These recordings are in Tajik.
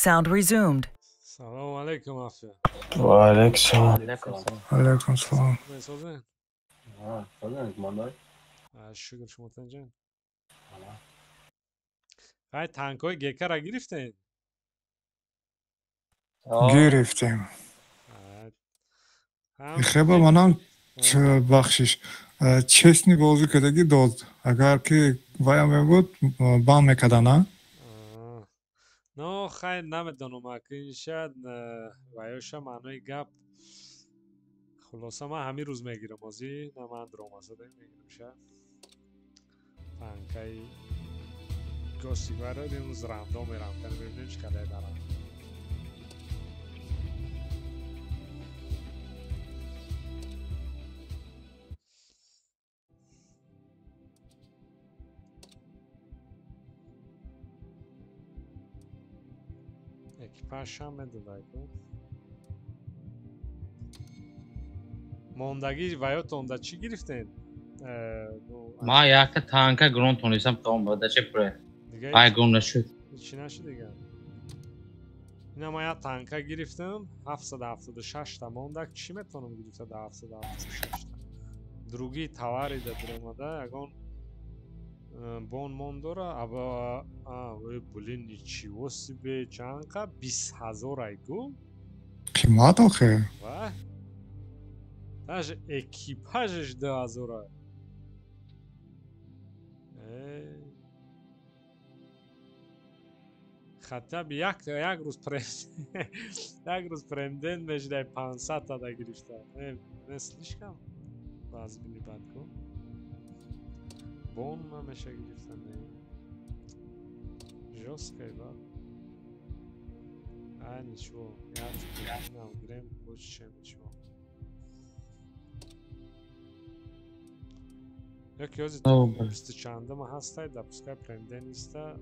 Sound resumed. Салом алейкум, Афия. Ва алейкум салом. Алейкум салом. Месозен? Шукр, шумо танҷан. Ай, танкҳои гекара гирифтем? Гирифтем. Хеба манам бахшиш. Честный бозӣ кардагӣ дод. Агар ки ваям мебуд, бан мекарда, на? Но хайр, намедонам, акинша ваёша маънои гап. Хулоса, ман ҳамин рӯз мегирам озӣ, на ман дромазада мегирам ша. Танкаи Госигваро имрӯз рандом мерам, кани мебинем чӣ кадай дарам. Экипажшам медодай ку. Мондагӣ ваётонда чӣ гирифтен? Ма якта танка грон тонистам, тамом, бада чӣ пуре. Ай, гум нашуд. Чӣ нашуд дигар? Ина ман як танка гирифтам, 776 та мондак, чӣ метавонам гирифта да 776 та? Другие товари да дуромада, ягон бон мон дора, аба блин, ничего себе, чанқа 20 000 ай ку? Қимат охе. Ва? Даже экипажаш 2000 ай. Хотя бы як рӯз премден мешудай 500 та да гирифта. Не слишком вазбини бад ку. Бон намеша гирифта, не. Жёсткой бад. А ничего, як рӯз премден гирем, больше чем ничего. Яки ҳозир бисту чандама ҳастай, да пускай премден иста,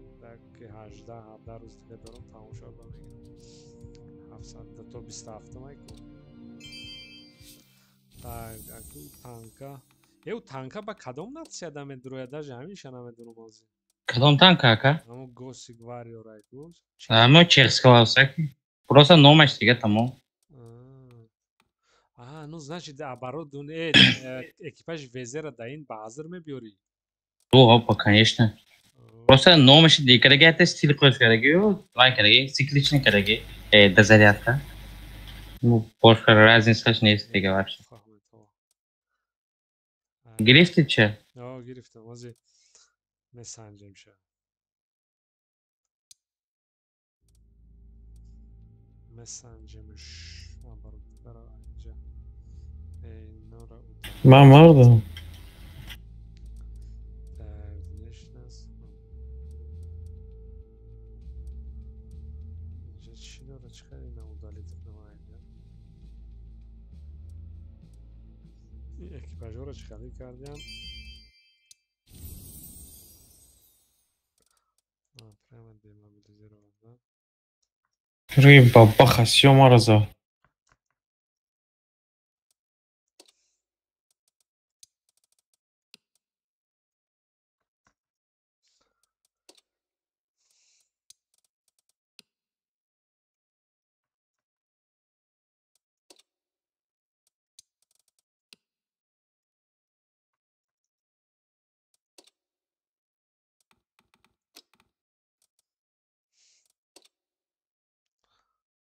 ки 18, 17 рӯз дига дорам, тамом шавад, ба мегирам. 700 да то 27-ам ку. Так, аку танка. Ю танка ба кадом нация да медурояд, даже ҳамиша намедонам ҳозир. Кадом танка, ака? Ҳамо Госик Вариор ай ку. Ҳамо чехословаки. Просто номаш дига, тамом. А, ну значит, оборудование, экипаж везера да ин ба ҳазр мебиёрӣ? Опа, конечно. Просто номаш дигараги, ҳатто стил қош кардаги, вай кардаги, цикличный кардаги, дозарядка. Ну, бошқа разницаш нест дига вообще. Гирифти чӣ? О, гирифтам. Ҳозир месанҷем ша. Месанҷемш оборудкаро инҷа. Инора. Ман мардам. Так, внешность. Инҷа чӣ дора? Чӣ қадр ина удалить кунам инҷа? Экипажҳоро чӣ қадр кардиам? Прямо демобилизировать, да? Рӯи бабаха сиё маро зад.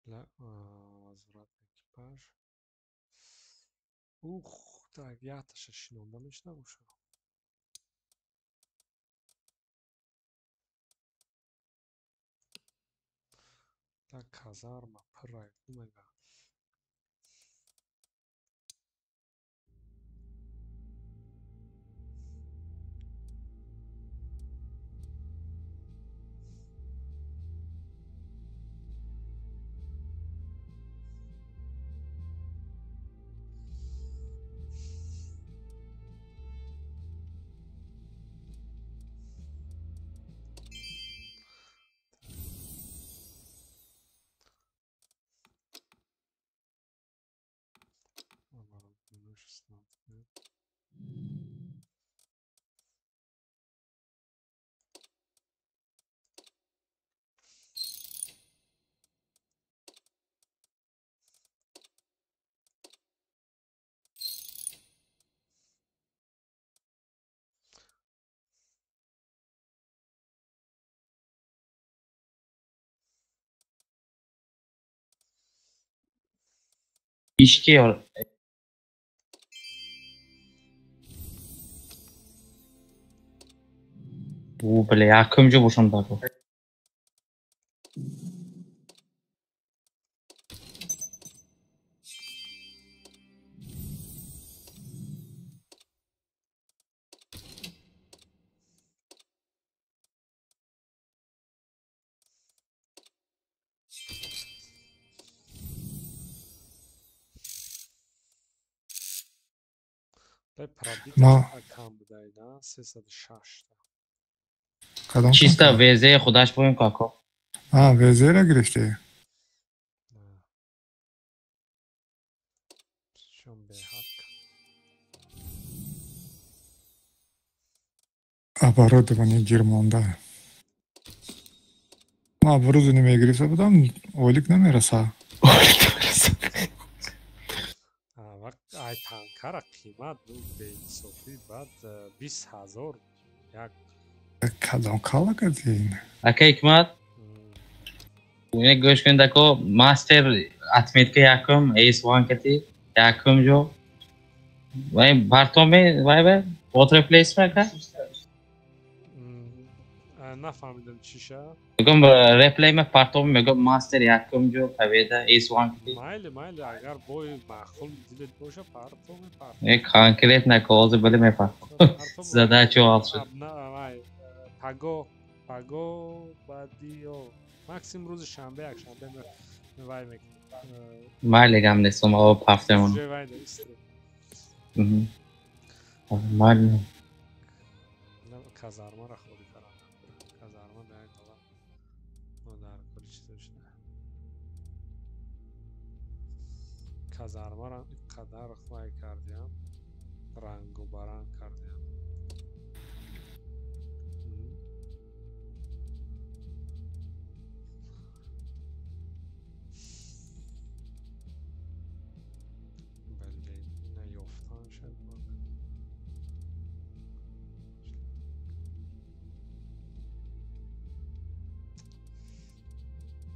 Для возврат экипаж. Ух, так, якташа шинонда мешуда боша. Так, казарма пурра мега. Ишки О, бля, якум ҷо бошам дар. Чисто ВЗ худаш боем како. А, ВЗ-ра гирифти? Оборудование гир монда. Ма оборудование мегирифта будам, ойлик намераса. Ойлик намераса. Ай танкара қимат буд беинсофӣ, баъд 20 000 як. Кадом кала кардин? Ака Ҳикмат, ина гӯш кунед, ако, мастер отметка якум, S1 кати, якум ҷо. Вай бартоме, вай бе, water place ака? Нафаҳмидам, чиша? Мегӯм, реплей ма партоме, мегӯм, мастер якум ҷо, победа, S1 кати. Майли, майли, агар бои маъқул дилет боша, партоме, партоме. Э, конкретно ҳозир биле мепартом. Задача ҳал шуд. Паго, паго, баъдиё максимум рӯзи шанбе, якшанбе вай мекунем. Майли, гам нест, мо ҳафтаемон. Вай истрем. Майли. Казармаро холӣ кардам. Казарма дар як ҳолат мо дар кори чизо шуда. Казармаро ин қадар вай кардиам, рангу баранг кардиам. Блин, наёфтан шуд.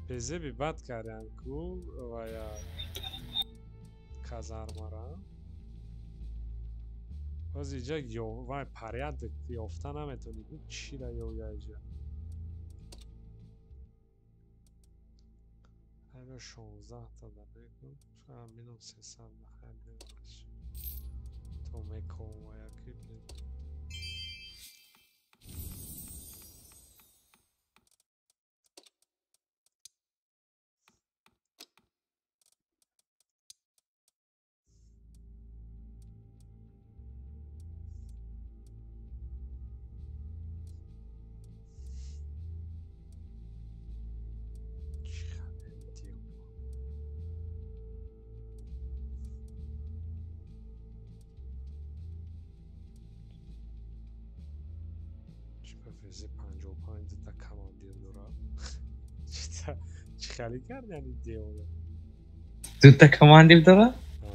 Безеби бад кардиам ку вая казармара. Боз иҷа вай порядок ёфта наметавонӣ, чира ёя иҷа. Ҳайро 16-та да мекун, минам 300 да хайр мебахш. То меком вая ки блин. Чӣ хабари дев? Чӣ ба ВЗ 55 дута командир дорад? Чӣ хеле кардани девона? Дута командир дорад? А?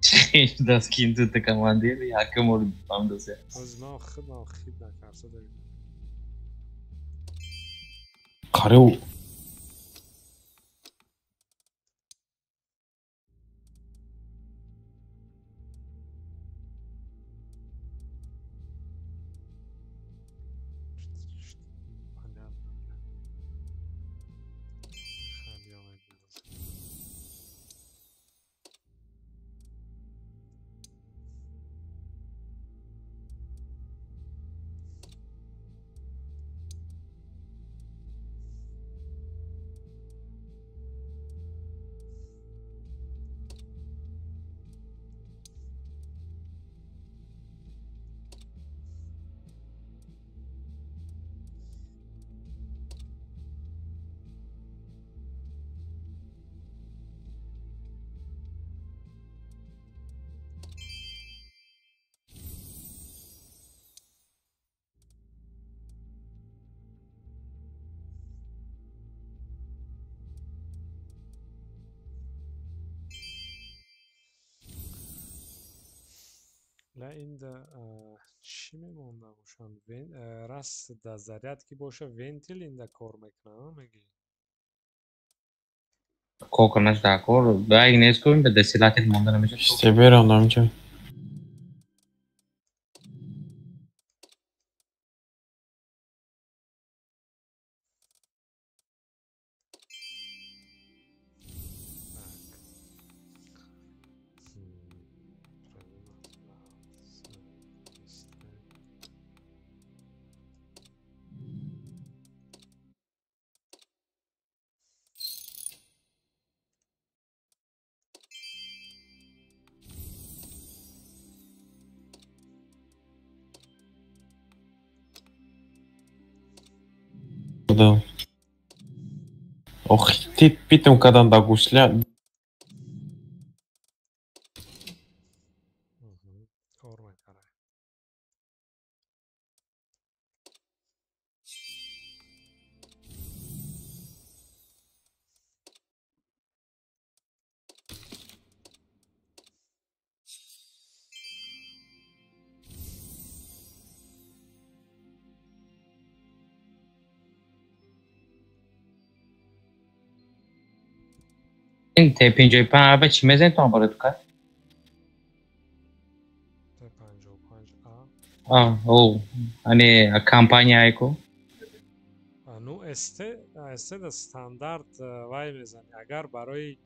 Чӣ шудааст ки ин дута командир якум бор фаҳмидааст? Ҳозир ман худам хит накарса дорем. Қарев. Понятно, бля. Хайр, ё мебинам. Ла инда чӣ мемонда бошанд? Раст да заряд ки боша, вентил инда кор мекунад, мегӣ? Коконаш дакор, баъд нест кунем, ба десилатит монда намешавад. Стеберам намча. Да. Ох, ти питам кадан да гусля. Т55 А чӣ мезанед то барои тука? Т55 А? О, ане компания ку? Ну, СТ, СТ да стандарт вай мезанӣ. Агар барои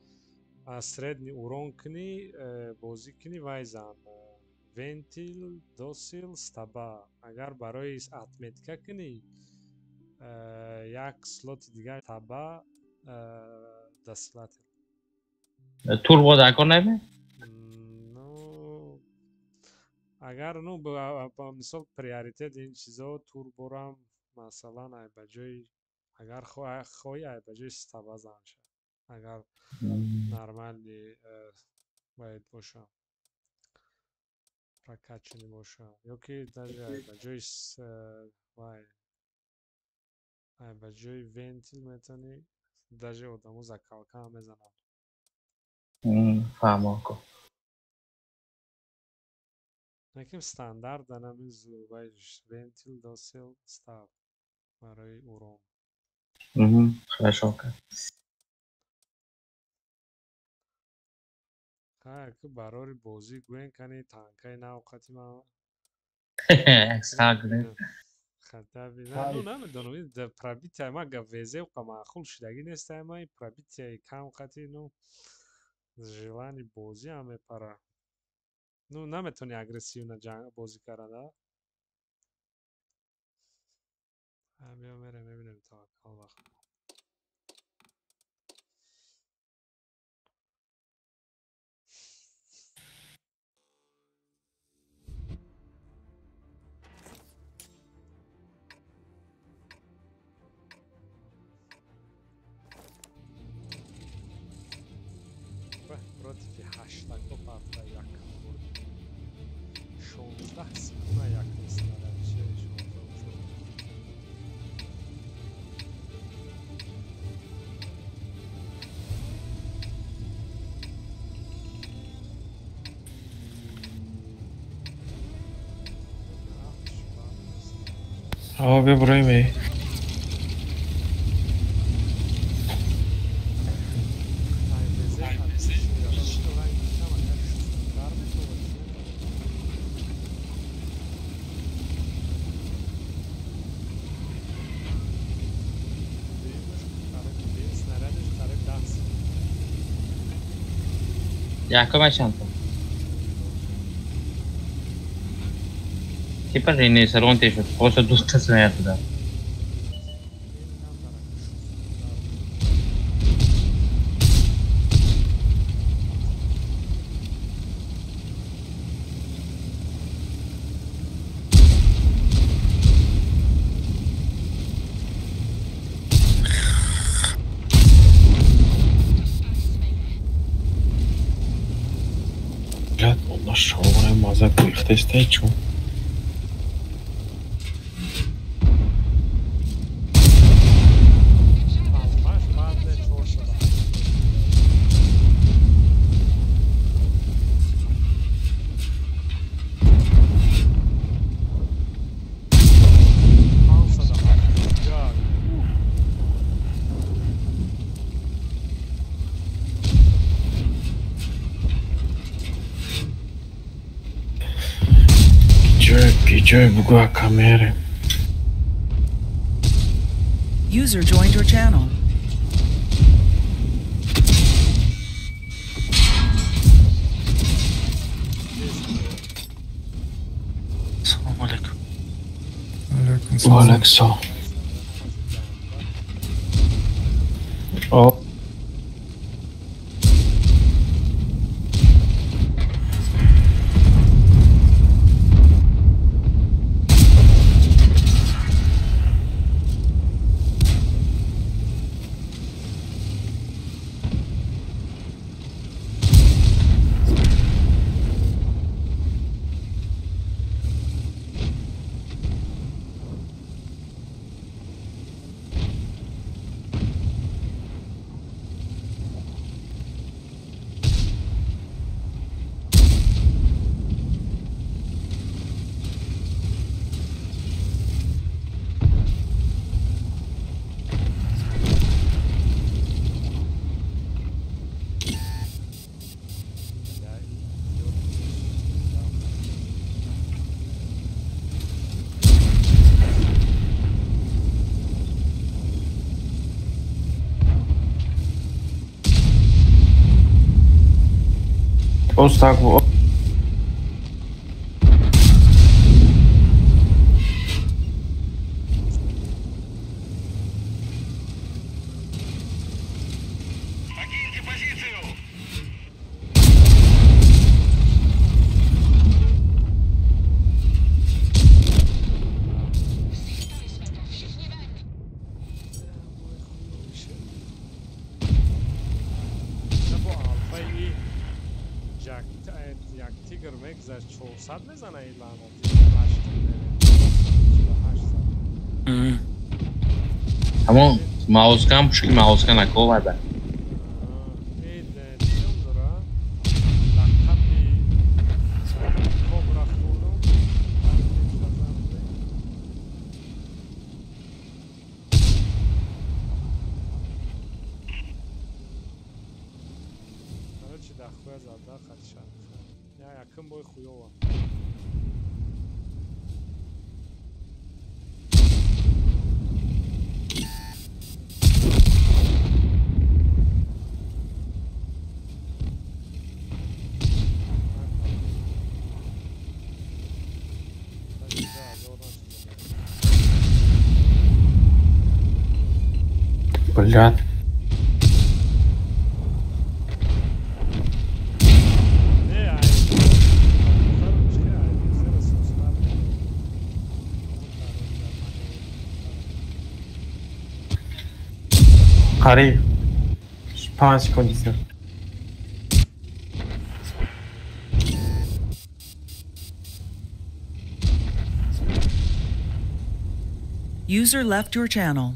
средний урон кунӣ, бозӣ кунӣ, вай зан. Вентил, досил, стаба. Агар барои отметка кунӣ, як слоти дигар таба досилател. Турбо дакор наме? Ну, агар ну мисол приоритет ин чизо турборам масалан ай ба ҷои агар хоҳӣ ай ба ҷои стаба зан ша. Агар нормальный бояд боша. Прокачанный боша. Ё ки даже ай ба ҷои вай ай ба ҷои вентил метавонӣ даже одамо закалка ҳам мезананд. Фаҳмо ку. Лекин стандарт данами вай вентил, досил, став барои урон. Хорошо. Ха, ки барори бозӣ гӯен кани танкаи нав қати ман. Сагне. Хатаби ну намедонам, ин пробития ма везе қа маъқул шудагӣ нест, ма ин пробитияи кам қати ну желани бозӣ ҳам мепара. Ну наметавонӣ агрессивно бозӣ карда. Биё мерем мебинем таваккал вақт. Против ҳаштако парта як бурд. 16 секунда як снаряд. А, биброим. Якома чандта? Типа риносеронте шуд. Просто дута снаряд туда. Тестечу. Гиҷой бугу ака мерем. User joined your channel. Салом алейкум. Алейкум салом. Ва алейкум салом. О. Остак. Покиньте позицию! Як тигр мегузашт 400 мезана ин лаънати 8. Ҳамон маузкан пушки маузкан аковада. Блядь. Қариб 5 секунд дидам. User left your channel.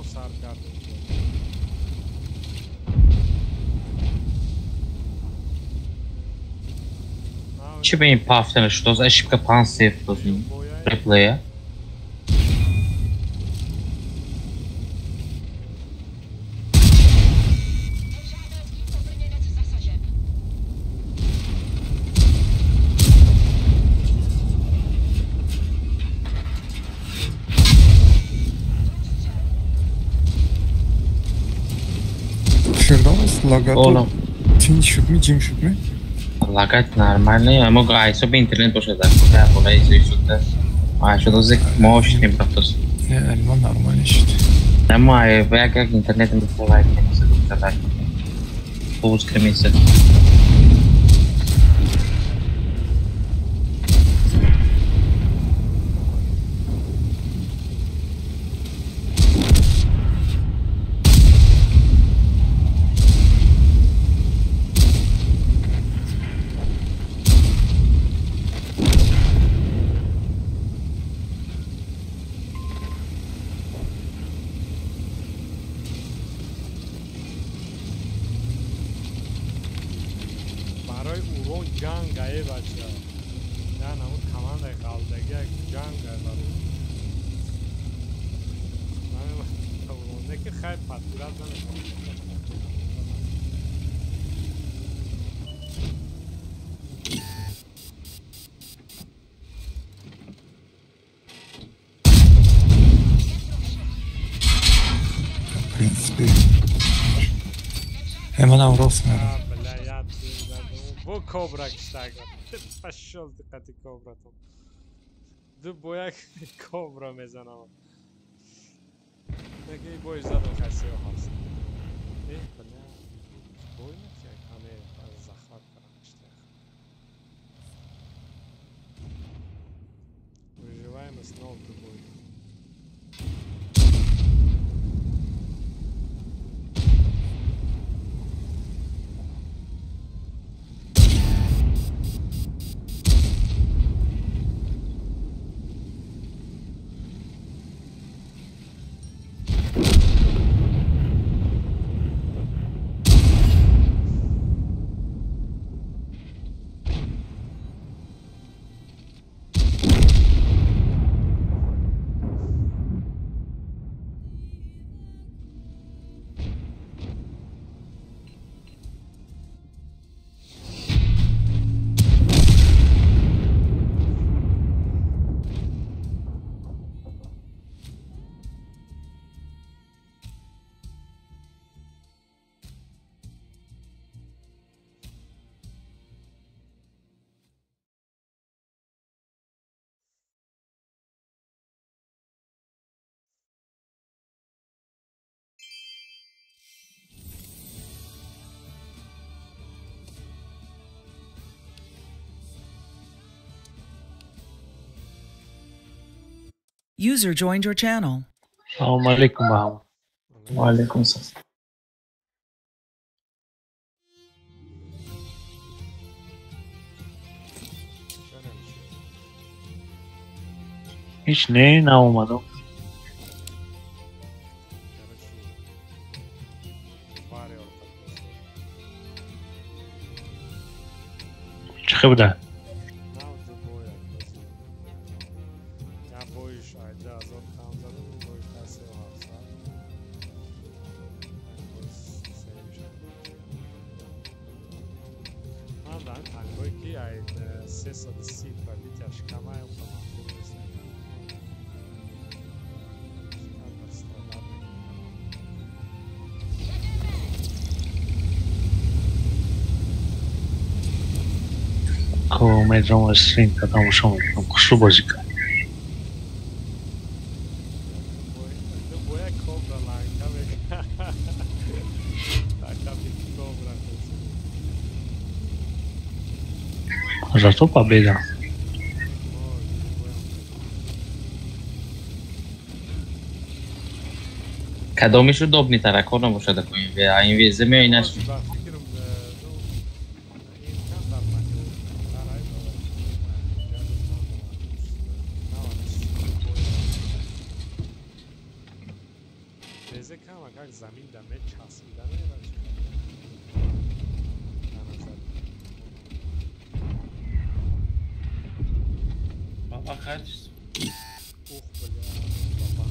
Нав сар кардем. Чӣ ба ин пафтана шуд? Ошибка 5 шуд реплея. Лагату тинч шуд ми, ҷим шуд ми? Лагат нормальный, аммо айсоби интернет бошад, болаи шуда. Айшудози мош немрафтос. Не, ма нормально шуд. Аммо ай як як интернет мефлай месад. Пуз кремисад. Манам рост мерам. Бо кобра киштаг. Пошел диққати кобратон. Ду бо як кобра мезанам. Неки бой задам хасиё ҳаст. Э, бля. Бой не ҳаме захват кардам киштаг. Выживаемость нол ду бой. User joined your channel. Салом алейкум ба ҳама. Ва алейкум салом. Ҳеҷ не, наомадам. Чӣ хел буда? Медром стрим тамошо мекунам, хушрӯ бозӣ кард. Зато победа. Кадомиш удобнитара, кор набошад инвезе меоинаш. МТЗ камакак замин да мечаспида мерад. Баба качество. Ух, бля, баба.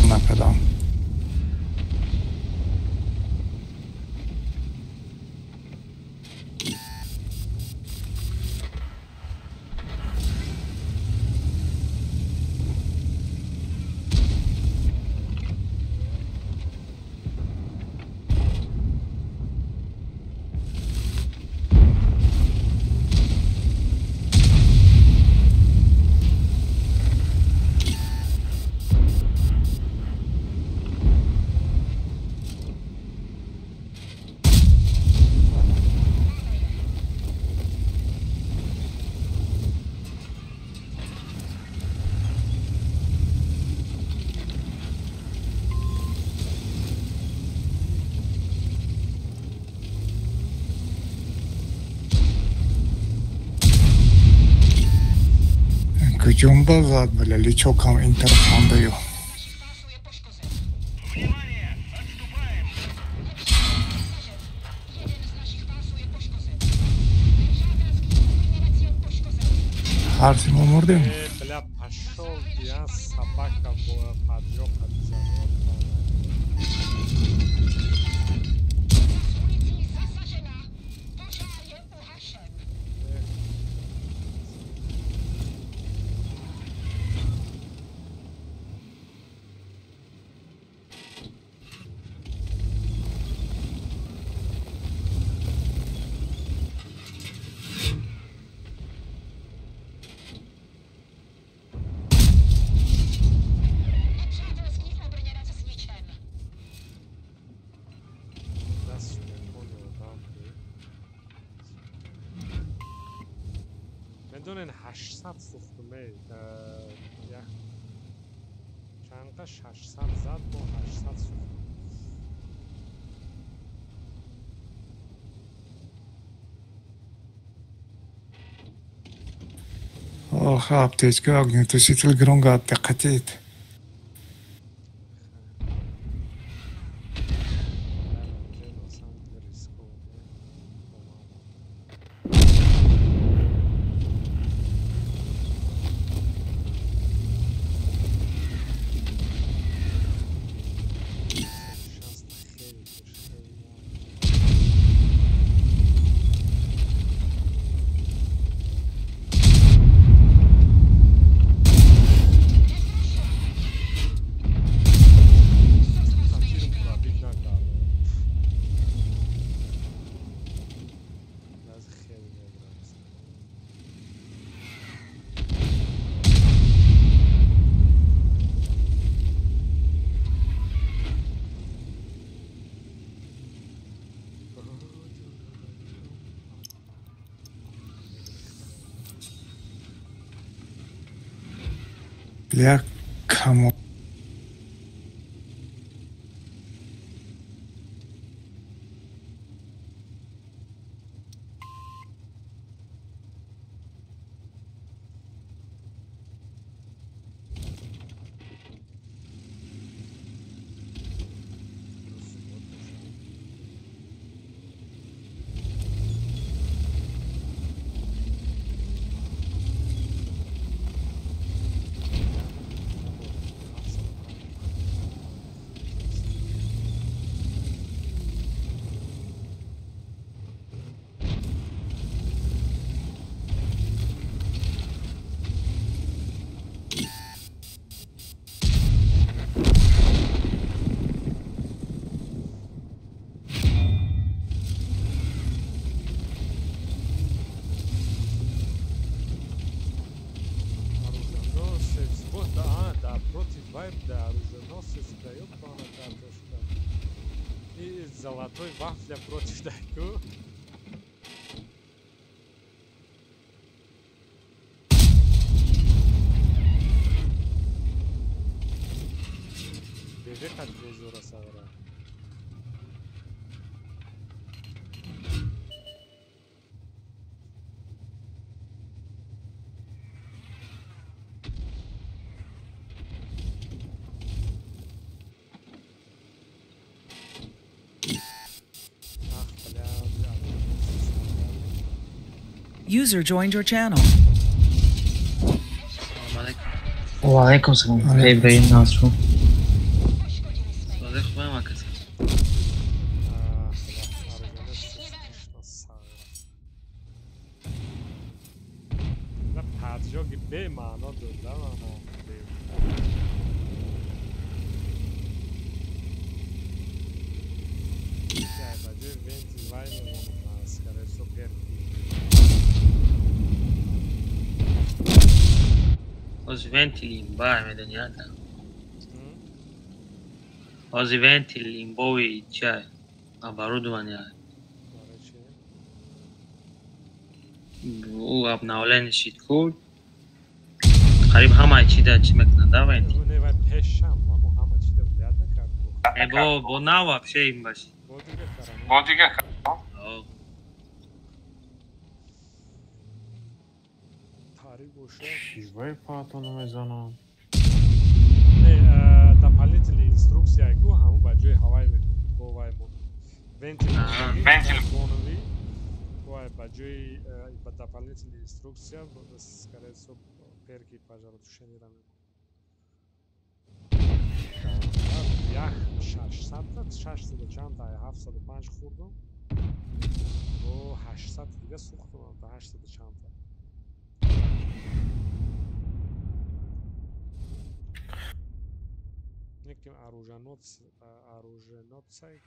Накардам. Куҷумба зад, бля, личокам ин тараф мондаю. Ҳарси мо мурдем. Бля, пошёл я, собака, поджёг от завода. Медонен 800 сӯхтуме як чанқа 600 зад бо 800 сӯхтум. Ох, аптечка, огнетушитель гронга диққатид. Як камо Золотой вафля против дайку. Бежит от Безура Савра. User joined your channel. Wa alaykum salam. Ibrahim Nasru. Вентил имба медонията. Ози вентил имбови чай оборудование. У обновление шид ку. Қариб ҳама чи да чи мекунад да вентил. Э бо бо нав вообще имбаш. Бо дига Чивай патону мезанам. Не, дополнительные инструкции ку ҳамун ба ҷои ҳавай бо вай мон. Вентил вентил бонови вай ба ҷои ба дополнительные инструкция скорее всего перки пожаротушения мемон. Як 600 600 чанд та 705 хӯрдум. Бо 800 дига сӯхтум та 800 чанд та. Неким оруженосца, оруженосец,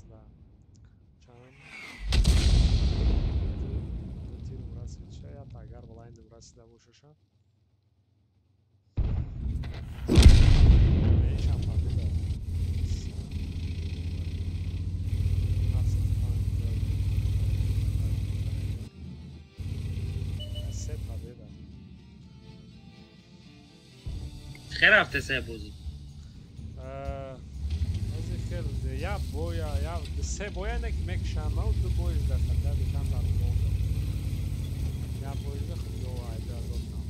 да. Чанд ду тир расид шаят, агар балайндем расида бошаша. Ҳечам победа. Се победа. Хел рафте се бозӣ? Ози хел я боя, я се боя не мекшам, ду бои да хата дикам дар монда. Я бои да худо айда зотам.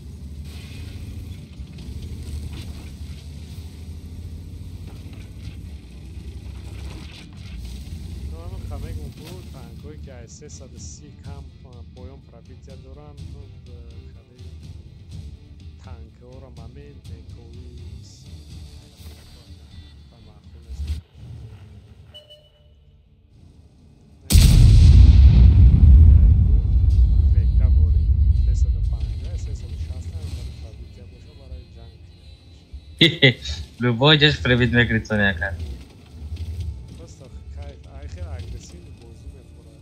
Ну, хамегум буд танкҳое ки аз 330 кам поён пробития доранд, хеле танкҳоро момент мекови ба маъқул нест. Бека бори 350, 360 пробития боша барои ҷанг. Любой ҷаш пробит мекунед соняка. Просто кайф, ай хел агрессивный бозӣ мефурад.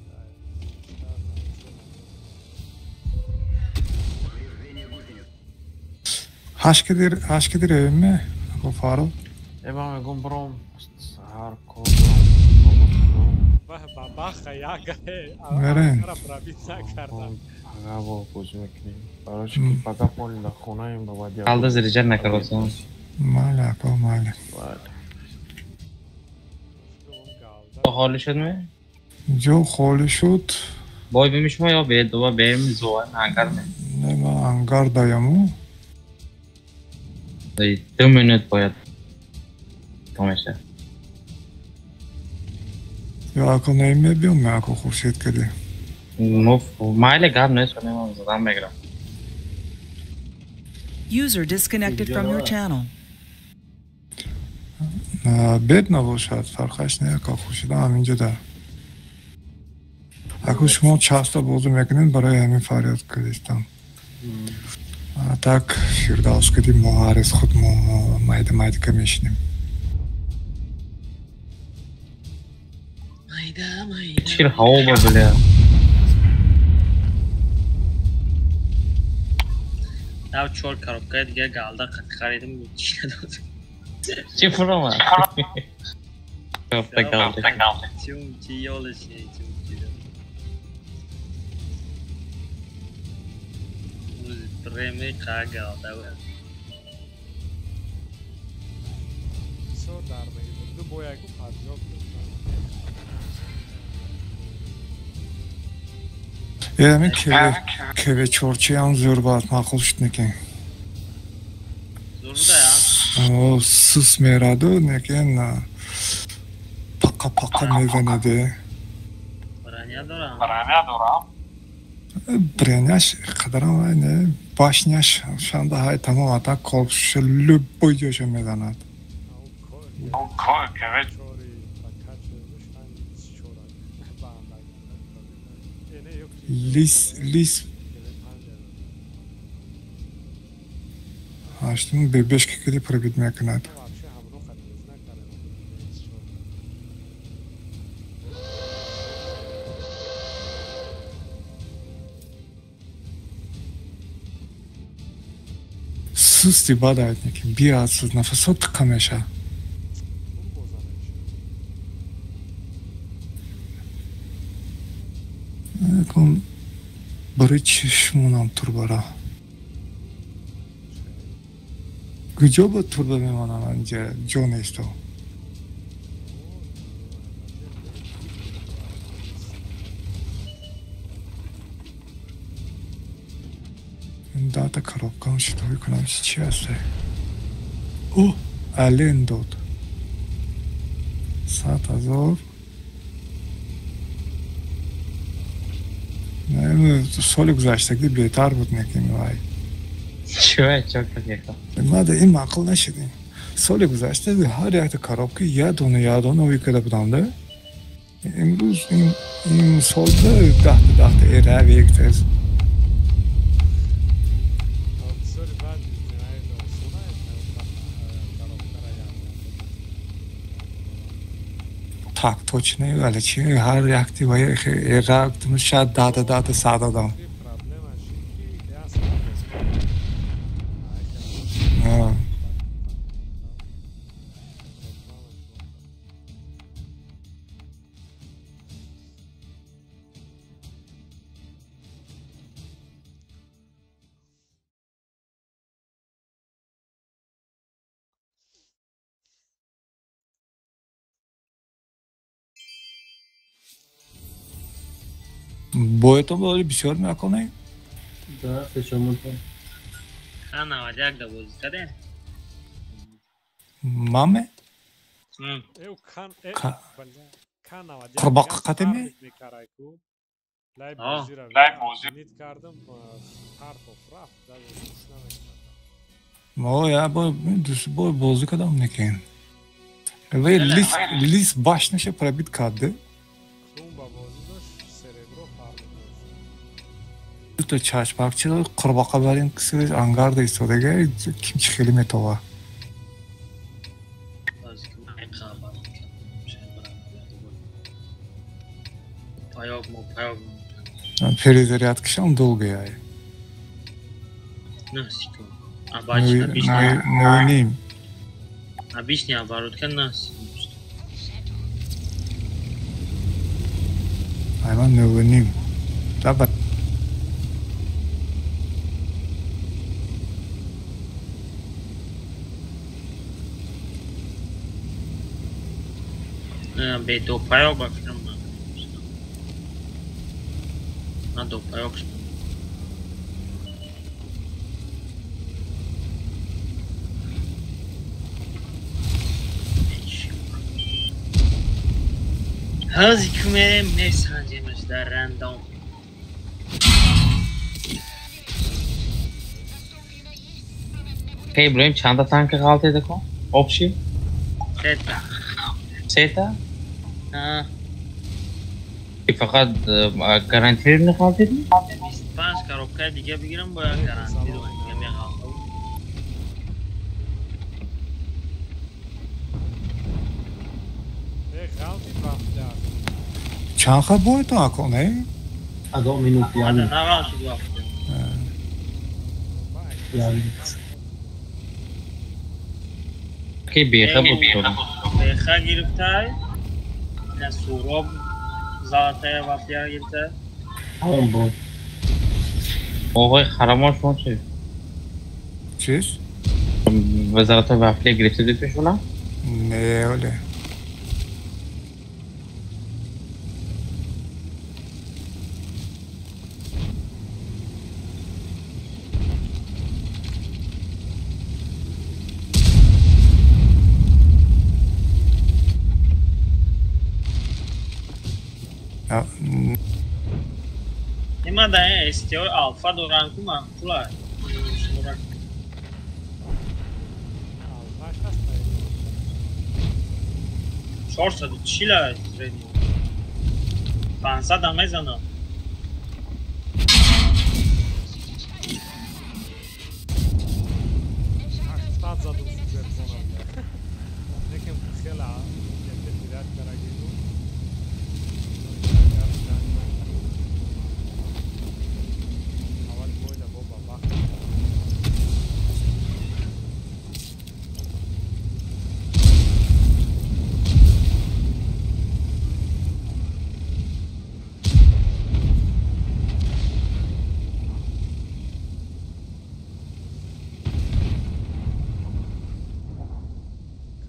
Ҳашкидир эвме, ако Фарл. Э ман мегӯм бром саҳар кор. Бабаха яга Мерем. Пробит накардам. Пага бо бозӣ мекунем. Барои чӣ ки пага поли дар хонаем ба баъд. Алда заряжать накардам. Майли, ака, майли. Холӣ шуд ме? Ҷо холӣ шуд. Бой бими шумо ё бе дуба бем зоа ангар ме? Не, ман ангар даяму. 2 минут бояд тамоша. Ё ако не мебиём, ме ако Хуршед кади. Майли гап нест, ман задам мегирам. User disconnected from your channel. Бед набошад, фарқаш не, ако Хуршедам ҳаминҷо да. Ако шумо часто бозӣ мекунед, барои ҳамин фарёд кардистам. Так Фирдавс кади мо ҳар рӯз худ мо майда майдака мешинем. Чил ҳаво ба бля. Нав 4 коробкаи дига галда харидам, чӣ надод. Чӣ фурома? Коробка галда. Чумчи ёлаши, чумчи. Преми қа галда. Бисёр дар мегирд. Ду бояку паджоб. Эми кеве чорчиам зӯр бад маъқул шуд некен. Зӯр буда я? Сус мераду некен пақа пақа мезанаде. Броня дорам. Броня дорам. Броняш қадарам вай не башняш шанда ҳай тамом ата колбша любой ҷоша мезанад. Лис лис ҳаштум бебешки кади пробит мекунад. Сусти бад айд неки биад суст нафасот тиқа меша. Кун барои чишмонам турбара. Куҷо ба турба мемонам анҷа ҷо несто. Дата коробкам шитои кунам чи ҳасте? О, ален дод. 100,000. Соли гузаштагӣ беҳтар буд некин вай. Чӣ чӣ кардӣ? Мада ин маъқул нашудем. Соли гузашта ҳар якта коробка як дона як дона ӯй карда будам да. Имрӯз ин сол даҳта даҳта эрав яктаз. Так точно, вале чи ҳар якти вай эрав шояд дата дата сад одам. Боятон боли бисёр мекунед? Да, печомонтон. Ха, 91 да бозӣ кардем. Маме? Қурбоқа қатеме? Мо я бо бо бозӣ кардам некин. Вай лис лис башнаша пробит кард. То чашмакчи қурбоқа бар ин киси ангар да истодага ким чи хеле метова. Перезарядкашам долгая. Ним. Обычный оборотка нас. Айман 9:30. Даба. Бе допаёк ба фикрам на допаёк шуд. Ҳози ку мерем месанҷемаш дар рандом. Эй, Иброҳим, чанда танка ғалтида ку? Общий? Сета. Сета? А. Фақат гарантированно ғалтидми? 25 коробкаи дига бигирам, бояд гарантированно дига меғалтам. Ғалтид вафля. Чанд ха бойтон ако, не? Одну минуту, я не. Нағалтид вафля. Я не. Ки беха буд. Беха гирифтай. На суроб золотая вафля гирифтай. Он буд. Оғои харамош мо чи? Чиз? Золотая вафля гирифта буд пешона? Не, оле. Има да е СТО Алфа доран ку маъқула. Алфаш ҳаст. 440 средний. 500 ам мезанам. 800 задум суперзонам. Некем хела якте пират карагиду. Аввал бойда боба бахт.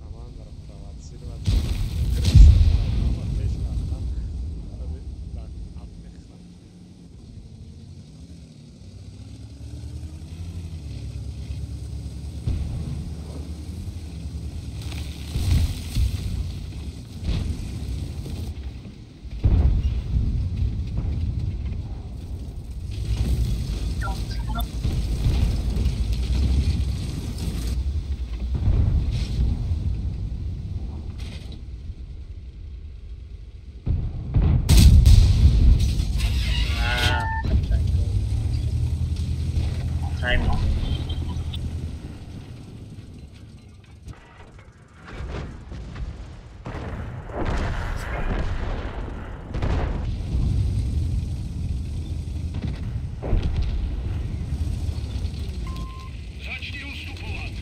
Командора провоцировать. Пеш рафтан. Ап мехӯрам. Тайм. Začni ustupovat.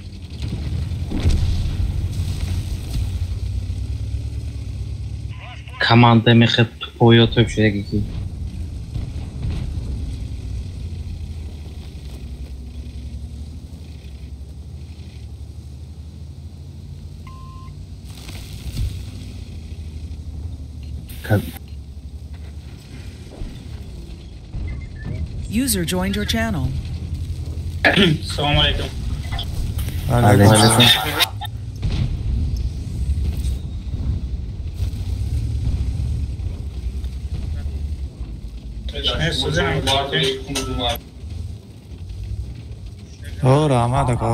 Команда мехед тупоё топ шудаги ки. User joined your channel. Салом алейкум. Алейкум ассалом. О, раҳмат ака.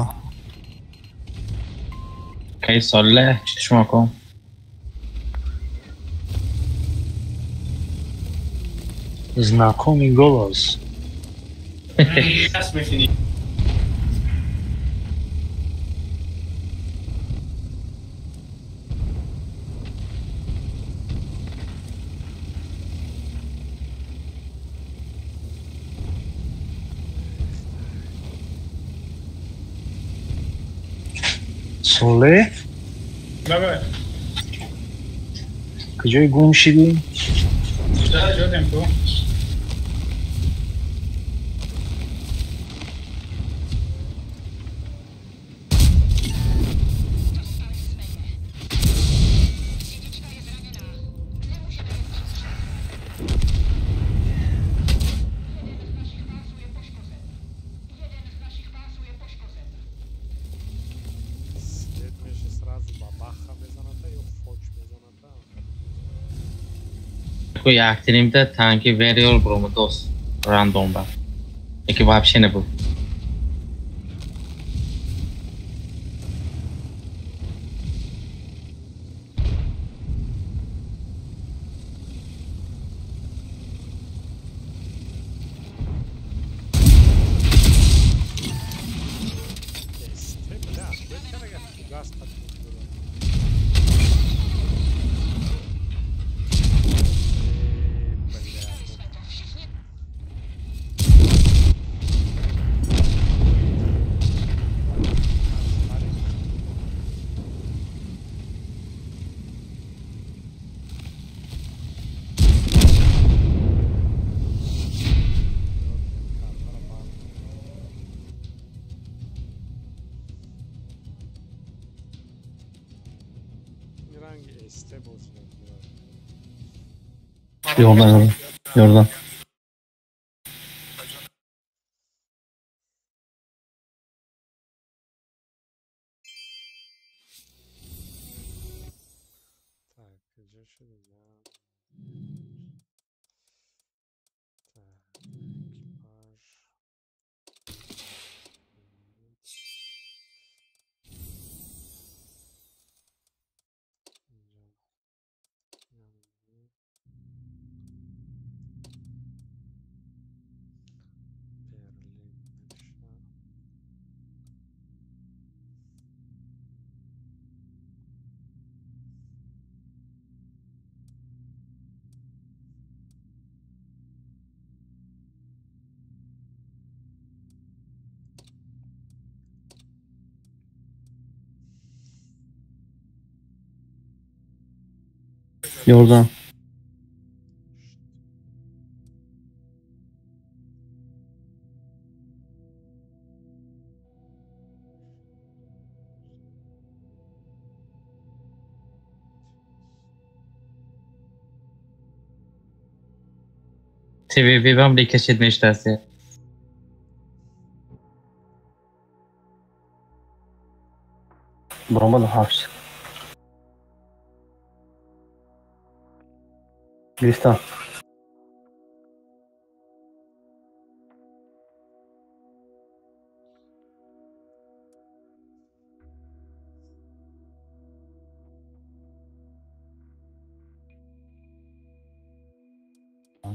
Кай соле чӣ шумо кун? Знакомый голос. Соле? Давай. Куҷои гум шидӣ? Яктеримда танки вериол брома дос рандом ба. Яки вообще не был. Yoldan yoldan. Yoldan. Yordan. TVB вам рикошет мештасе. Бромад ҳафт. Гирифтам.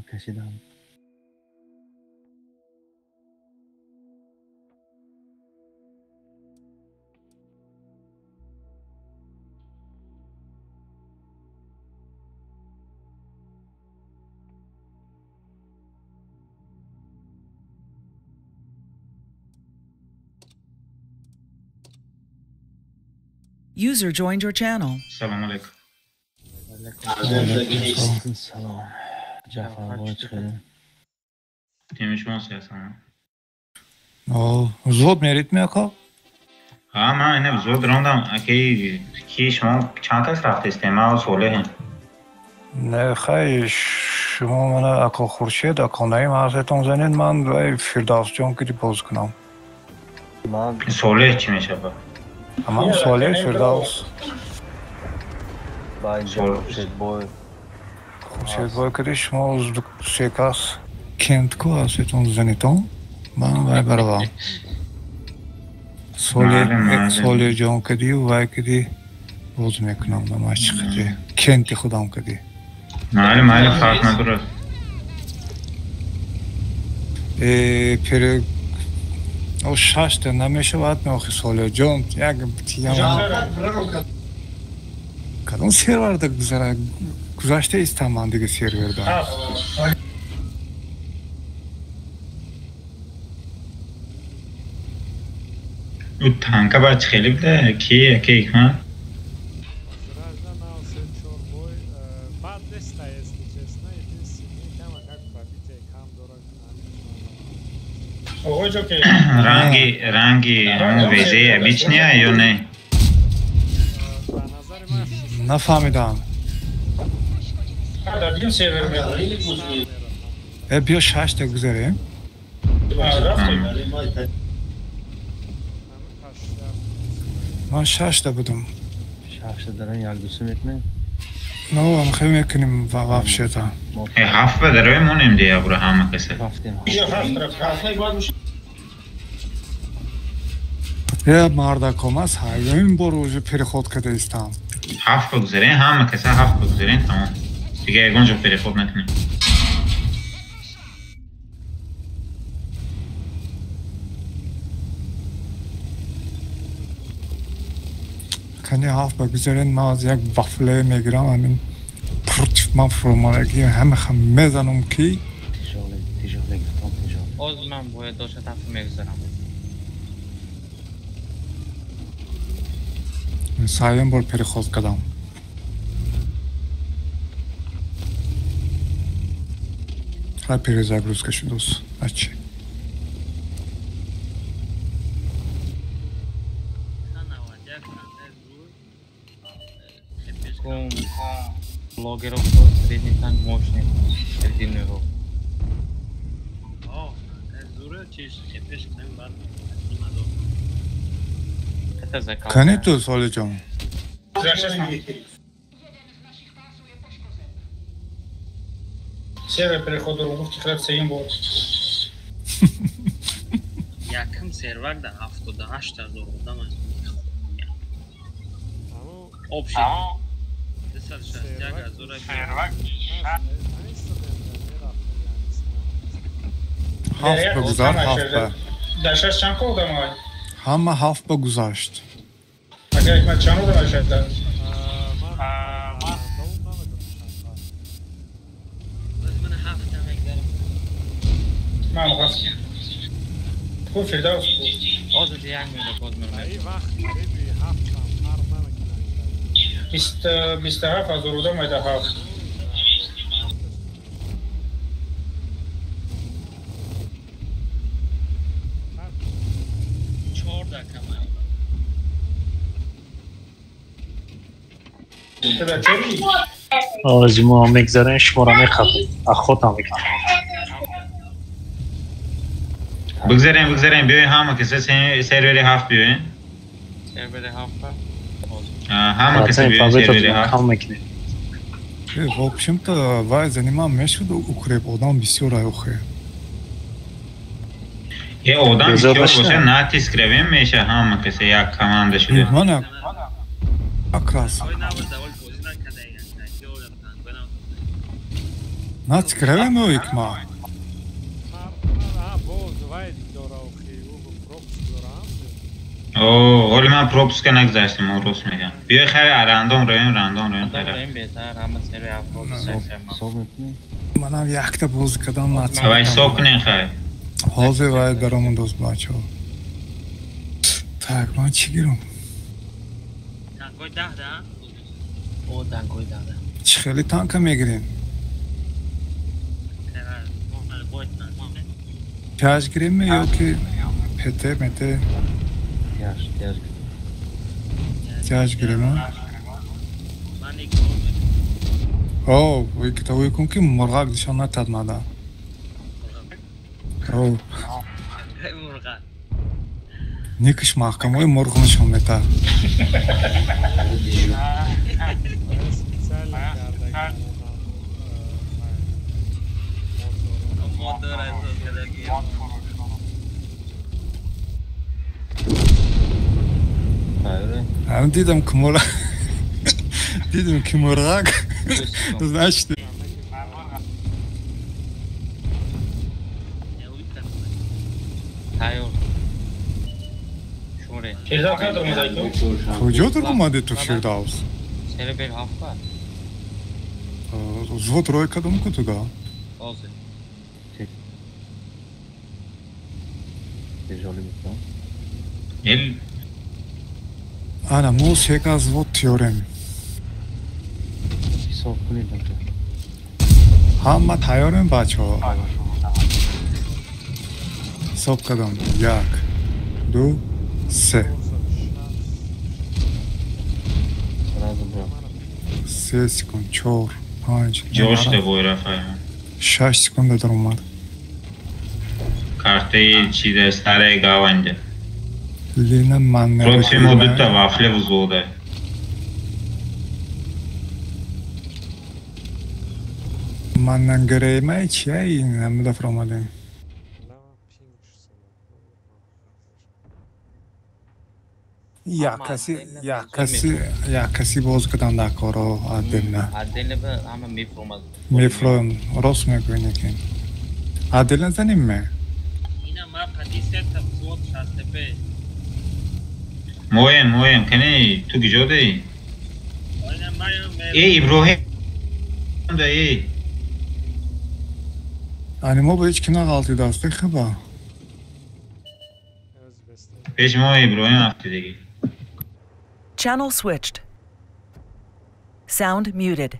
Кашидам. User joined your channel. Салам алейкум. Салом. Ҷафар боч хеле. Тими шумо сесан. О, зуд мерид меака? Ҳа, ман ина зуд рондам. Аки ки шумо чанд кас рафтестем? Ман Солеҳем. Не, хай шумо мана ака Хуршед, ака Наим ҳарсетон занед, ман вай Фирдавсҷон киди боз кунам. Солеҳ чӣ мешавад? Ман Солеҳ Фирдавс. Хуршедбой. Хуршедбой киди шумо се кас кентку ҳарсетон занетон, ман вай баравам. Солеҳ ҷон киди вай киди боз мекунам намаш киди кенти худам киди. Майли, майли, фарқ надорад. Пири о шашта намешавад меохи Солеҳ ҷон як тиям кадом серверда гузашта истам ман дига серверда. Ӯ танка баъд чӣ хеле буда? Ки яке ҳа? Ранги, ранги, ҳамон везеи обычния ё не? Нафаҳмидам. Э, биё шашта гузарем. Ман шашта будум. Шашта даран як дусе мекунем? Ну, ам хел мекунем вообще-то. Э, ҳафт ба дарои монем дия бура ҳама каса. Э, мардаком аз ҳайёин бор уже переход карда истам. Ҳафт ба гузарем, ҳама каса ҳафт ба гузарем, тамом. Дига ягон ҷо переход накунем. Кани ҳафт ба гузарен, ман аз як вафле мегирам, ҳамин против ман фуромадаги ҳама хам мезанам ки Тижоле гирифтам, тижоле. Оз ман бояд дошта ҳафт мегузарам. Саём бор переход кардам. Ҳай перезагрузка шудос. Ачи. Ком блогеров то средний танк мощный среди него. Это закал. Кани ту Солиҷон? Сервер переходу гуфти храд сеюм бор. Якм сервер да 78 000 одам аст. Общий. 261 000. Ҳафт ба гузар, ҳафт ба. Дар шаш чанд ка одам ай? Ҳама ҳафт ба гузашт. Агар ҳикмат чанд одам ай шашта? Ман ҳафт. Ку Фирдавс ку. Оз як минут боз меравам. 27 000 одам ай дар ҳафт. Ози мо мегзарем, шуморо мехапем, охота мекунем. Бигзарем, бигзарем, биёем ҳама каса сервери ҳафт биёем. Сервери ҳафт. Ҳама каса биёем сервери ҳафт. Кам мекунем. Э, в общем-то, вай занима мешуд укреп, одам бисёр ай охе. Е, одам бисёр боша, натиск равем меша ҳама каса як команда шуда. Мана как раз. Натиск равем ё икма? О, оли ман пропуска нагузаштам, рост мегам. Биёй хайр, рандом равем, рандом равем хайр. Манам якта бозӣ кардам натиск. Давай ҳисоб кунем хайр. Ҳозир вай даромад дост бачаҳо. Так, ман чӣ гирам? Танкои даҳ да? О, танкои даҳ да. Чӣ хеле танка мегирем? Тяж гирем ё ки ПТ, МТ? Тяж, тяж. Тяж гирем, а? О, китовой кун ки мурғак нишон натад мада. О. Никиш маҳкамои мурғ нишон метад. Дидам ки мурғ дидам ки мурғак значит Тайёр. Шуре. Куҷо даромадӣ ту Фирдавс? Сервер ҳафта. Взвод рой кадом ку туда? Ҳозир. Эл Ана, мо сека взвод тиёрем. Ҳисоб кунед. Ҳама тайёрем бачаҳо. Ҳисоб кардам. 1, 2, 3. 3 секунд, 4, 5. Ҷош бой рафай. 6 секунда даромад. Картаи чида старая гаванде. Лина ман Против мо дута вафле взвода. Манангреймай чай намуда фромадем. Як каси боз кадан дар коро отдельно. Отдельно ба ҳама мефромад. Мефроем, рост мегӯй ки. Отдельно заним ме? Ина ма қади сета взвод 65. Моем, кани ту киҷо даи? Э, Иброҳим да э. Ани мо ба ҳеҷ ки нағалтидаст, хиба. Пеш мо Иброҳим афтидагӣ. Channel switched. Sound muted.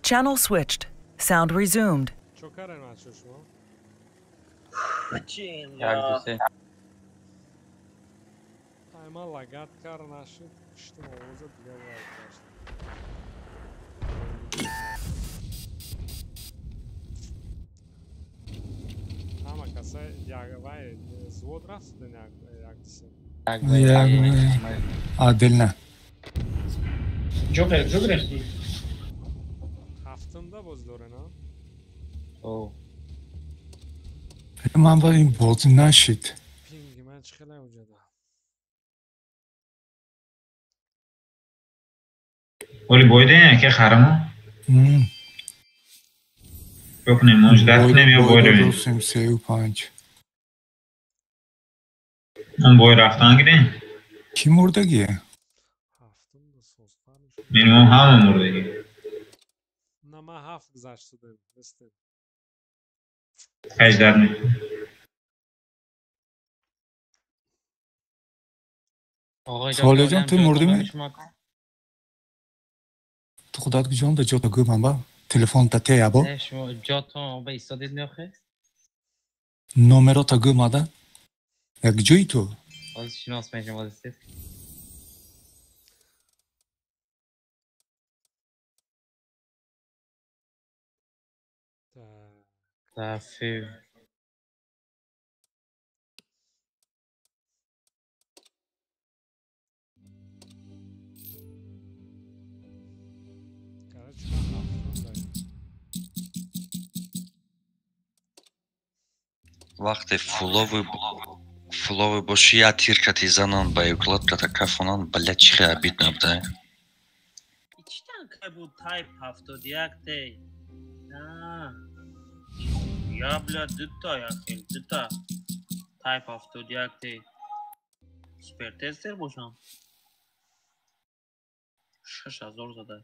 Channel switched. Sound resumed. Чо карен бачо шумо? Як ду се. Ай, ман лагат кар нашид, киштим овоза дига бояд гашт. Ҳама каса як вай взвод рафтуден як ду се. Як отдельно. Ҷокер, ҷо гирифтӣ? Ҳафтумда боз дорен, а? О. Ман ба ин бозӣ нашид. Пинги ман чӣ хеле уҷада? Оли бойден яке харамо? Бикунем, муждат кунем ё бой равем? Досем сею панҷ. Он бой рафтан гирем? Кӣ мурдагие? Ҳафтумда созтар. Минимум ҳама мурдагӣ. На, ман ҳафт гузашт шудем, нестем. Ҳаждат мекунем. Солиҷон, ту мурдиме? Ту худат куҷонда ҷото гӯ ман ба телефонта тея бо. Шумо ҷотон ба истодед меохе? Номерота гӯ мада. Як ҷои ту? Ҳозир шинос мешем, ҳозир. Тафи. Вақте фуловӣ бошӣ, я тиркати занан ба юкладката кафонан, бля, чӣ хел обидно буда. Чӣ танкай буд Type 71 тей? Я, бля, дута, я хел, дута. Type 71 тей. Супертестер бошам. 6000 зада.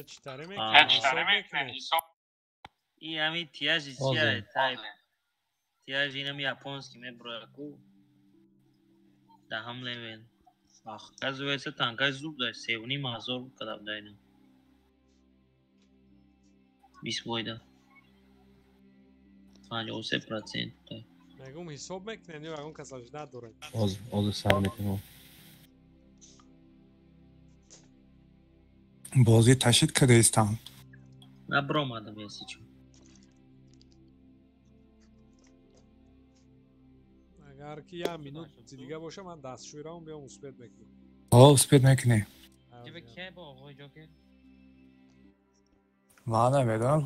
Чӣ таре мекунӣ? И ами тияжи чия тайп. Тияжи инами японский меброяку. Даҳам левел. Оказывается, танкай зуб дай 3,5 ҳазор кадаб дайна. 20 бойда. 53%. Мегум ҳисоб мекунед ё ягон кас аждат доред? Ҳозир сар мекунам. Бозӣ ташид кадаистам. На бромадам если чё. Агар ки як минут дига боша, ман дастшӯйравам биём успед мекунам. О, успед мекунӣ. Ман намедонам,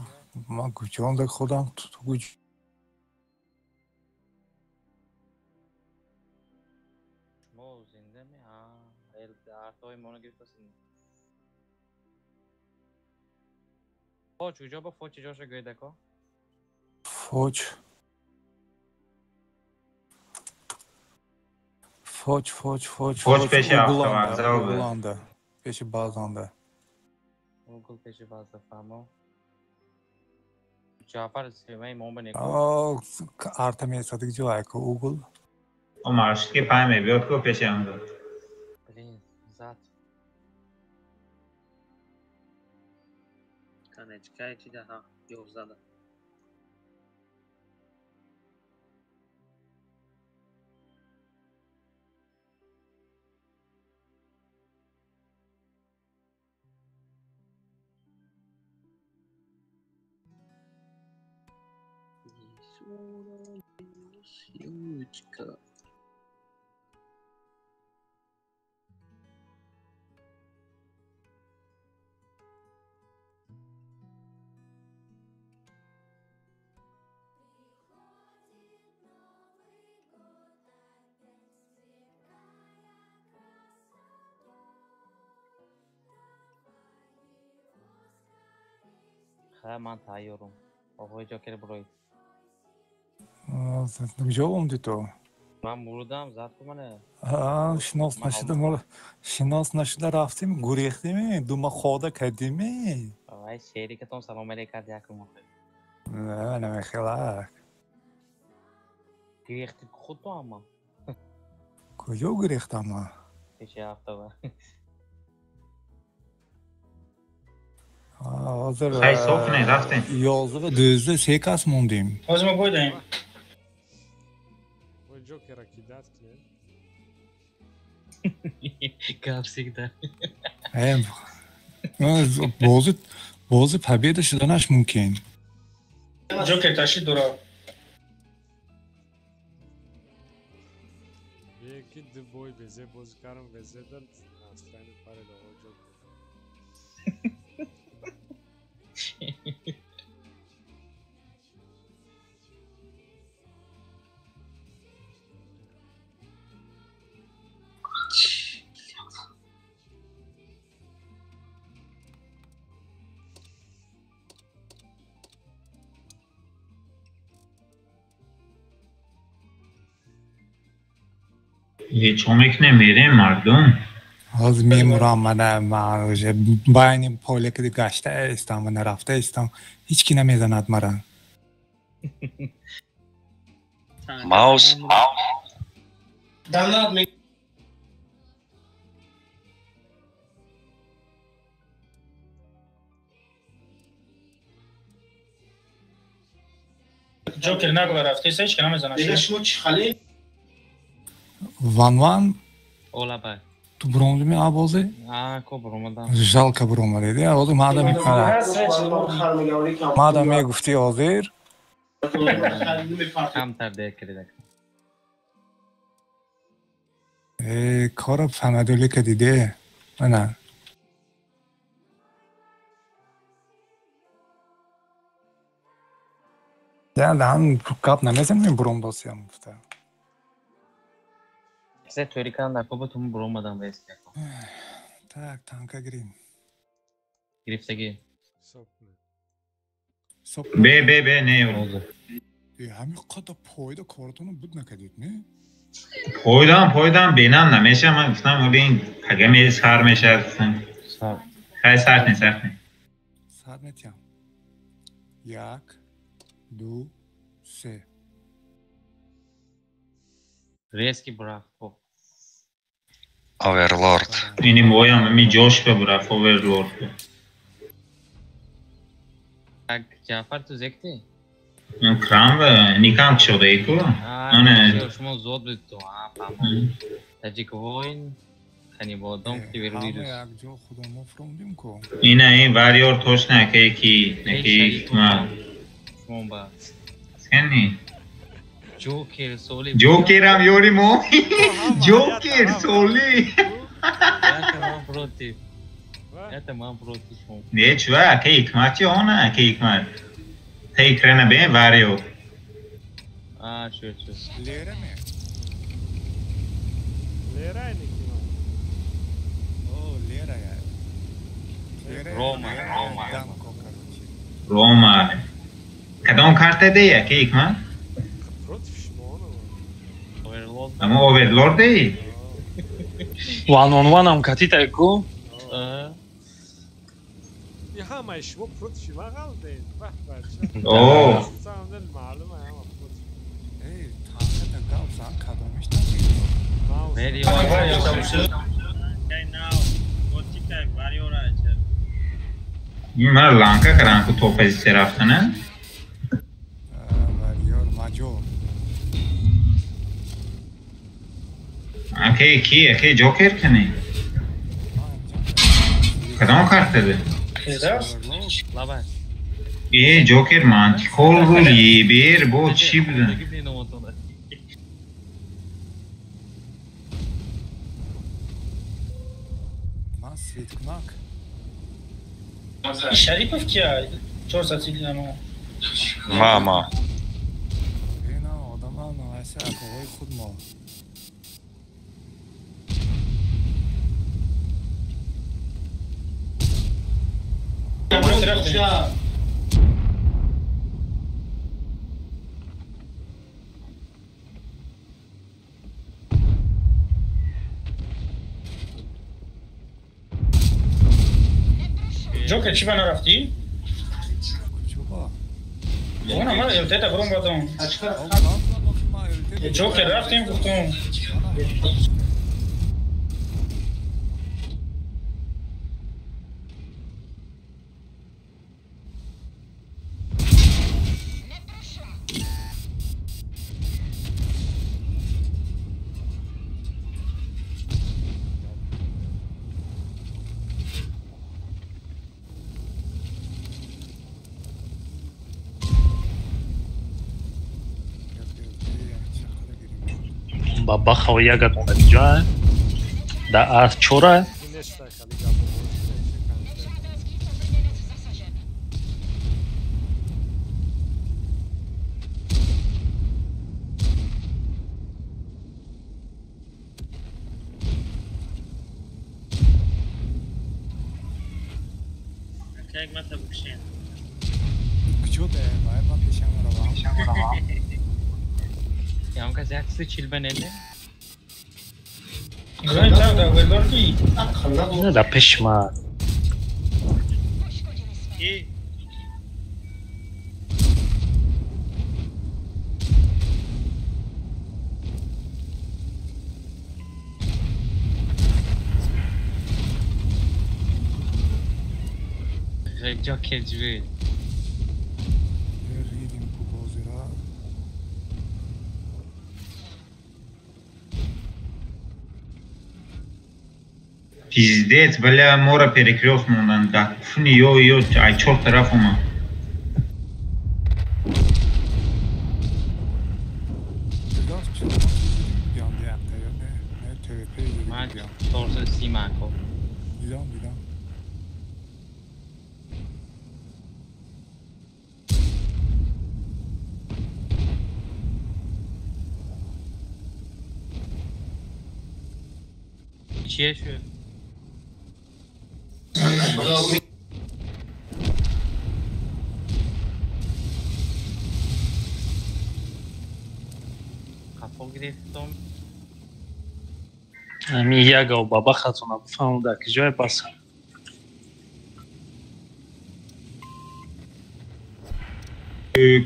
ман куҷонда худам ту куҷ. Шумо зинда ме? Артои моно гирифтасин. Фоч куҷо ба фоч ҷоша гӯедако? Фоч. Фоч, фоч, фоч. Фоч пеши автовокзал буд. Угланда. Пеши базанда. Угл пеши база фаҳмо. Ҷаъфар семаи мо ба неко. О, арта месадик ҷо айко угл. О, маршрутки пай мебиёд ку пеши ҳамда. Блин, зад. Канечкай чи да ёзада. Сючка. Ха, ман тайёрум. Оғои Ҷокер бироед. Куҷо омдӣ ту? Ман мурдам, зад ку мана. Шинос нашуда, шинос нашуда рафтем, гурехтем, дума хода кардем. Вай шерикатон салом алейк кард якум охир. Не, намехелак. Гурехти худто амма. Куҷо гурехтам ман? Пеши автова. Ҳозир Хай соф не рафтем. 11 ва 12 се кас мондем. Ҳозир мо бойдаем. Ой, Джокера кидать кунем. Как всегда. Бози победа шуданаш мумкин. Ҷокер ташриф дорад. Яки ду бой везе бозӣ кардам, везе дар настроение парид оғо Джокер. Чо мекунем, мерем мардум? Ҳозир мемурам, мана ман уже байни поле ки гашта истам ва нарафта истам, ҳеҷ ки намезанад мара. Маус. Донат ме Ҷокер нагло рафтеса, ҳеҷ ки намезанад. Дига шумо чӣ хали? Ван ван. Ола бай. Ту буромадими а бозӣ? А, ко буромадам. Жалко буромадед. Ҳозир мада мегуфтӣ ҳозир. Камтар дер кардак. Э, кора фамадули кадиде. Мана. Я дан гап намезанем буромдосиям гуфта. Се торикан дар коба тум буромадам вес яко. Так, танка гирим. Гирифтагӣ. Бе, бе, бе, не. Ҳамин қадар пойда кортонро буд накардед, не? Пойдам, пойдам, бенам намеша, ман гуфтам, оли ин пага ме сар мешавад, гуфтам. Хай сар не, сар не. Сар метиҳам. Як, ду, се. Резкий бурафт. Оверлорд. Ини моям ми ҷошка бурафт Оверлорд. Так, Ҷафар ту зекти? Крам ва никам шуда ику. Ане шумо зод буд ту. А, фаҳмам. Таҷик воин ханибодом ки вервирус. Як ҷо худомо фуромдим ку. Ина ин вариор точно ки ки ки ма. Шумо ба. Сени. Ҷокер соли. Ҷокерам ёри мо. Ҷокер соли. Это ман против. Это ман против шумо. Не чува, ака ҳикмат чи она, ака ҳикмат. Та экрана бе варио. А, шуд, шуд. Лера ме? Лера никима. О, Лера я. Рома, Рома. Рома. Кадом карта де, ака ҳикмат? Против шумо. Ама Оверлорд ей? One on one ам катита ку? И ҳамаи шумо против ма ғалдед. Баҳ бача. О. Самом маълума ҳама против. Эй, танката гап зан кадомиш танк? Ман ланка кардам ку то позитсия рафтана. Вариор маҷор. Окей, ки, окей, Ҷокер кани? Кадом карта де? Лабай. Э, Ҷокер мантикол рул ебер бо чӣ буда? Ман светкунак. Шарипов кия? 400 намо. Ма, ма. Ина одаман айса акоҳои худ мо. Ҷокер чӣ ба нарафтӣ? Куҷоба? Она ман ЛТ-та буромадам. Ҷокер рафтем гуфтум. Бабахова ягодона ҷа да а чора. Не да пеш ма. Пиздец, бля, мора перекрёст мондан, да куфни ё ё, ай чор тараф омад. Ман 430 мако. Дидам, дидам. Чие шуд? Қафо гирифтом. Ами ягав баба хатуна бифаҳмуда ки ҷое баса.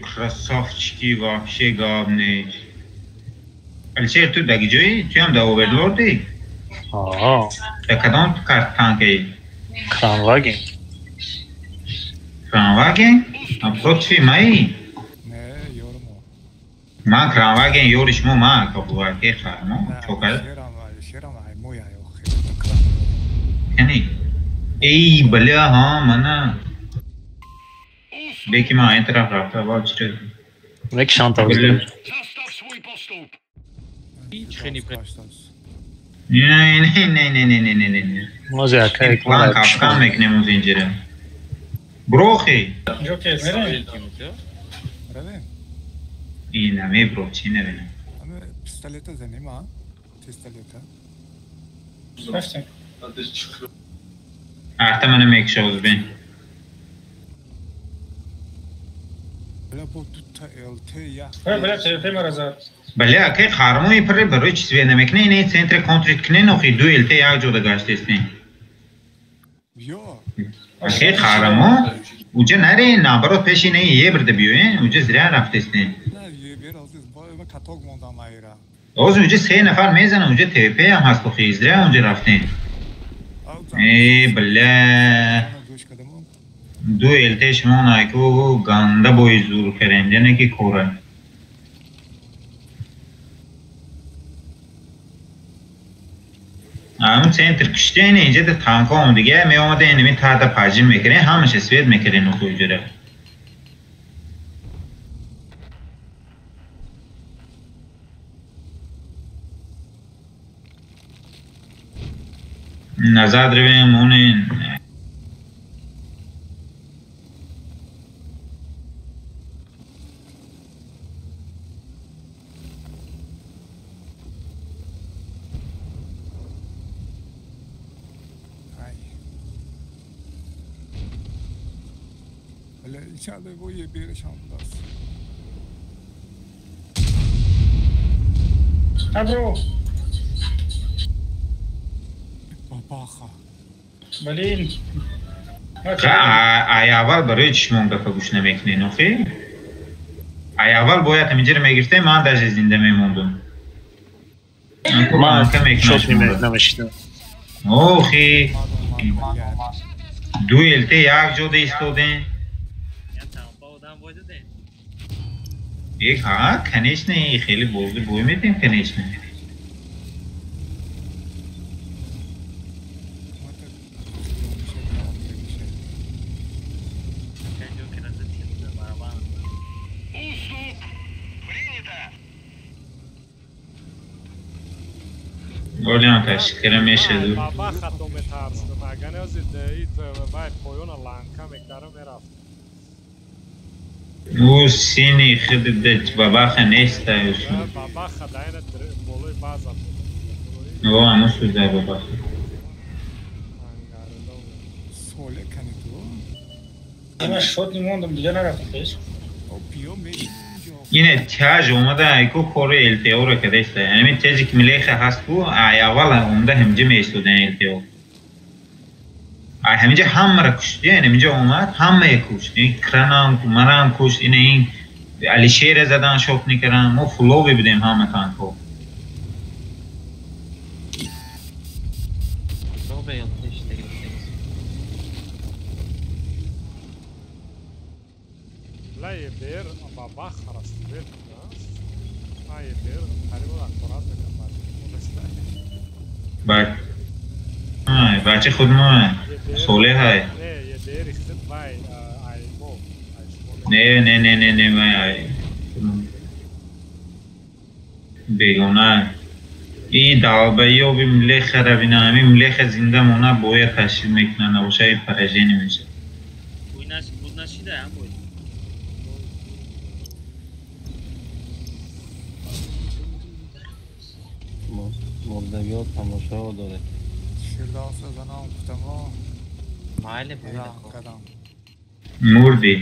Красавчики вообще гап нест. Алишер, ту даги ҷои? Туям да оверлорди? Аа. Да кадом карт танкаи? Кранваген. Кранваген? Напротив маи? Не, ёрмо. Ман Кранваген ёри шумо ма кабуваке хармо. Чокар. Шерам ай моя охи. Кани? Эй, бля, ҳа, мана. Беки ма ин тараф рафта, ва чиро? Мекшан та. Не, не, не, не, не, не, не, не. Мозе акай план капкан мекунем оз инҷира. Брохи. Ҷокер, меравем? Равем. Ина мебро, чи навина. Аме пистолета занем, а? Пистолета. Рафтем. Арта мана мекша оз бин. Бля, бо дута ЛТ я. Бля, ТВП мара зад. Бале, акай хармои пире барои чи свет намекунӣ, ин центре контрит кунен, охи ду ЛТ як ҷода гаштестен. Ё. Акай хармо, уҷа наре, наоборот пеши не ебрда биёен, уҷа зря рафтестен. Не, ебер азиз, бо ма каток мондам айра. Оз уҷа се нафар мезанам, уҷа ТВП ҳам ҳаст, охи зря уҷа рафтен. Э, бля. Ду ЛТ шумо найку ганда бои зур керем, яъне ки кора. Ам центр киштен инҷа да танка омдига меомада инми тата паҷим мекунем, ҳамаша свет мекунем охи уҷара. Назад равем, онен. İçeride bu bir şandas. Абро. Бабаха. Блин. Ай аввал барои чишмон гапа гӯш намекунен, охи? Ай аввал бояд ҳаминҷаро мегирифтем, ман даже зинда мемондум. Ман шот намешидам. Охи. Ду ЛТ як ҷода истодем. Ха, конечно, хеле бозӣ бой медем, конечно. Олиам ташкира мешаду. Баба хато метарсидам. Агар не ит вай поёна ланка мекардам мерафтам. Ӯ сини худ бабаха неста. Бабаха дайна болои база буд. О, ану суда бабаха. Соле кани ту? Ман шот немондам, дига нарафтам пеш. Ине тяж омада айку кори ЛТО-ро кадаиста. Ҳамин тяжи ки милеха ҳаст ку, ай аввал омада ҳаминҷа меистодан ЛТО. Ай ҳаминҷа ҳамаро кушт, ҳаминҷа омад, ҳамае кушт. Ин кранам, манам кушт, ин ин Алишера задан шот мекардам, мо фулове будем ҳама танкҳо. Бача худ мо соле ҳай. Не не не не не вай бегона. И далбаёби млехара бина, ҳамин млеха зинда мона бояд ташкил мекунад, набошад ин поражение мешавад. Буд нашида ам бой. Мурдагиҳо тамошоро доред. Фирдавсро занам гуфтамо. Майли кадам. Мурдӣ.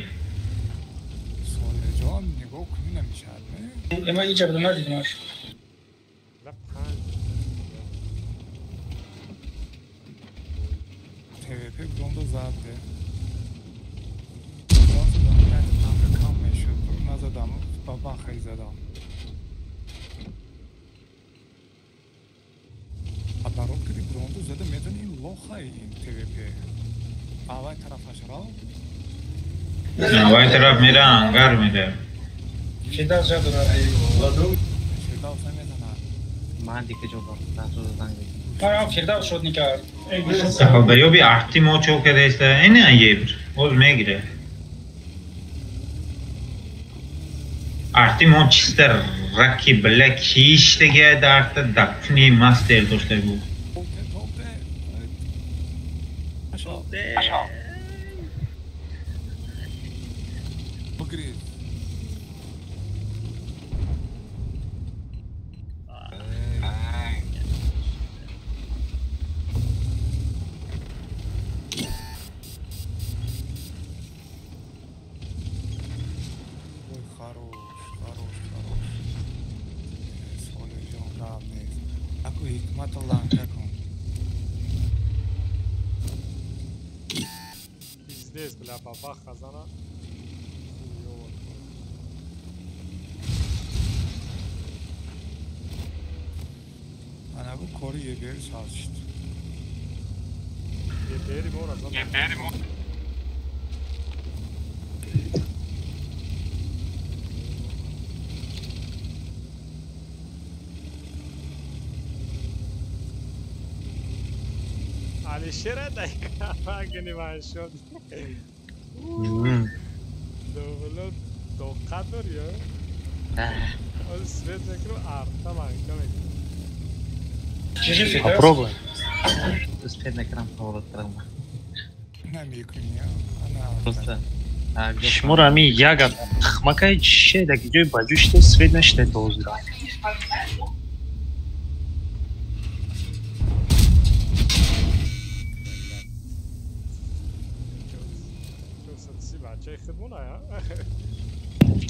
Солеҷон нигоҳ кунӣ намешавад, не? Ман инҷа будам, надидимаш. ТВП будонда зад. Фирдавсро занам як танка кам мешуд. Назадам, бабахай задам. Барон киди бронду зада метавони ин лохай ин ТВП. Авай тарафаш рав? Авай тараф мера, ангар мера. Фирдавс жа дорад. Фирдавс наметавонад. Ман дига ҷо дастро задан. Ман Фирдавс шод никард. Сахалдаёби арти мо чо кадаиста, ина ебр. Боз мегира. Арти мо чиста раки бля киштага дарта дакни мастер дошта буд. Бигрез. Ой, хорош, хорош, хорош. Солеҷон гап нест. Аку ҳикмата ланка кун. Пиздец, бля, бабаха зана. Ана бу кори ебери саз шуд. Ебери мора зана. Ебери мора. Алишера дай гани шуд. Довело тоқат дори, а? Оз свет мекунам, арта ланка мекунам. Попробуем. Успеть на экран поворот кардам. Намекунӣ, Просто Шуморо ҳамин як тухмакай чише дар ҷои ба ҷӯ шида свет нашида то ҳозира.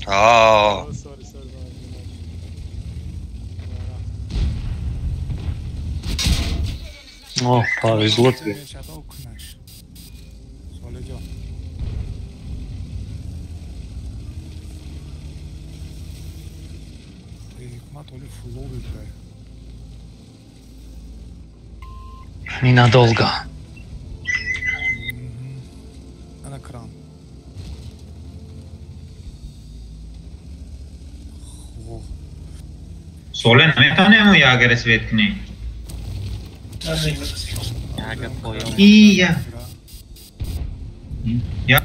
Аа. О, повезло тебе. Ненадолго. Ана кран. Соле наметавонем ягара свет кунем. Ия. Я.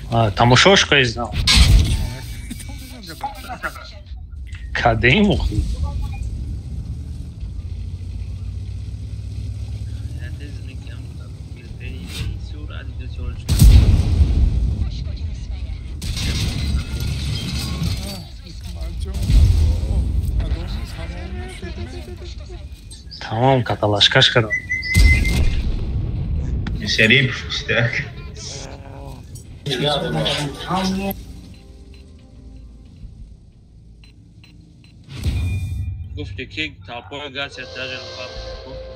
Тамошош кайзнам. Кадем охи? Тамом каталашкаш кардам. Шарипов иштирак. Гуфти ки толпой гасят даже лапку.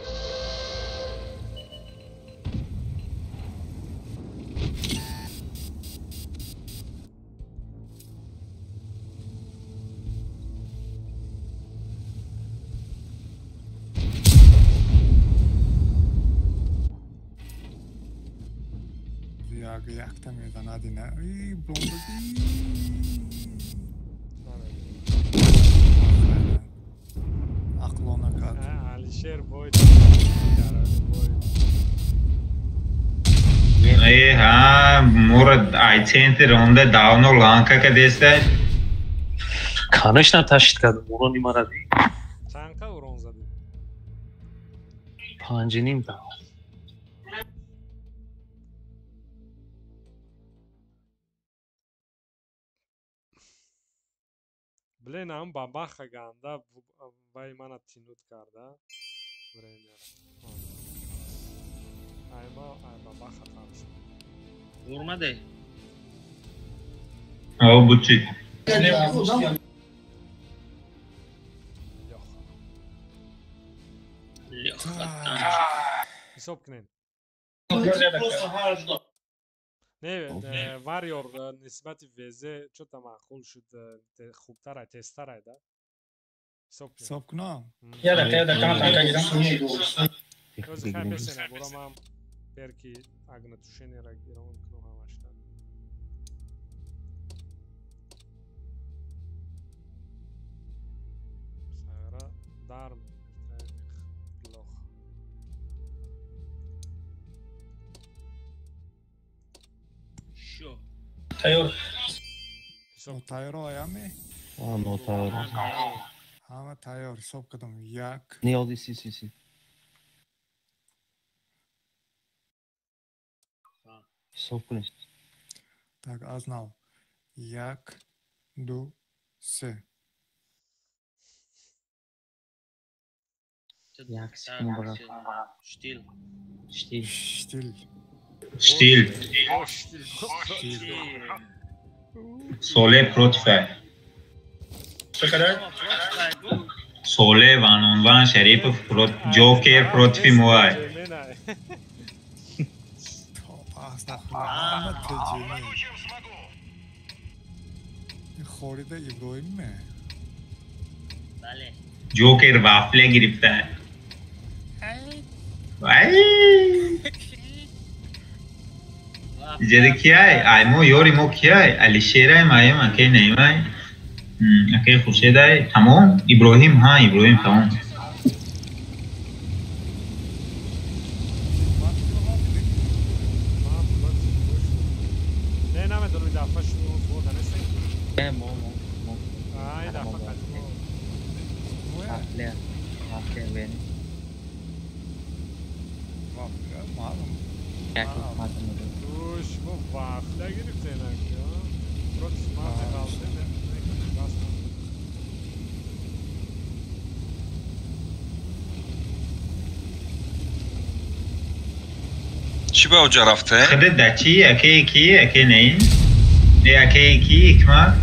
Якта мезанад ина. И бомба. Ақлона кард. Алишер бой. Э, ҳа, мора ай центр онда давно ланка кадеста. Конечно, ташид кардам. Урони мара ди. Чанка урон зади? 5.5 та. Блин, ам бабаха ганда вай мана тинут карда. Времяра. Айма ай бабаха тамш. Урмаде. О, бучи. Лёха. Ҳисоб кунем. Не, вариор нисбати ВЗ чӯта маъқул шуд, хубтарай, тезтарай да? Ҳисоб кунам? Я дақиқа ман танка гирам. Ҳозир хай бесена, бора ман перки огнетушениеро гирам кунам ҳамашта. Сара дар лох. Тайёр. Нотайёро аяме? Нотайёро. Ҳама тайёр, ҳисоб кардам. Як. Не, оди си си си. Ҳисоб кунед. Так, аз нав. Як, ду, се. Як секунд, брат. Штил. Штил. Штил. Штил. Соле против Соле ван Шарипов Ҷокер против Муай. Хорида Иброҳим Ҷокер вафля гирифта. Вай! Иҷода кияй? Ай мо ёри мо кияй? Алишерай маем, акай Наимай, акай Хуршедай. Тамом? Иброҳим, ҳа, Иброҳим тамом. Не, намедонам ин дафъа шумо фода нестем. Не, мо мо. Ай дафъа қадимо. Вафля, вафля вен. Вафля, маълум. Як маълум. Уш, мо вафля гирифтем ака. Против мате қалдем, не, Чӣ ба оҷа рафте? Хиди да чӣ? Акаи ки? Акаи Наим? Э, акаи ки? Ҳикмат?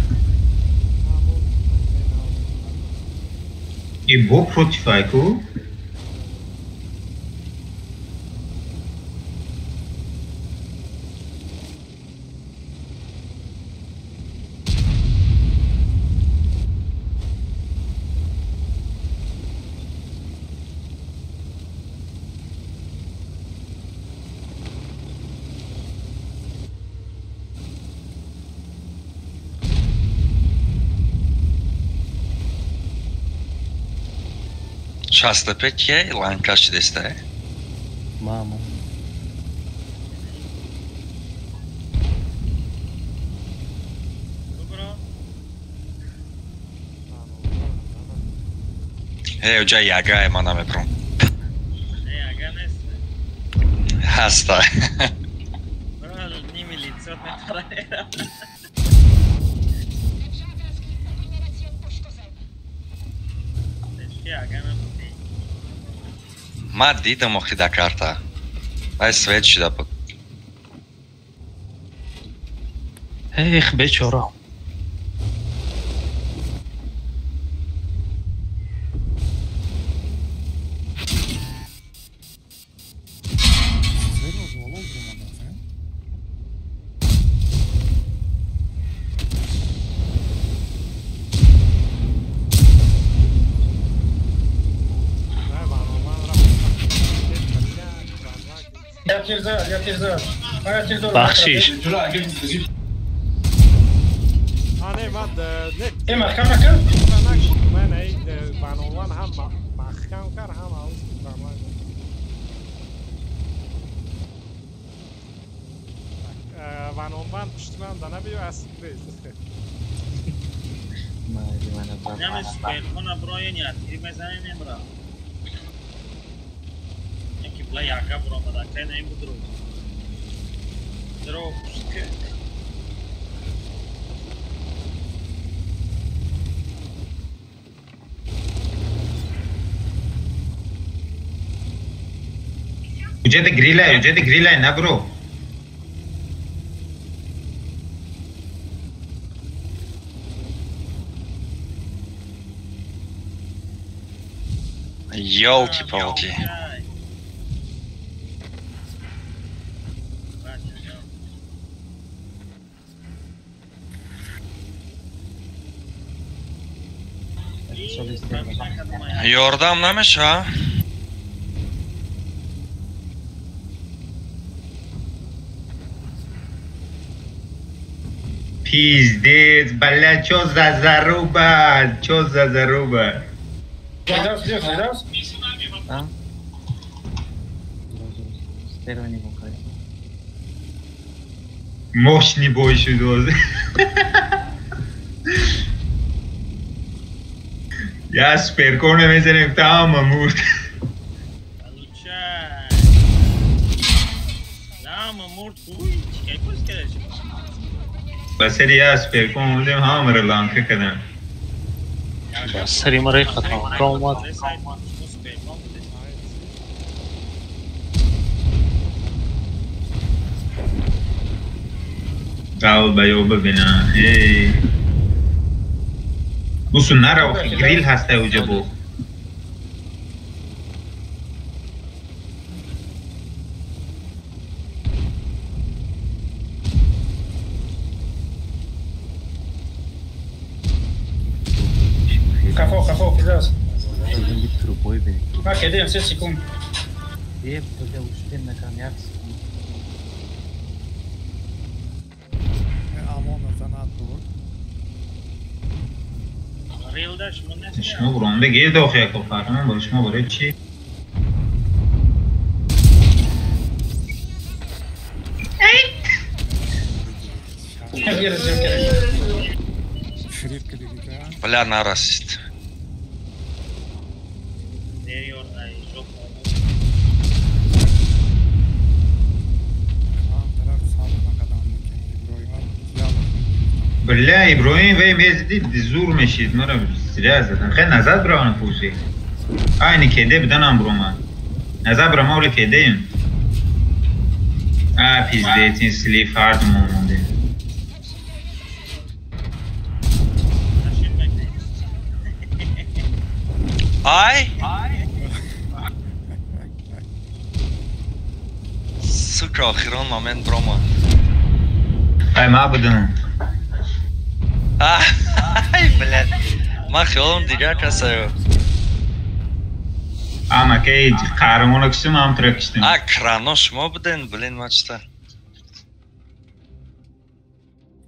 И бо против айку? Шастапе кия ланкаш шидеста? Мама. Э, уҷа ягае ман намебурам. Не, яга нест. Ҳаста. Ними лицо метарам. Ман дидам охи да карта. Ай свет шуда буд. Эх, бечора. Бахшиш. Уҷада грилай, уҷада грилай, набро. Ёлки-палки. Ёрдам намеша? Пиздец, бля, чё за заруба? Чё за заруба? Мощный бой шуд. Я суперкона мезанем там, мурд. Ба сари я суперкон омадем, ҳамаро ланка кардам. Ба сари маро хатамка омад. Долбоёба бина. Эй. Бусу наро, грил ҳаста уҷа бу. Қафо, куҷост? Ма кедем, 3 секунд. Е, бля, успем накарам, як секунд. Амона занад буд. Шумо буронда гирд охи яко фармон бо шумо барои чӣ? Бля, нарасид. Бля, Иброҳим вай мезидид зур мешид, маро зря задан. Хеле назад бравам пурсид. Айни кеде буданам бромад. Назад брама оли кедеем. А, пиздец, ин слив ҳарду мо мондем. Ай? Сука, охирон момент бромад. Ай, ма будам. Ай, блядь. Ман хиёлам дигар касаю. Ама кей қаҳрамона киштим, ам тура киштим. А, крано шумо буден, блин, ма чита.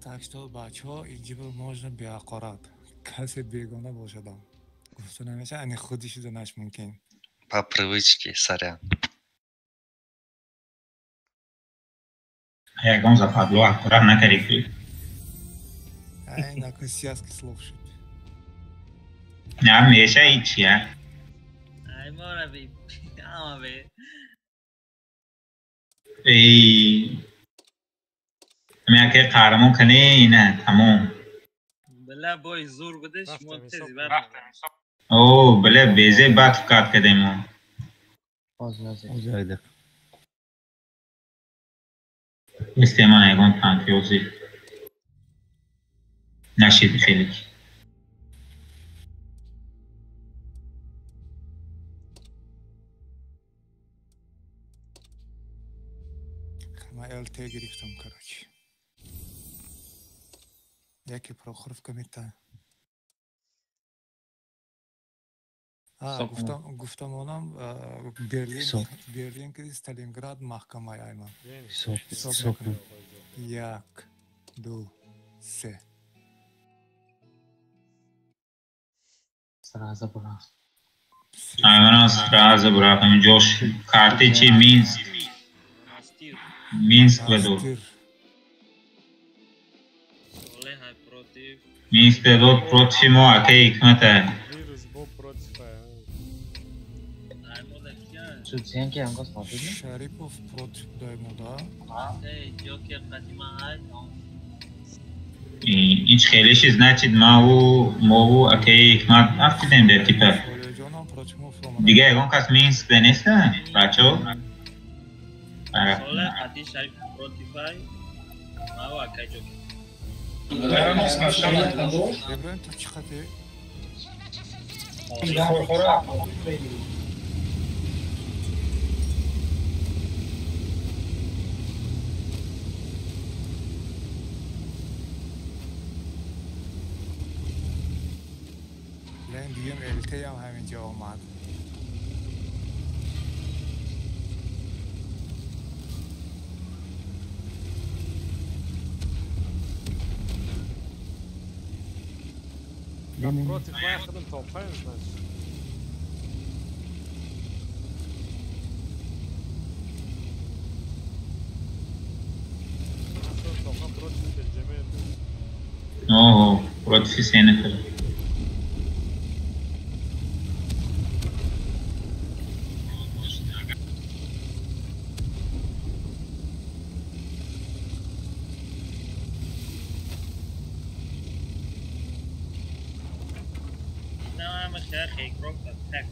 Так что, бачаҳо, инҷиба можно беҳақорат. Касе бегона бошадам. Гуфта намешавад, ани худи шуданаш мумкин. По привычке, сорян. Ягон западло ҳақорат накарди ки. Ай, накун связки слов шуд. На, меша ҳичия. бе ҳама бе. Эй ҳамин яке қаҳрамон кане ина тамом. Бля бой зур буде шумо тези бар. О бля безе бад кат кардем мо. Оз як дақиқа. Мисли ман ягон танкиёзи нашиди хеле. Ман ЛТ гирифтам, короче. Яке Прохоровка мета. Ҳисоб кунам. Гуфтам онам Берлин, Ҳисоб. Берлин ки Сталинград маҳкамай айман. Ҳисоб. Ҳисоб Ҳисоб мекунам. кун. Як, ду, се. Сразу бурафт. Аймана сразу бурафт. Ҳамин ҷош карти чи Минск. Настир. Минск дод. Настир. Солеҳ ҳай против. Минск дод против мо акаи Ҳикмата. Вирус бо против. Аймода кия? Суценки ҳам гос мавҷуд не? Шарипов против будай мо да. Эй Ҷокер қадима ҳай тамом. Ин хелеши значит маву мову акаи Ҳикмат афтидем дар типа. Солеҳҷонам против мо фуромада. Дига ягон кас Минск да неста? Бачо? Солеҳ қади Шариф против ҳай. Маву акай Ҷокер. Иброҳим, ту чӣ қати? Лен дигам ЛТ-ам ҳаминҷо омад. Против ман худам топаем, значит. Топа против ТޖМ. Оҳо, против се нафар. На ҳама хеле игрок так.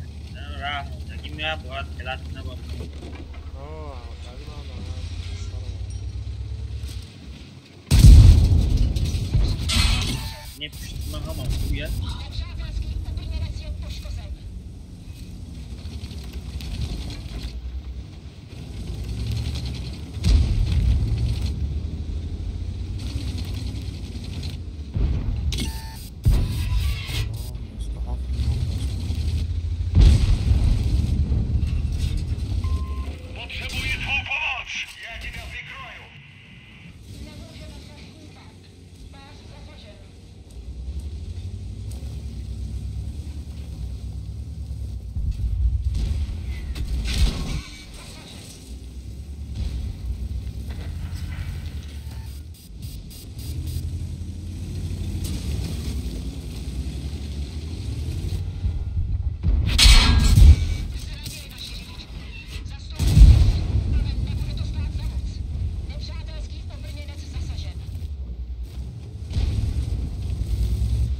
Раҳ мондагӣ меояд бояд хелат набод. О, хари ман сарам. Не пушти ман ҳама гӯяд. Potrzebuję twą pomoc! Ja тебя прикрою!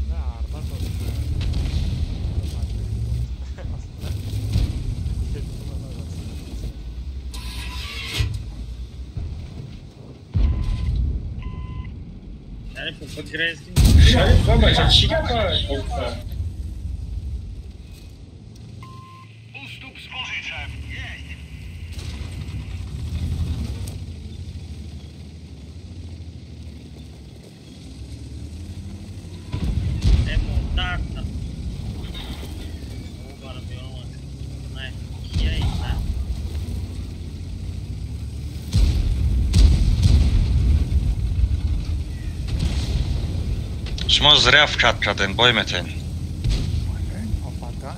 Не, арба то. Шариф бигрезди. Шариф бача чӣ гапа гуфта? Уступ с позиции! Есть! Э мондарта. О бара биёрам. Не, кия ина? Шумо зря вкат кардем, бой метен. Попадан.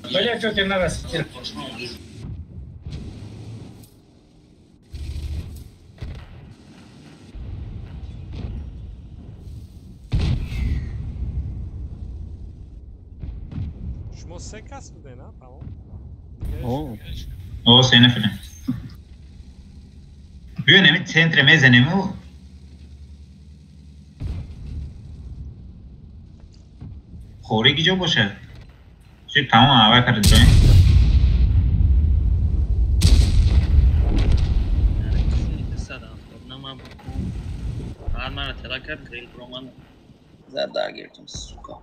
Бля, что тебе надо сидеть? Шумо се кас буден, а? Тамом? О, се нафарем. Биё неми центре мезанему. Хори ки ҷо бошад? Чи тамом аввал кард ҷой? Мара тела кард, грил броман. Зардар гирифтам, сука.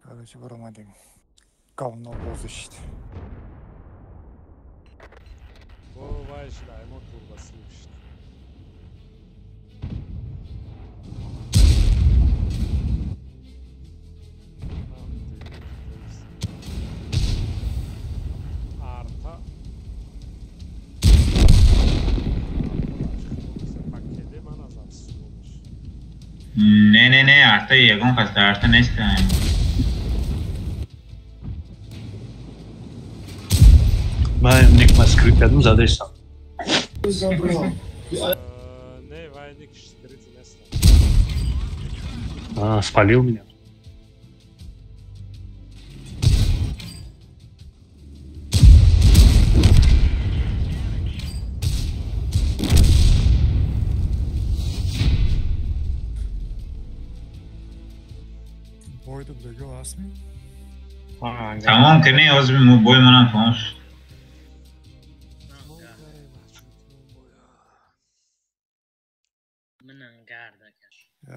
Короче, баромадем. Говно бозӣ шид. Бо вай шуда, мо турба слив шид. Арта. Не, не, не, арта ягон кас дар арта нестам. Ман ник ма скрипт кардам, задаистам. Не, вай ник скрипт нестам. А, спалил меня. Бойда будагио ҳастми? Тамом ки не, ҳозир мо бой манам тамом шуд.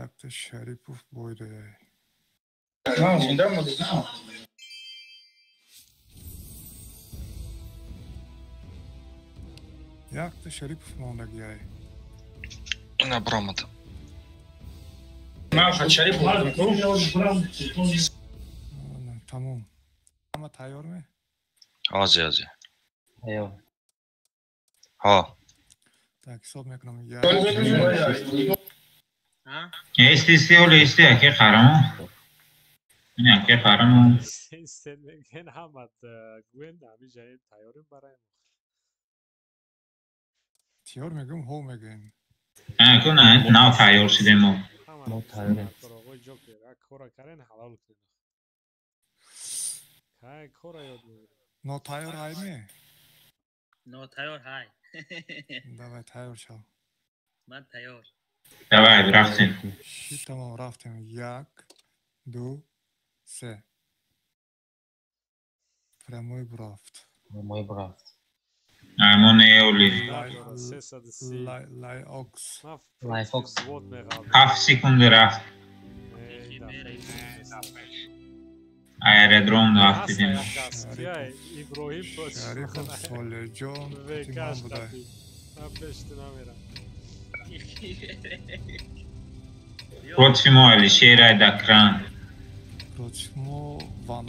Якта Шарипов бойда. Якта Шарипов мондагиай. Ина бромад. Тамом. Ҳама тайёр ме? Ҳозир, ҳозир. Ҳо. Так, ҳисоб мекунам. Исти, исти, оли, исти, аки қарамо. Ин аки қарамо. Исти, мегӯен ҳамат гӯен ҳамин ҷае тайёрем барои мо. Тайёр мегӯем, ҳо мегӯем. Ку на, нав тайёр шудем мо. Мо тайёрем. Оғои Ҷокер, як кора карен ҳалол кунед. Кай кора ёд мегирем. Нотайёр ҳай ме? Нотайёр ҳай. Давай тайёр шав. Ман тайёр. Давай, рафтем. Ши тамом, рафтем. Як, ду, се. Прямой бурафт. Прямой бурафт. Аймон эоли. Лайокс. Лайфокс. 7 секунда рафт. Аэродром рафтидем. Иброҳим Шарипов Солеҷон тимон будай. Пешти намерам. Против мо Алишер Айдакран. Против мо Ван.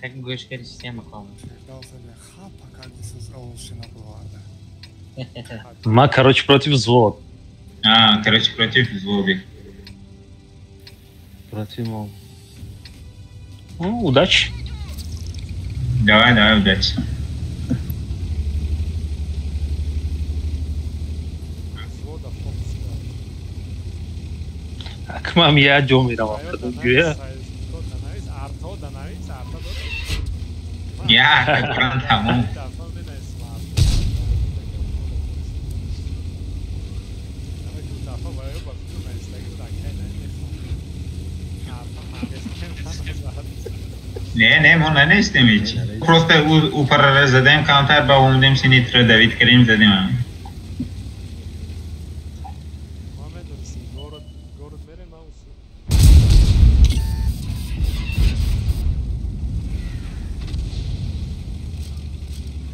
Как гӯш карди система ком. Ма, короче, против взвод. А, короче, против взводы. Против мо. Ну, удачи. Давай, давай, удачи. К мам я ҷо меравам. Я, Қуръон тамом. Не, не, мо нанестем ҳеч. Просто ӯ парара задем камтар, ба омадем синитро давид кардем, задем.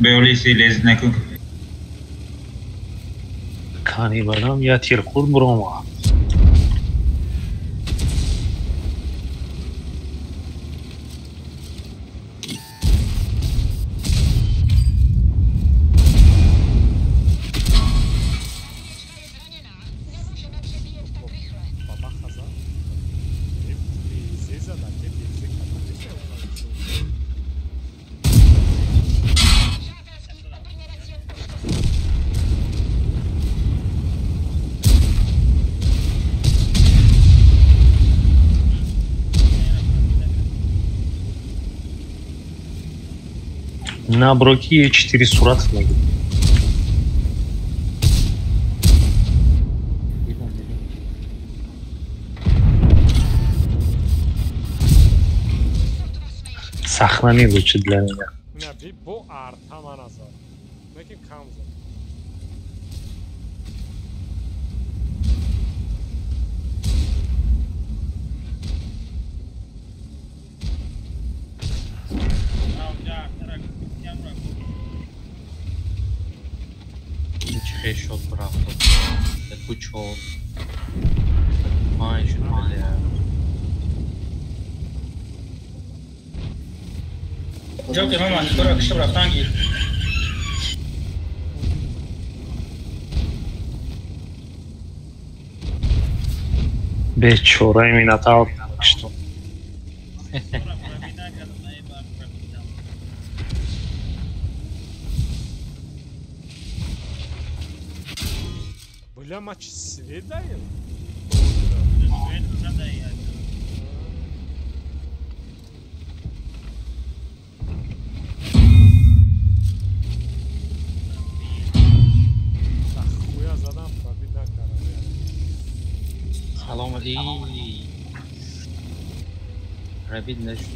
Беолиси лез накун. Кани бадам я тир хурд бурома. зада ке безе кадом На броки 4 сурат мегирад. Сохрани лучше для меня. Бо арта мана зад. Лекин кам зад. Хедшот рафт. Ду чор. Панҷ шуд бля. Ҷокер ман монитора киштам рафтан гир. Бечораи Минотавр киштам. Бля, ма чи свет даем? Хуя задам, пробит накардам. Салом алейкум. Пробит нашуд.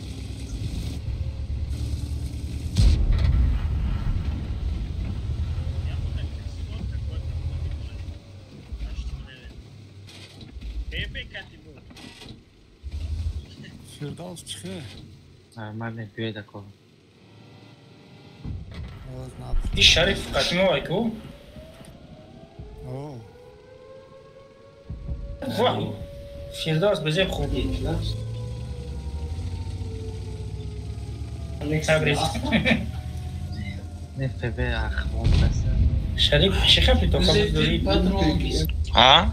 Фирдавс чихе? Нормально, биёй такого. И Шариф Катимова ку? О. Ва. Фирдавс безеб хуби. Не ФБ ахмон паса. Шариф чӣ хапи то хаб дорӣ? А?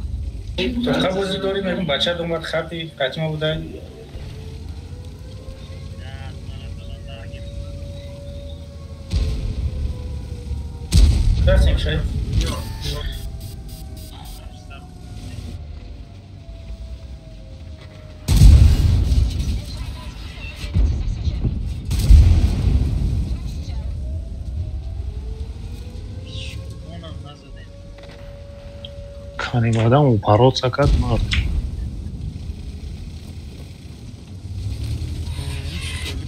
То хаб бозӣ дорӣ мегум бача домад хапи Катимова будай. Шариф. Кани одам упороться кард мард.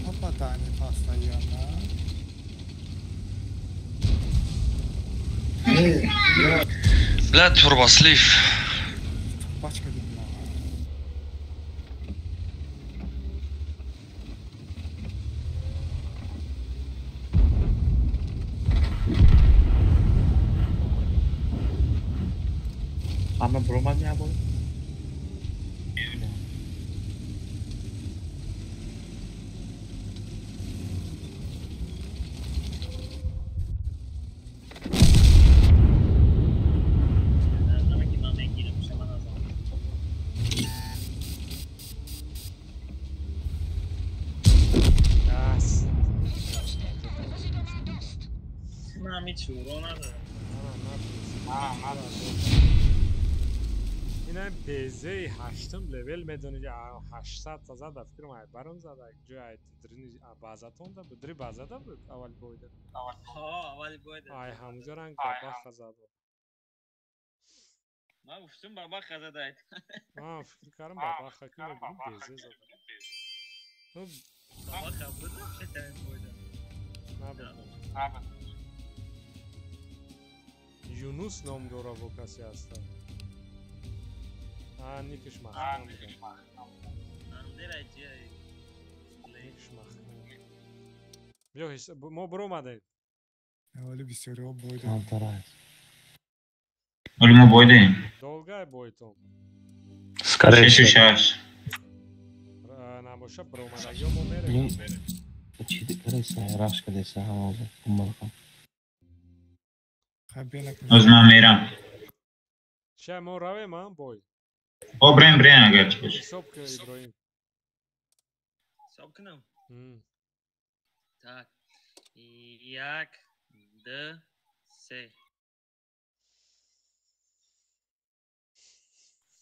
Попадание постоянно. Бля, турбослив. Пачка дымна. Ама бромад меабод? Ина безеи ҳаштум левел медонӣ 800 та зада фикрам ай баром зада ҷои ай дрини базатонда буд дри базада буд аввали бойда. Аввали бойда. Ай ҳамуҷо ранг бабаха зада. Ман гуфтум бабаха зада. Ман фикр кардам бабаха ки мебинам безе зада. Бабаха буд вообще бойда. Набуд. Юнус ном дора бо касе ҳаста. Никиш махкам. Никиш махкам. Биё мо биромадем. Аввали бисёриҳо бойдем. Оли мо бойдем. Долгай бойтон. Скорее Шешу шаш. Набоша биромадагиҳо мо мерем. Чӣ кареса рашк кадеса ҳамоза умалкам. Оз ман мерам. Ша мо равем а бой. О, брем, брем, агар чӣ боша. Ҳисоб ки Иброҳим. Ҳисоб кунам? Так. 1, 2, 3.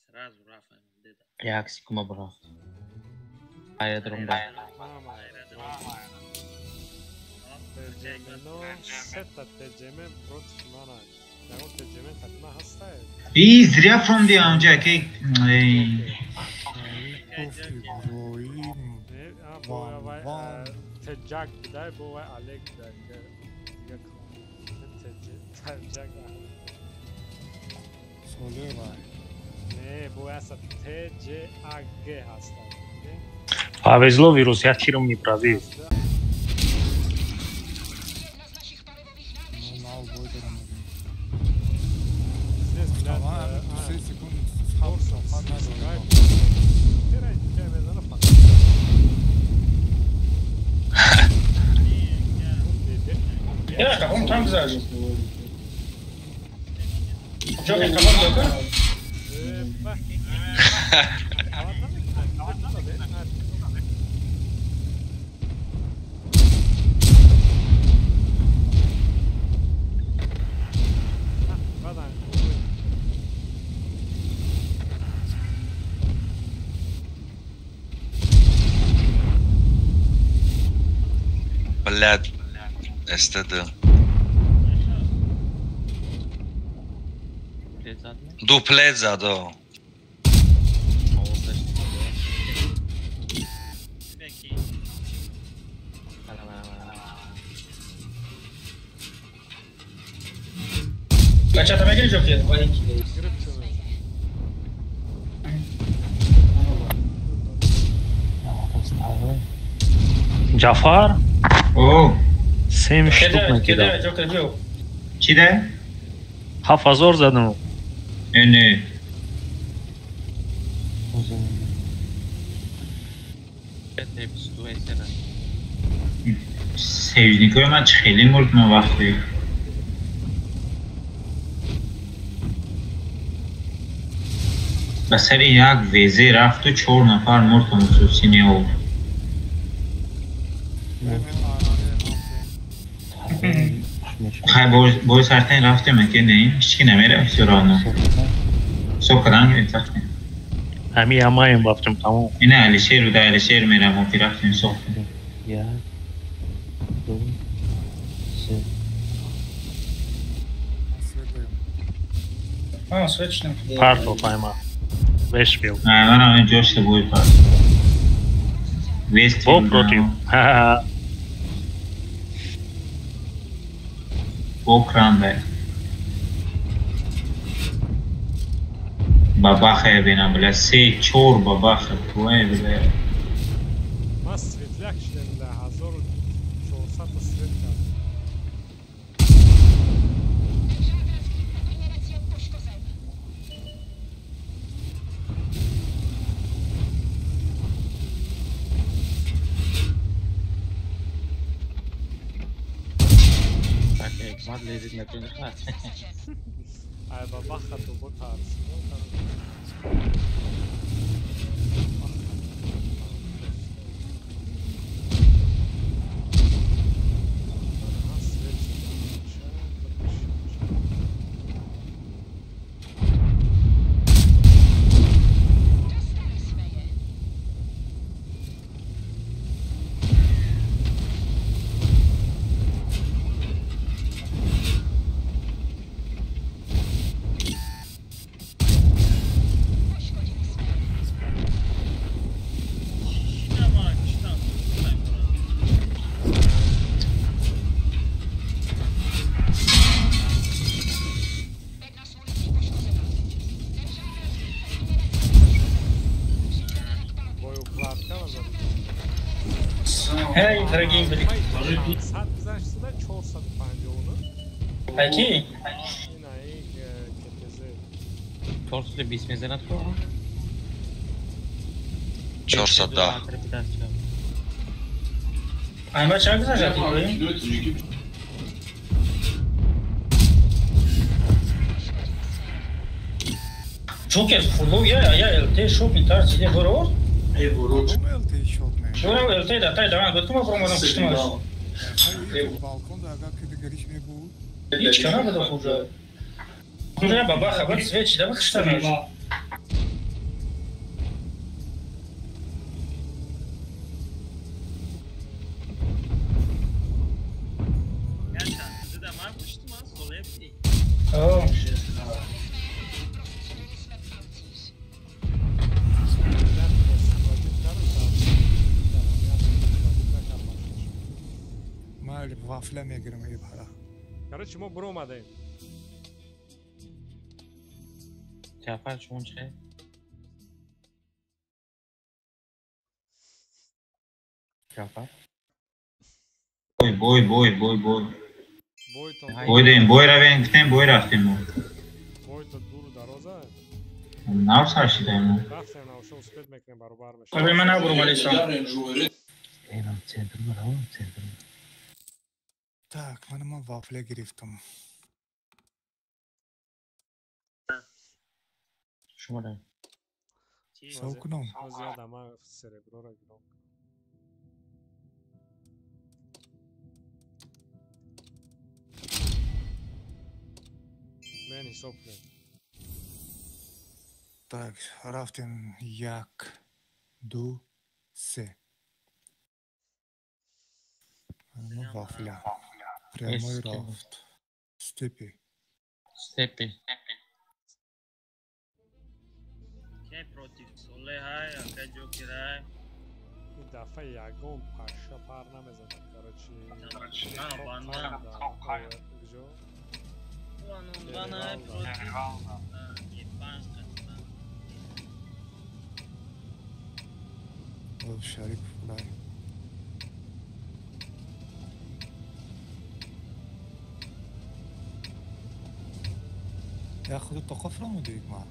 Сразу рафтем. Як секунда брафт. Аэродром ба. Сета ТޖМ против мана. Ягон ТޖМ хатма ҳастай? И зря фромди амҷа ки Теҷак будай, бо вай Олег будай. Теҷак. Соле вай. Не, бо аса ТޖАГ ҳастай. Повезло вирус, я тиром не пробил. Я, каком там зажил? Джокер, кого Джокер? Блядь, СТД. Дуплет задо. Бачата мегири Джокер? Ҷафар? О, 7 штук накидал. Чӣ да? 7000 задам. Не. Союзникои ман хеле мурд ман вақте. Ба сари як везе рафту 4 нафар мурд хусусӣ об. Хай бой сартен рафтем ки не, ҳеч ки намерафт всё равно. Всё кадан гирифтем. Ҳами амаем рафтем тамом. Ина Алишер уда Алишер мерам ки рафтем сохтем. 1, 2, 3. А, срочно. Парто пайма. Вестфилд. А, мана ҷош бой пар. Вестфилд. Бо против. Ха-ха. Окранде. Бабаха бинам, бля, 3, 4 бабаха, твоя, бля. Ма светляк шидем, бля, 1400 свет кард. Ай, бабаха то бо тарс. Эй, дорогие были. Какие? 420 мезанад ко? 410. Ама чанд гузашт? Джокер фуло я ЛТ шопинг тарс иде бро. ЛТ шот ме. Чора ЛТ да тай даван гуфтум баромадам куштимаш. Балкон да агар ки дигариш мебуд. Ҳеч ка набуда хужа. Хужа баба хабар свет чида ба куштанаш. Вафля мегирам эй бара. Короче, мо буромадем. Ҷаъфар шумо чӣ? Ҷаъфар? Бой, бой, бой, бой, бой. Бой дем, бой равем, гуфтем, бой рафтем мо. Бой то дуру дароза? Нав сар шидаем мо. Рафтем, нав шо успед мекунем, баробар мешавем. Абе ман набуромадистам. Инам центр баравам, центр. Так, ман вафля гирифтам. Шумо Сав кунам. Зиёда ман сереброра гирам. Мен ҳисоб кунем. Так, рафтем як, ду, се. Вафля. Прямой рафт. Степи. Степи. Ке против Соле ҳай, ака Ҷокер ҳай. Ин дафъа ягон паша пар намезанад, короче. Куҷо? Шарипов лай. Я худ тоқаф рамудик ма.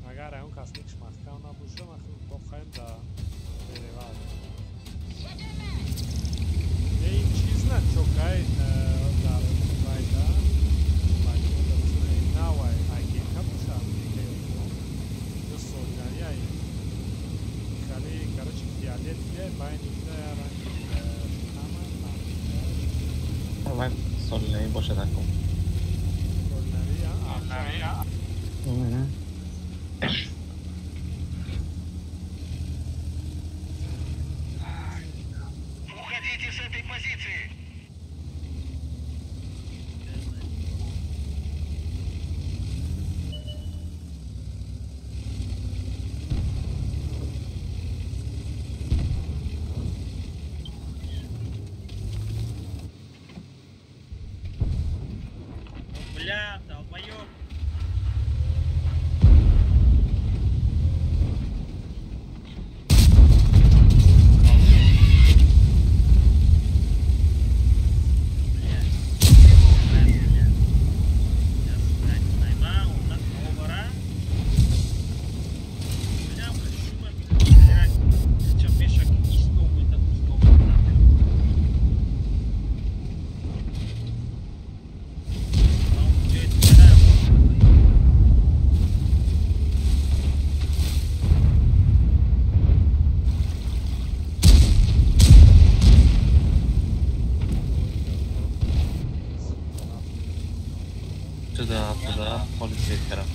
Агар он кас никш маҳкам набоша, ман худ тоқаем да перевал. Ин чиз на чокай дар байда. Байда навай агента боша, ё солидария. Хали, короче, фиолетовия байни ранги ҳама. Вай солидария бошад акун. Уходите с этой позиции. Бля, долбоёб. Туда, туда, полиция тараф.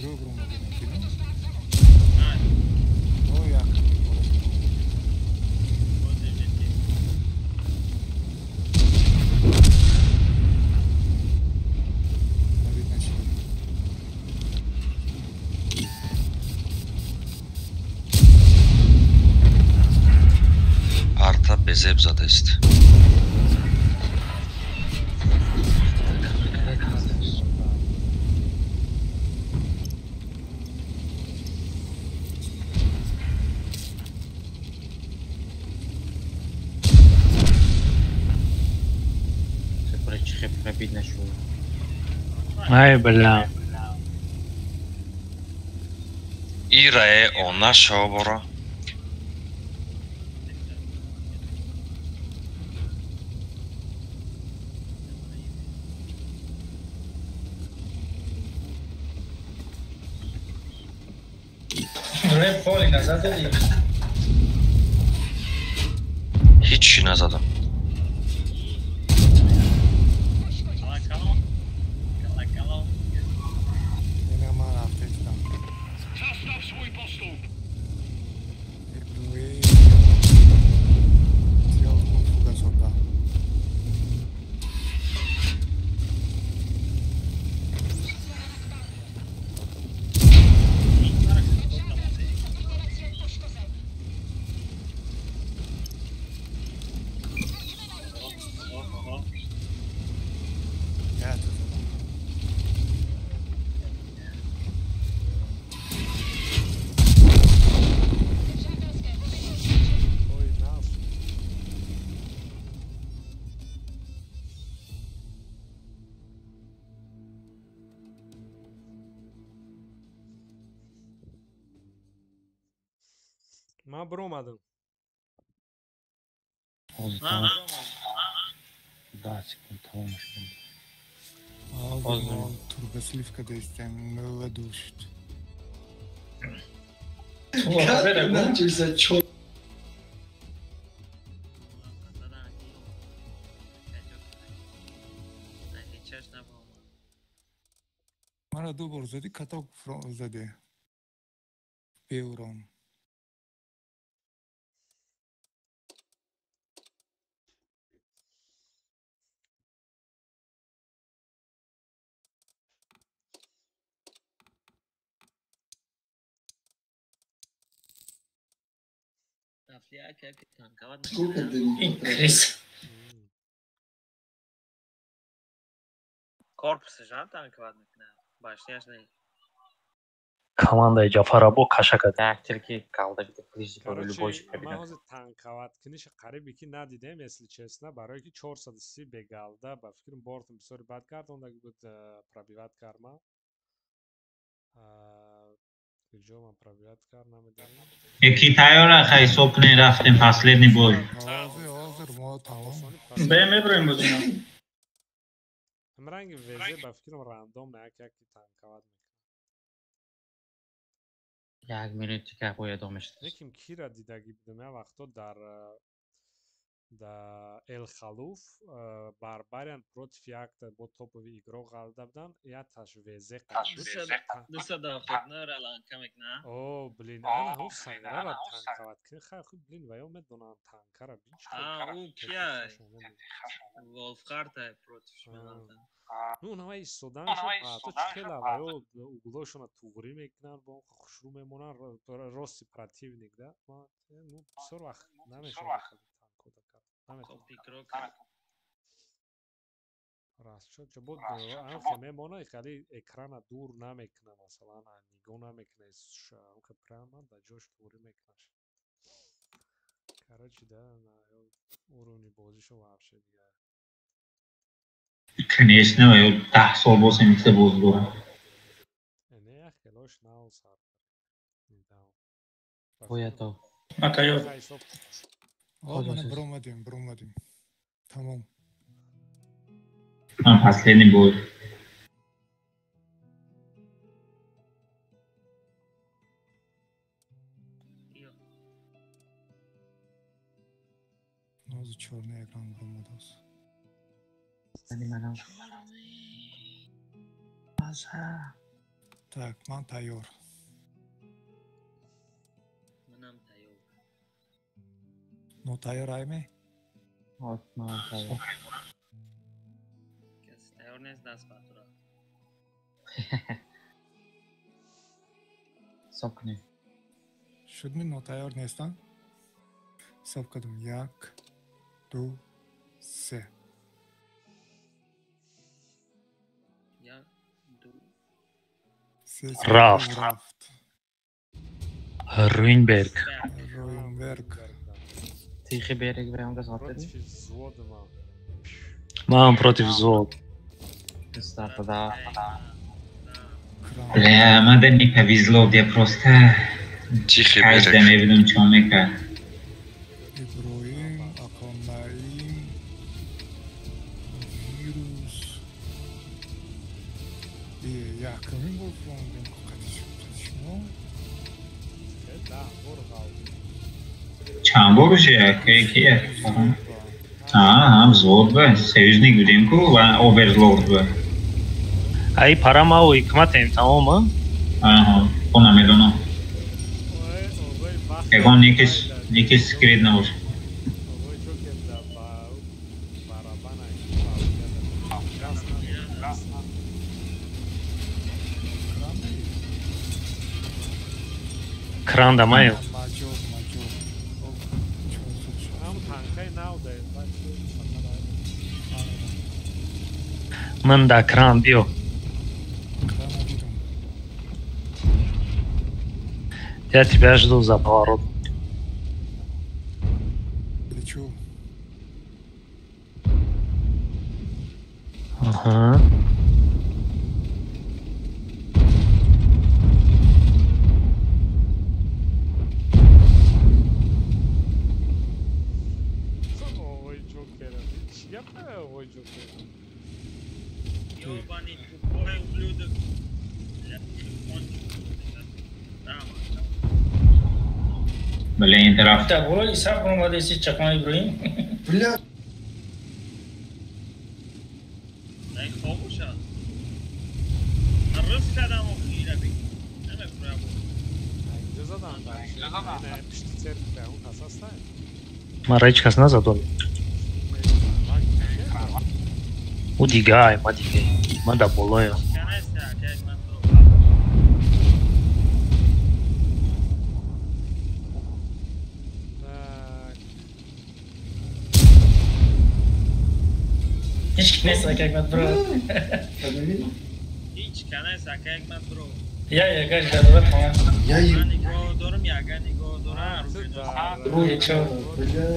хушрӯ биромадем кино. О, як Арта безеб задааст. Ай, бля. Ирае она шобора. Рэп холи назад дадӣ? Ҳичи назадам. Ман биромадам. Да, секунд, тамом шуд. Турбослив кадаистем, 02 шуд. Мара ду бор задӣ, каток заде. Беурон. Корпусашам танковать мекунад. Башняш не. Командаи Ҷафарабо каша кард. Короче, ман ҳозир танковать куниша қарибе ки надидем, если честно, барое ки 430 бегалда, ба фикрам бортон бисёри бад гардондаги буд, пробивать карма. Куҷо ман пробивать кард намедонам. Яки тайёра хай ҳисоб кунем, рафтем последний бой. Ҳозир мо тамом. Бе меброем бозино. Ранги везе ба фикрам рандом як яки танковать мекунад. Як минут дигар бояд омешт. Лекин кира дидагӣ будам як вақто дар Элхалуф Барбариан против якта бо топовый игрок ғалида буданд, якташ везе 279 раланка мекунад. О, блин, ана ҳу санграра танковать кунӣ, хай хуб, блин, ва ё медонам танкара бич. А, ӯ кия? Волфхарта против меғалта. Ну, онҳо истодан шуд, то чӣ хела ва ё углошона туғрӣ мекунанд, бо хушрӯ мемонанд, рости противник, да? Ну, бисёр вақт намешавад танкода кард. Расчёт бо анхе мемона, хали экрана дур намекуна, масалан, нигоҳ намекуна, анхе прямо да ҷош туғрӣ мекунаш. Короче, да, уровни бозишо вообще дигар. Конечно, ё 10 сол боз ҳамиса боз дорам. Не, як хелош нав сар. Бояд то. Ма тайёр. Мана биромадем, биромадем. Тамом. Ман последний бой. Ҳозир чорни экран биромадааст. Манам. Так, ман тайёр. Манам тайёр. Ну тайёр айме? Вот, ман тайёр. Каси тайёр нест, даст бардора. Ҳисоб кунем. Шуд ми нотайёр нестам? Ҳисоб кардам. Як, ду, се. Як, ду, се. Рафт. Рафт. Руинберг. Руинберг. Тихий берег прям газотади. Против взвода. Ман против взвод. Старта, да. Бля, мада не повезло, я просто Тихий каждый берег. мебинам чо мекард. Иброим, Аконаим, вирус. И якумин бор фрондем қати шумо. Да, бор ғалб. Чанд бор уже ки ҳам взвод ба союзник будем ку ва оверлорд ба. Ай парамау ҳикматем тамом, а? Аҳа, ко намедонам. Ой, овой бахт. Ягон никис скрит набошад. Овой Джокер да ба барабана. Красно. Кран дамаю. Маҷор, маҷор. Ам танкай нав да бачи фақат. Ман да кран биё. Крана дидам. Я тебя жду за поворот. Лечу. Ага. Овой Джокер. Чӣ гап овой Джокер? Ёбаный тупой ублюдок. Бля, кончил. Бля, ин тараф. Та боло Исҳақ омадаси чақман Иброҳим. Бля, Дай хоб бошад. Ман рӯз кардам охира бигир. Намекунам. Инҷо задан бачи. Не, пишти церква он кас ҳастай. Мара ҳеҷ кас назад оли. Ӯ дигай, ма дигай. Ман да болоям. Канаста, акак ман туро. Так. Ҳеҷ ки нест акак ман туро. Ҳеҷ канаст акак ман туро. Я ягаш дадора тамом. я Ман нигоҳ дорам, яга нигоҳ дорам. Рӯи чо. Бля.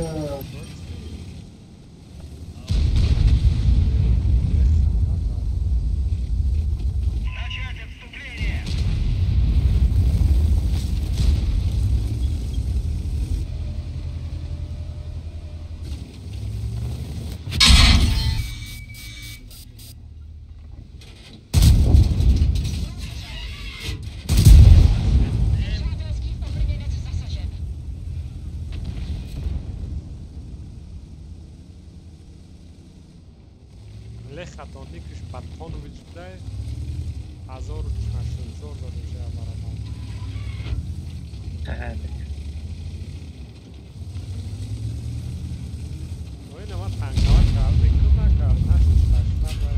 Начать отступление! Лехатоникиш Батонович дай 1084 дода мешава барабан. Ой, нама танкава кард, мекун накард, нашуд ташмар вай.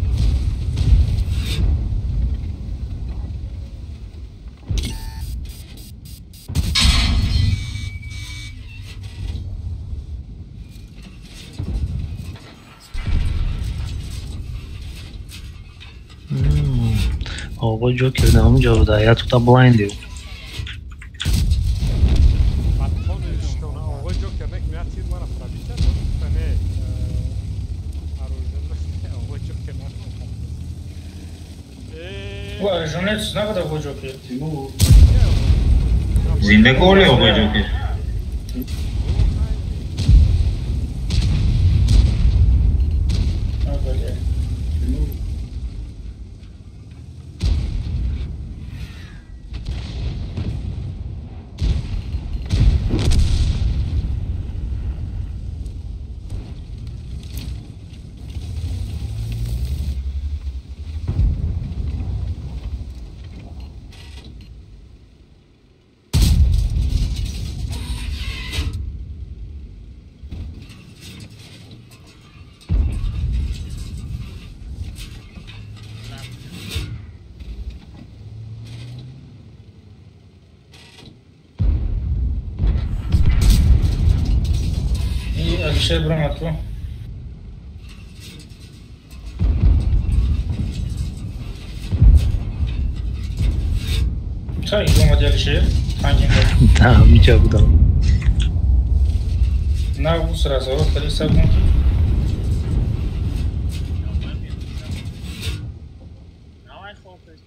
Оғои Ҷокер дар ҳамон ҷо буда. Я тута блайнди. Батонович тона овой Ҷокер нек меяд тир мара пробита, но не. Оружие, овой Ҷокер накард. Ӯ аржонет набуда го Ҷокер. Тимур. Зинда голи овои Ҷокер. Бале. Тимур. Алишер бромад ку. Чаро омади, Алишер? Да, ҳамиҷа будам. На ус разворот кардиста будам ки. Давай, хлопец.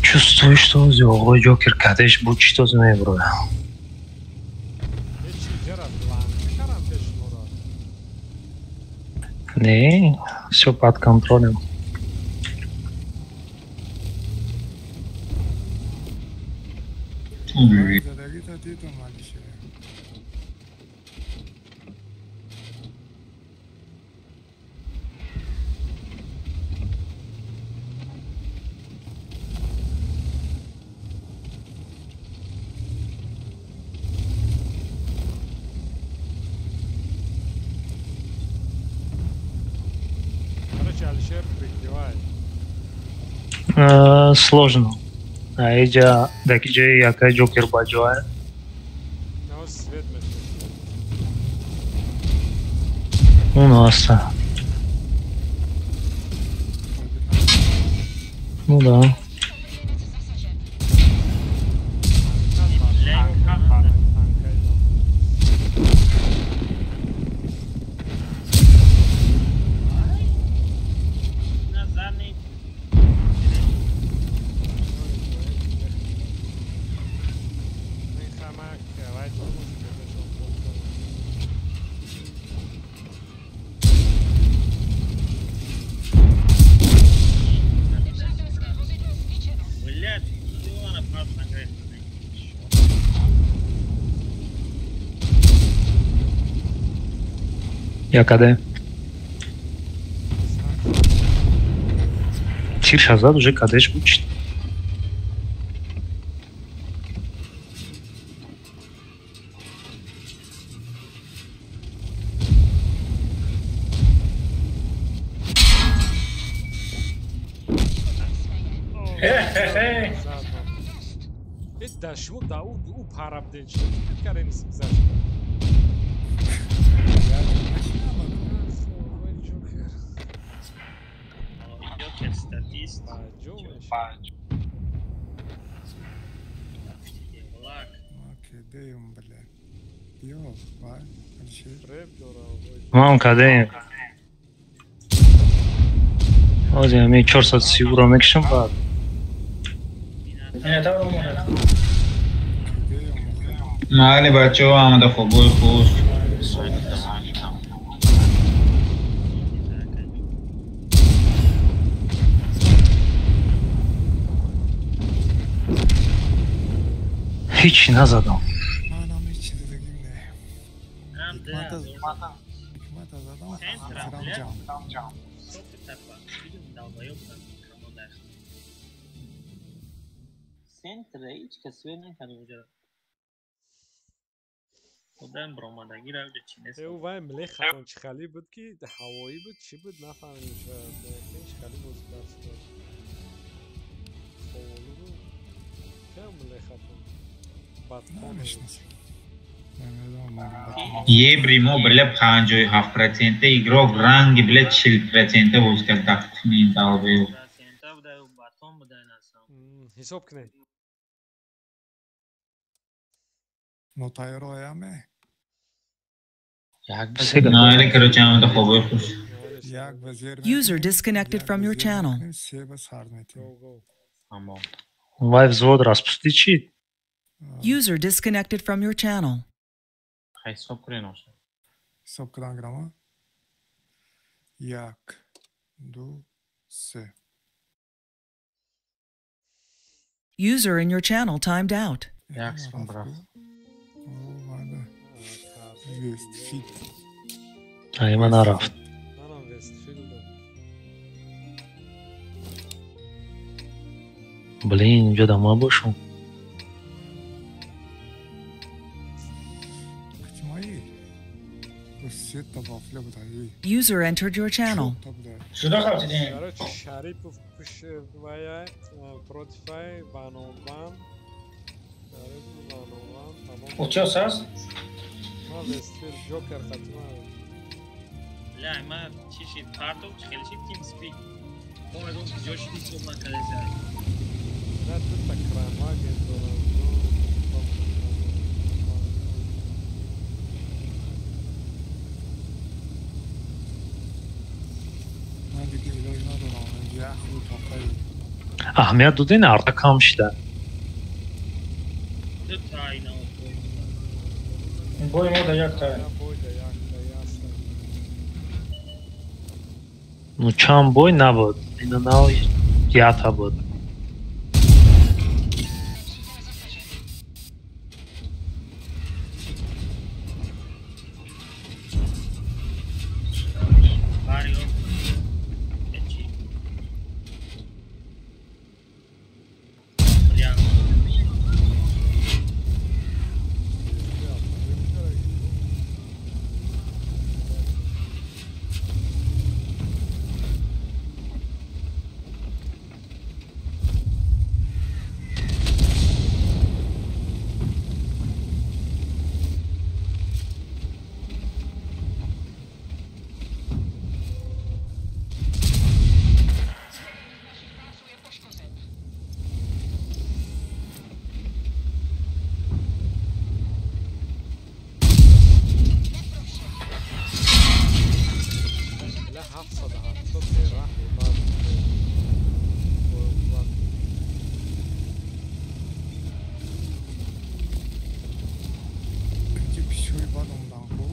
Чувствую, что ози оғои Ҷокер кадеш буд, чӣ тоза мебурояд. Ҳеч ҷара ланка карам пеш шуморо. Не, всё под контролем. Задагита дидум, Алишер. Короче, Алишер прикрывает. Сложно. Аиҷа даки ҷои якай Ҷокер ба ҷоя. Навоз свет мешавад. Он аста. Ну да. Назарни. Мехамак, вай тормоз кардашон. Блядь, она правда накрыта. Якаде. Тир шазад уже кадеш буд. Хе-хе-хе. Да шумо да ӯ пара буден, чӣ фикр кардем гузашт? Ҷокер. Ҷокер статист. Баҷо мешавад. Лак. Кедеюм, бля. Биё, вай, Алишер. Реп дора. Ман кадеем. Ози ҳамин 430 ро мекушам баъд. Ина тавр омад. Кедеюм, охир. Майли, бачаҳо, ҳамада хобои хуш. Ҳеҷ назадам. Манам ҳеҷ чизи дигим не. Ам Ҳикмата да. ҳикмата задам, Центра, хотирам бля. ҷамъ. Софи тапа. Видим, долбоёб там команда. Центра ҳеҷ кас свет накард уҷа. Одам бромадагӣ равда чи нест. Ӯ вай млехатон чӣ хали буд ки ҳавоӣ буд, чӣ буд, нафаҳмидем, шояд. Чӣ хали боз дарс дод. Ховолу буд. Кам млехатон. Батхон буд. Намешинасам. Намедонам, ман батон. Ебри мо, бля, 57% игрок ранги, бля, 40% боз кард дақиқи долбоёб. Процента буда, батон буда насам. Ҳисоб кунед. Нотайрояме? Як ба Се Майли, короче, ҳамада хобои хуш. Як ба зер User мекунем, disconnected як from ба your зер channel. мекунем, се ба сар метем. Go, go. Тамом. Вай взвод распусти чӣ? User disconnected from your channel. Ҳисоб кунед оша. Ҳисоб кардан гирама? Як, ду, се. User in your channel timed out. Як секунд рафт. Омада. Вестфилд. Ай, ман нарафт. Манам Вестфилдам. Блин, инҷо да ман бошам. Кутимои. Сета вафля буда. User entered your channel. Шуда қабтидем. Короче, Шарипов пуш вая против вай ван-он-ван. Шарипов ван-он-ван. Тамом. Утёс аст? Ма Вестфилд Джокер хатима. Бля, ма чӣ шид? Партов чӣ хеле шид TeamSpeak. Мо мегӯм куҷо шидӣ ҳисоб накардеса. На дута крамаген дорам. Ман дига илоҷ надорам. Ях рӯ тоқаи. Аҳамият додин арта кам шида. Дута ина Бой мо да якта. Бой да якта яста. Ну чанд бой набуд. Ина нав ята буд. Марио. Эчи. Бля. Бля, 770 бераҳм бад. Бой. Ки пишои бад омадан ку.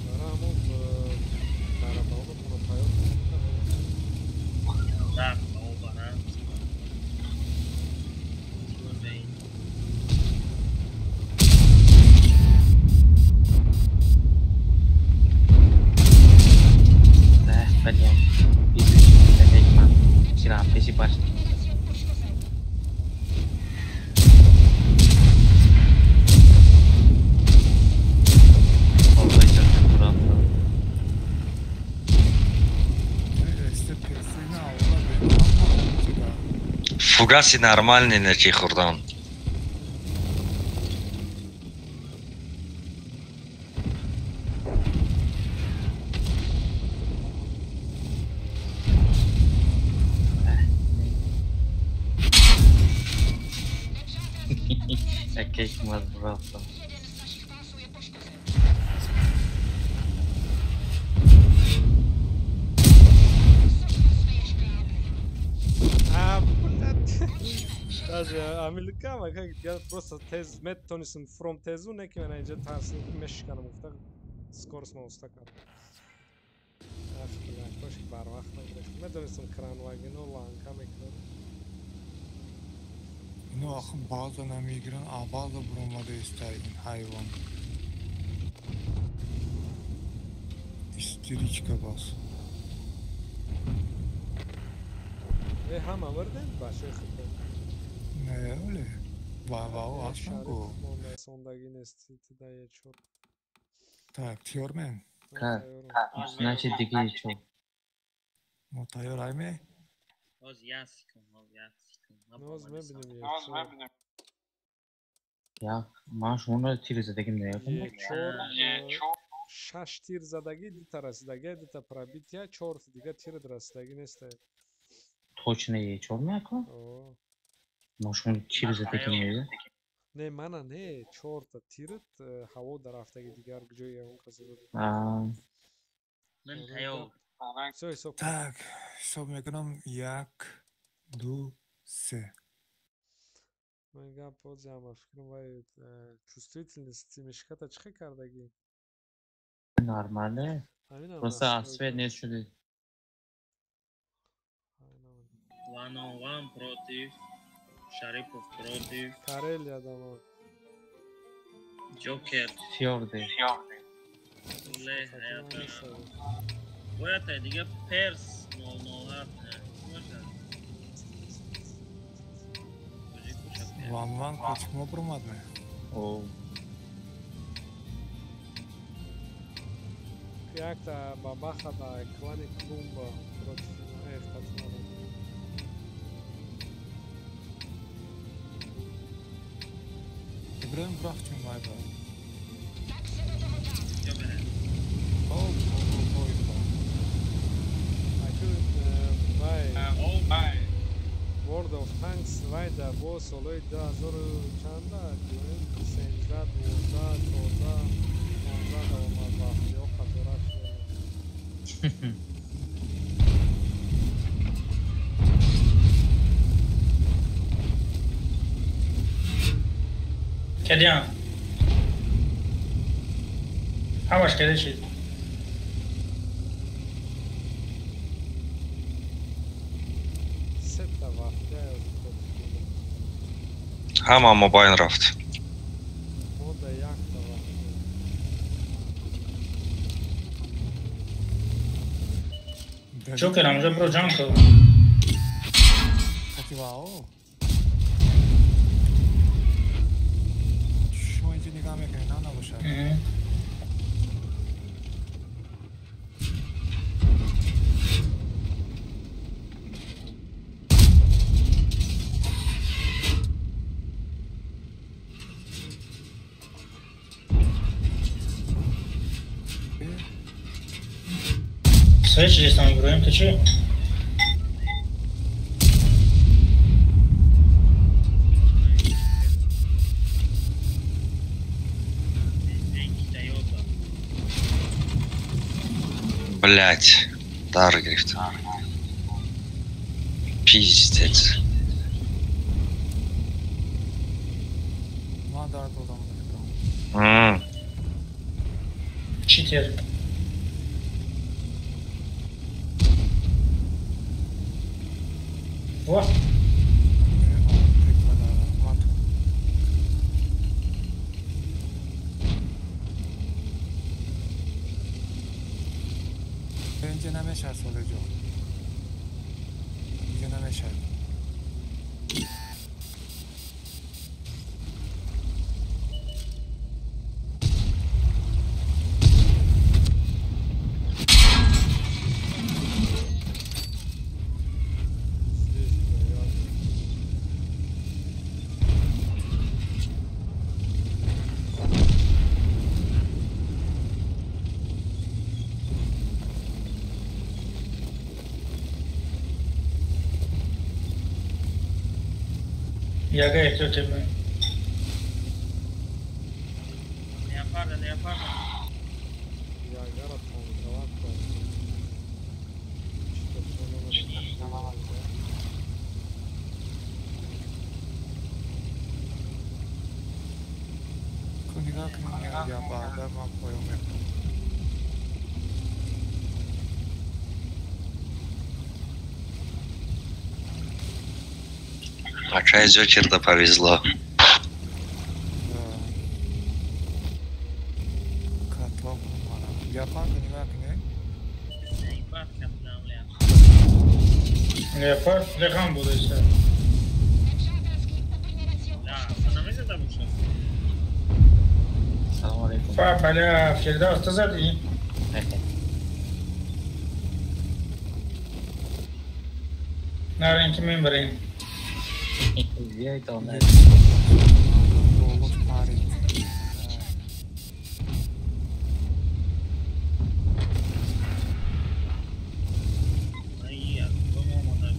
Дара ҳамон дарабаонатонро тайёр кунед. Рафт обара. Чӣ Да, блядь. Пиздец, ман. Кирам, пеши баш. Оллоҳи ҷон, бурафта. Эсте песина аввала бенам чида. Фугаси нормальный нечи хӯрдан. Якеш маз бурафта. А, блядь. Даже амилика как я просто тез метонисм фром тезу неки мена инҷа тарсим ки мешиканам гуфта скорость ма уста кард. Ах, бля, кош ки барвақт нагирифт. Метонистам кранвагино ланка мекунам. Ино ахы база намегиран, а база буромада иста ин ҳайвон. Истеричка бас. Э, ҳама мурдем бачаи худтон. Не, оле. Ва ва ҳастан ку. Шариф монда сондагӣ нест тида ечор. Так, тиёрмен. Как? Значит, диги чо. Мо тайёр айме? Ҳоз як секунд, ҳоз як секунд. Ман Ноз бомадисам. мебинем ечор. Як, ман шуморо тир задагим наёдам. Ечор, шаш тир задагӣ, дута расидагӣ, дута пробития, чорта дига тират расидагӣ неста. Точно ечор меако? О. Мо шумо тир задагим наёдам. Не, мана не, чорта тират ҳаво дар рафтаги дигар ҷои ягон касе буд. А, Ман тайёр. Всё ҳисоб кун. Так, ҳисоб мекунам як, ду, се. Ман гап боз ама фикрам вай чувствительности мешиката чӣ хел кардагӣ? Нормально. Ҳаминам Просто настройка. свет нест шуди. One on one против Шарипов против Карелия дама. Ҷокер. Фьорде. Уле ҳаята. Бояд дига перс 007 бошад. Тоҷик бошад. Ван ван кочмо буромад ме? О. Якта бабаха да клани клумба против эх пацанов. Ибраим рафтем вайба. Вай World of Tanks вай да бо солҳои 2000 чанда 13, 12, 14, 15 давомад вақт ё қатора шуда. Кадиан. Ҳамаш каде шид. Сета вақта Ҳама мобайн рафт. Мода якта вақта. Ҷокер ҳамҷа бро ҷанг кар. Кативао. Шумо инҷо нигоҳ мекунед, на набошад. Свет шидестам, Иброҳим, ту чӣ? Блять, дар гирифт. Пиздец. Ман дар додам. Читер. Во. инҷа намешад солеҷон. Инҷа намешад. Яга эҳтиёт Иброҳим. Леопарда, леопарда. Ягара танковат Нигоҳ кунед, я баъда ман поён мекунам. Акай Джокерда повезло. Да. Котлов Леопарда нигоҳ кунед. Леопард лехан будааст. Салом алейкум. Фа, бля, Фирдавс, ту задӣ? Нарем ки мебарем. Биёед омад. Боло парид. Ай, дом омада.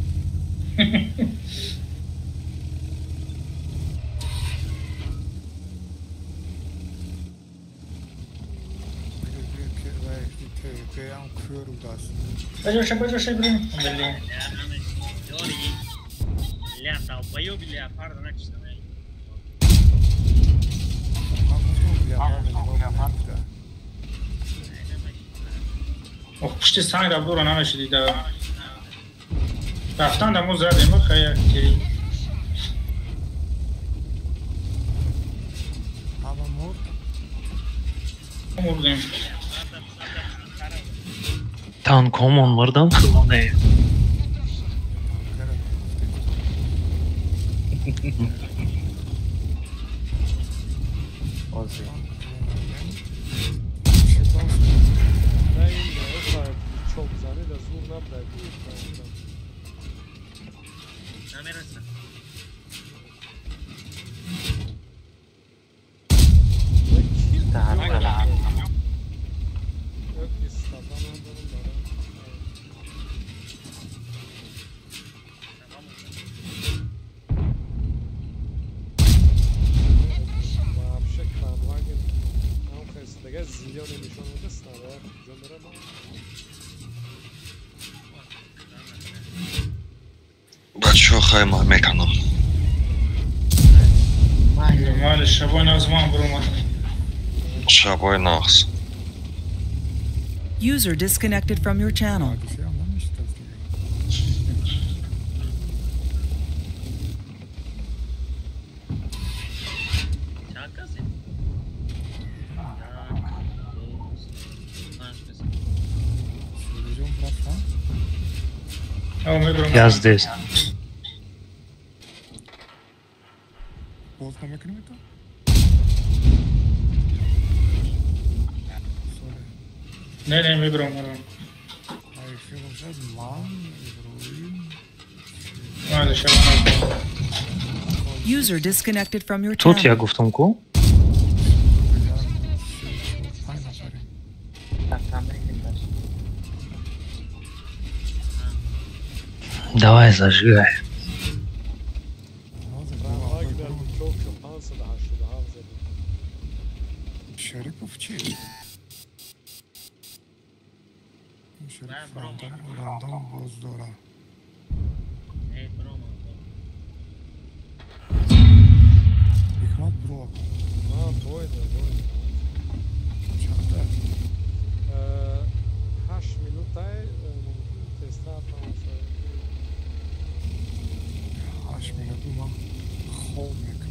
Баҷоша, баҷоша, Иброҳим. Блин. Бля, долбоёб, леопарда накиштам. Ман гуфтам леопарда нигоҳ кунед. Ох, пушти санг ра буро намешидӣ да. Рафтан да мо задем, хая тири. Ҳама мурд? Мурдем. Танкомон мурдам хилоне. Озӣ. Дай набуда. Намерасад. Бачаҳо хайма меканам. Майли, шабои нағз ман буромадам. Шабои нағз. User disconnected from your channel. Я здесь. Не, мебрам, User disconnected from your channel. Тут я гуфтам ку? Давай зажигай. Шарипов чӣ? Шарипов рандом боз дорам. Ҳикмат бро. Бойда, бойда. Чанда? 8 минутай мумкин тезтар тамом шавад. 8 минуту ман хоб мекунам.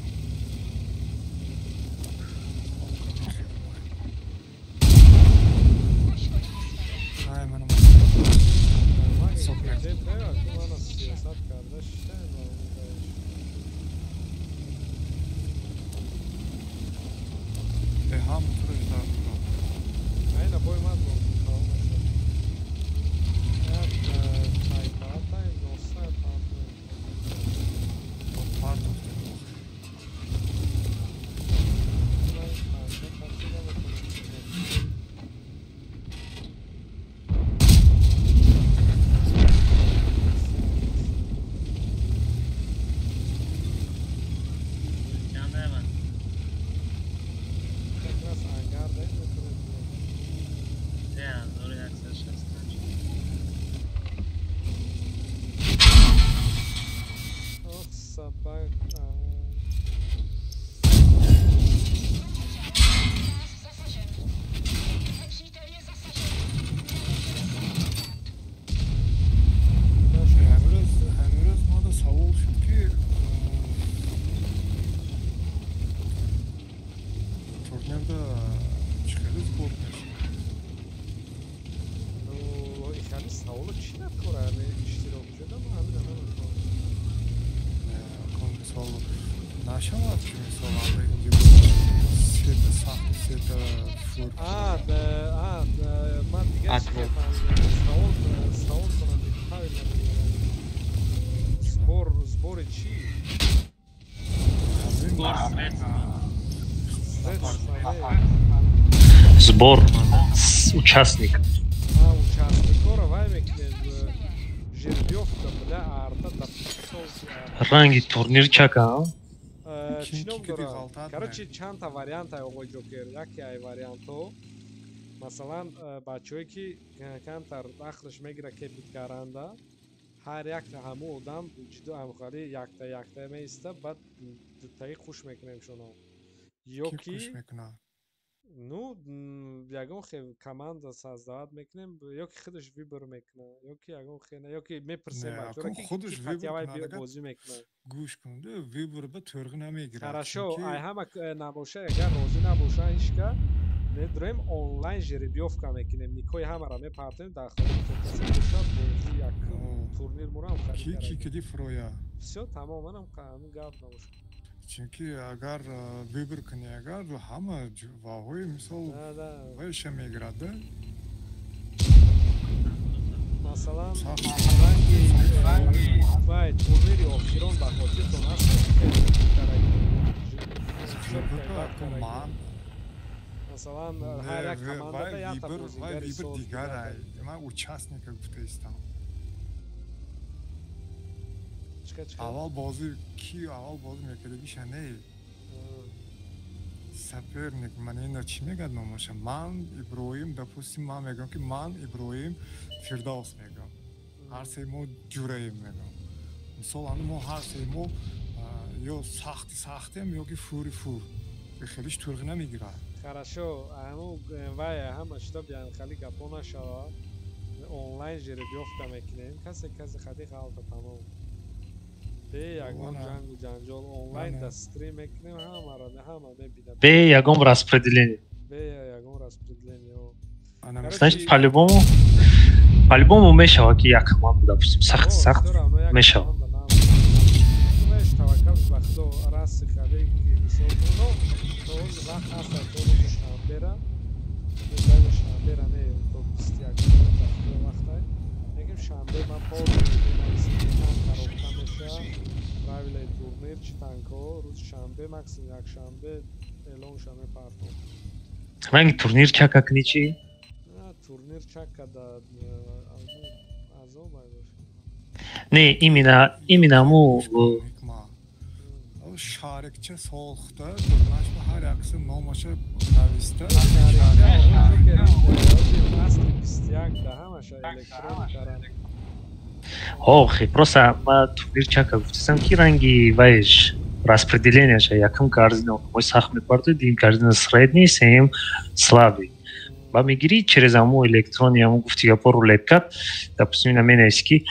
Сбор участник. Ранги турнир чака. Короче, чандта вариант ай оғои Ҷокер. Яке ай вариантҳо, масалан, бачаҳое ки камтар ақлш мегира кепит каранда, ҳар якта ҳамун одам ҷидду ҳамхали якта якта меиста, баъд дутаи хуш мекунем шуно. Ё ки ну, ягон хе команда создавать мекунем, ё ки худаш выбор мекунад, ё ки ягон хе, ё ки мепурсем бачаҳоро ки худаш выбор бозӣ мекунад. Гӯш кун, выбор ба тӯрғ намегирад. Хорошо, ай ҳама набоша, агар розӣ набоша ҳичка, медроем онлайн жеребьёвка мекунем, никои ҳамаро мепартем дар холи то касе бошад, бозӣ як турнир мурам харид. Ки киди фроя. Всё, тамоман ҳам гап набошад. Чунки агар выбор кунӣ, агар ҳама ваҳои мисол вайша мегирад, да? Масалан, ранги вай турнири охирон ба хотиртон аст. Масалан, ҳар як командада якта бозигари соз. Дигар ман участника гуфта истам. Аввал бозӣ ки аввал бозӣ мекардагиша не. Соперник ман ино чӣ мегӯяд номаша? Ман Иброҳим, допустим, ман мегӯям ки ман Иброҳим Фирдавс мегӯям. Ҳар сеи мо ҷураем мегӯям. Мисол ани мо ҳар сеи мо ё сахти сахтем ё ки фури фур. Хелиш турғ намегирад. Хорошо, ҳаму вай ҳама шита биан хали гапо нашава. Онлайн жеребьёвка мекунем. Касе касе хади ғалта тамом. Бе ягон ҷангу ҷанҷол онлайн да стрим мекунем, ҳамаро ҳама мебинад. Бе ягон распределение. Бе ягон распределение. Значит, по-любому мешава ки як команда, допустим, сахт сахт мешава. Таваккал ба Худо раси хали ки мисол но то вақт ҳаст то рӯзи шанбера. Рӯзи шанбера не, то 21 вақтай. Лекин шанбе ман полностью менависам чанд коробка мешавад, правилаи турнир, чӣ танкҳо. Рӯзи шанбе максимум якшанбе эълон ша мепартом. Ранги турнир чака кунӣ чӣ? Турнир чака да азоб ай бошад. Не, именно му шарикча сохта, дурнаш ба ҳар якси номаша нависта. Охи, просто ма турнир чака гуфтасам ки ранги вайш распределенияша якум корзина мой сахт мепартои, дуюм корзина средний, сеюм слабый. Ба мегирӣ через аму электрони аму гуфти гапо рулеткат, допустим, ина менависи ки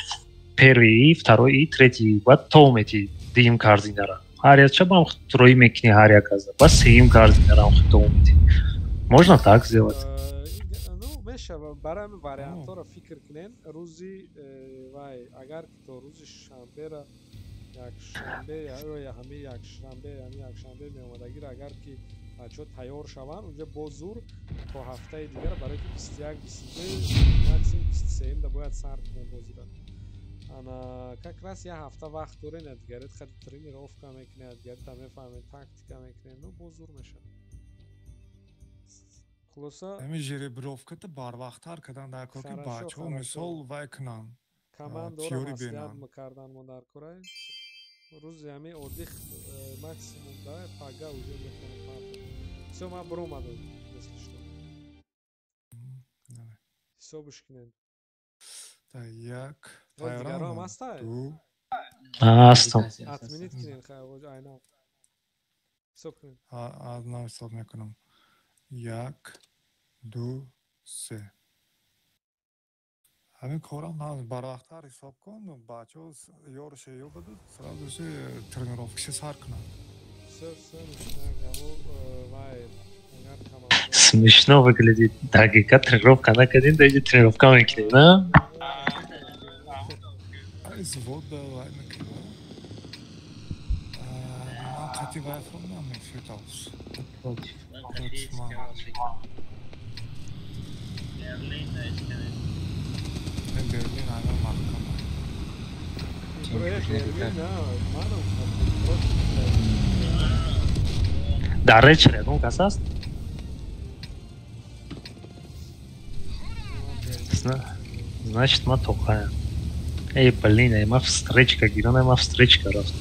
первый, второй, третий, баъд то мети дуюм корзинара. Ҳар як шаб ҳам роӣ мекунӣ ҳар як аза. Бас сеюм корзинара ҳам то мети. Можно так сделать. Ну, мешава, барои ҳамин вариантҳоро фикр кунен. Рӯзи вай, агар ки то рӯзи шанбера, якшанбе ё ҳамин якшанбе, ҳамин якшанбе меомадагиро агар ки бачаҳо тайёр шаванд, унҷа боз зур то ҳафтаи дигар, барои ки 21, 22, максимум 23 да бояд сар кунем бозиро. Ана как раз як ҳафта вақт дорем, дигарет хали тренировка мекунед, дигарета мефаҳмед, тактика мекунед, ну боз зур мешавад. Хулоса ҳамин жеребьёвката барвақттар кардан дар кор ки бачаҳо мисол вай кунанд. Командоро маслиҳат кардан мо дар кора. Рӯзи ҳамин оддих максимум да пага уже метавонам партом. Всё, ман биромадам, если что. Ҳисобш кунед. Як, дигарам ҳастай? Ҳастам. Отменить кунед, хай, айнан. Ҳисоб кунед. Аз нав ҳисоб мекунам. 1, 2, 3. Ҳамин корам барвақттар ҳисоб кун, бачаҳо ёрше ёбаду сразу же тренировкаша сар кунанд. Смешно выглядит. Дақиқа тренировка накардем, даиҷа тренировка мекунем, на? Завод да вай мекунем. Ман қати вай фурмам Фирдавс. Против. Против ман. Берлин ана маҳкама. Дар речер ягон кас аст? Значит, ма тоқаям. Эй, блин, эй, ма встречка гирон, эй, ма встречка рафт.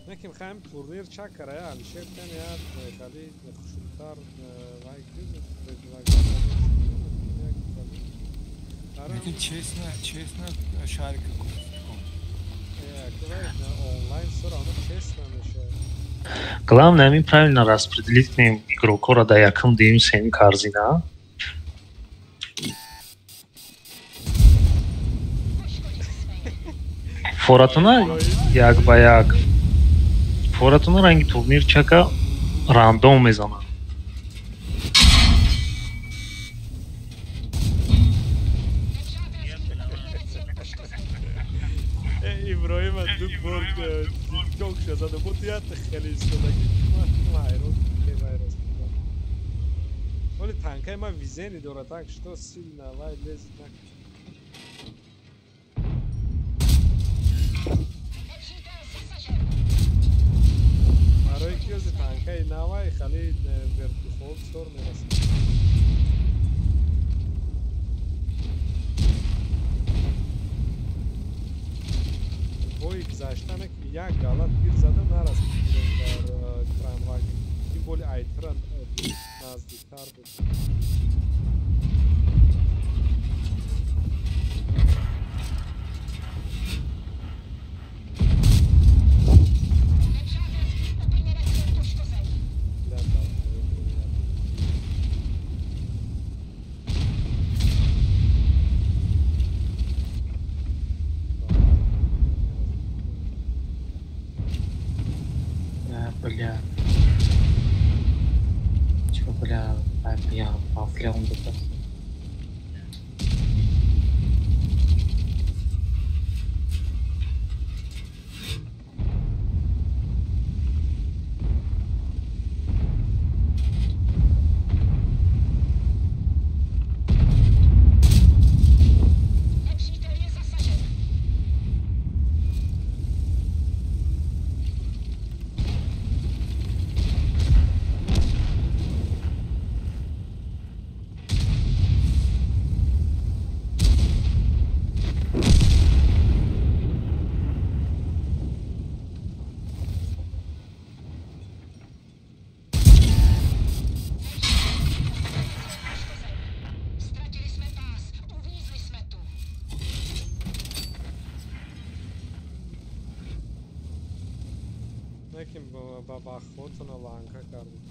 Неким хаем турнир чакара, я Алишер кан я хали хушрутар вай Лекин честно, честно шарика кун. Главное, мы правильно распределить кунем игрокора да якум, дуюм, сеюм корзина. Форатуна як ба як. Форатуна ранги турнир чака рандом мезанад. Ду бор чок зада буд, як хеле истодагӣ ман ҳайрон вайрос. Оли танкаи ман визени дорад, так что сильно вай лезет накунад. Барои ки ози танкаи навай хали вертухол чор мерасад. Бои гузаштане ки як галат гир зада нарасид дар кранваген. Ин боли айтра наздиктар буд. Бля. Чё, бля, я вафлям бы. Неким ба хотона ланка кардем.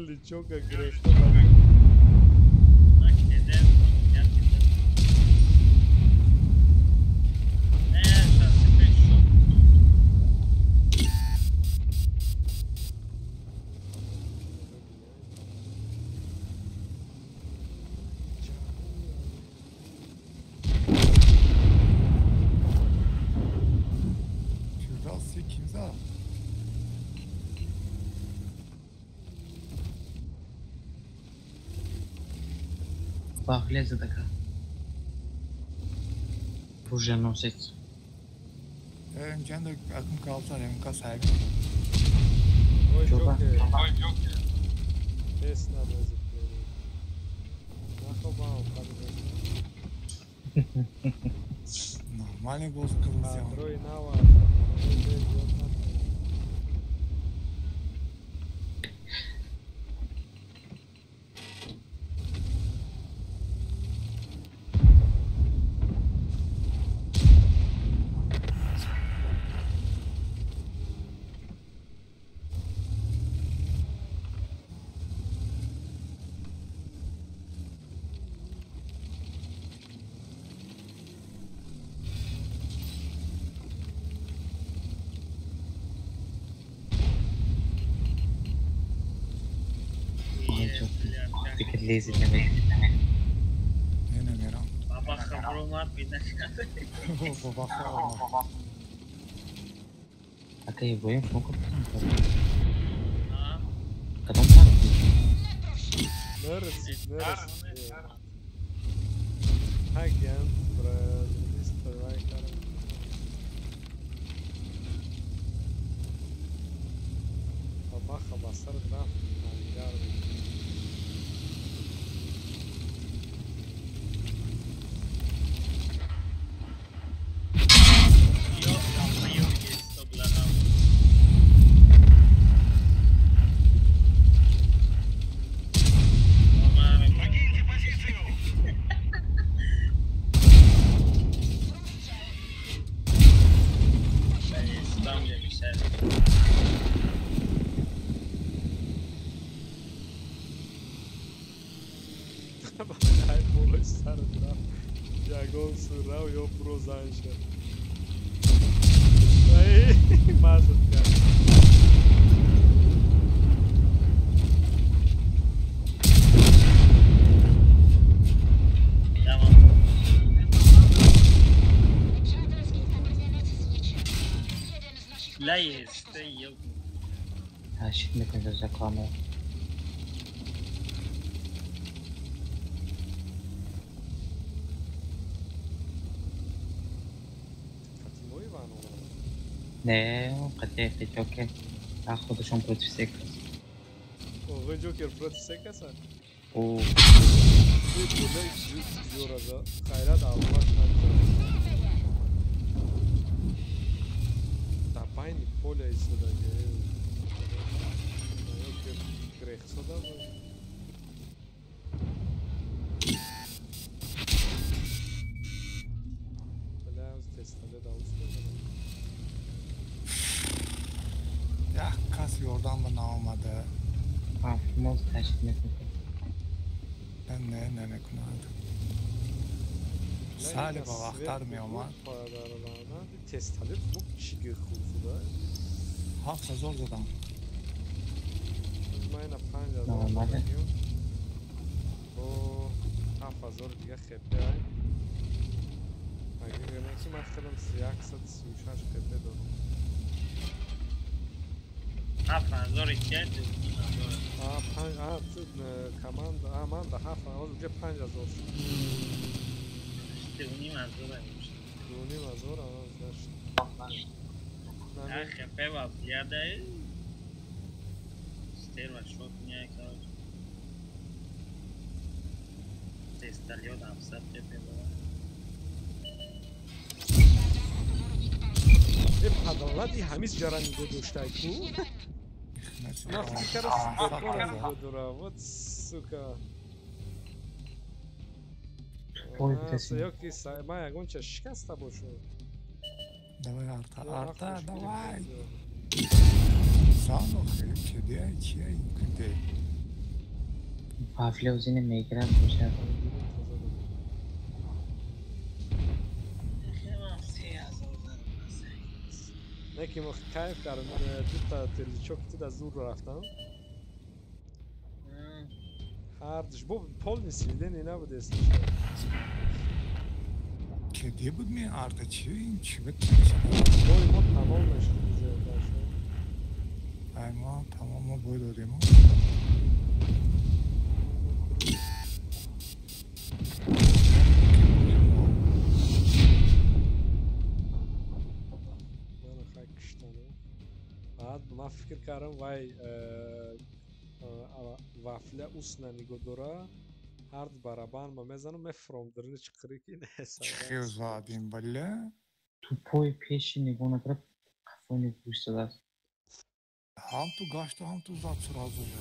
Личока гирифта. Вафля задака. Оруженосец. Инҷанда акм калтан МК sahibi. Ой, Джокер. Тест надо закрыть. Нахобам, Нормальный голос казался. Трой нава. Лезет на меня. А ты его им фокус? Кадом там? Нарасид, нарасид. Агент, брат, Бабаха басар рафт ангар. Там, где мешает. Рав ё про занша. Ай, мазат кард. Тащит мекунад рекламаро. Не, қати Ҷокер. Худашон против се кас. Оғои Ҷокер против се каса? О. Хайрат Аллоҳ дар байни поля истодаги. Грехсода бля, тестале давус мезанам. Як кас ёрдам ба наомада. Моз ташкил мекунад. Не, намекунад. Сали ба вақттар меомад. Тестале бу чӣ хуб шуда? 7000 задам. Ман 5000 задам. Бо 7000 дига хепе ай. Агар не ки ман худам 136 хепе дорам. 7000 чанд? 5 ту команда, ман да 7000 уже 5000 шуд. 2500 2500, значит. Хепе ва пияда. Стерва шот меяй, короче. Тесталёт 700 хепе дорад. Падалати ҳамис ҷара нигоҳ доштай ку? На фикр кара нигоҳ дора. Вот сука. Ёки ман ягон ча шикаста бошам. Давай арта, арта, давай. Зан охир чиди чия кунде. Вафля узине мегирад бошад. Не ки мо кайф кардам, дута телечок туда зур рафтам. Ҳардуш бо полный сведение набуд если что. Кеде буд ми арта чи ин чи буд? Бой мо тамом мешуд уже дашо. Ай мо тамом мо бой додем. Баъд ман фикр кардам вай вафля усна нигоҳ дора, ҳард барабан ма мезанам, мефуром дарини чиқири ки нест. Чӣ задим, бля? Тупои пеши нигоҳ накард, қафо нигоҳ истодааст. Ҳам ту гашту, ҳам ту зад сразу же.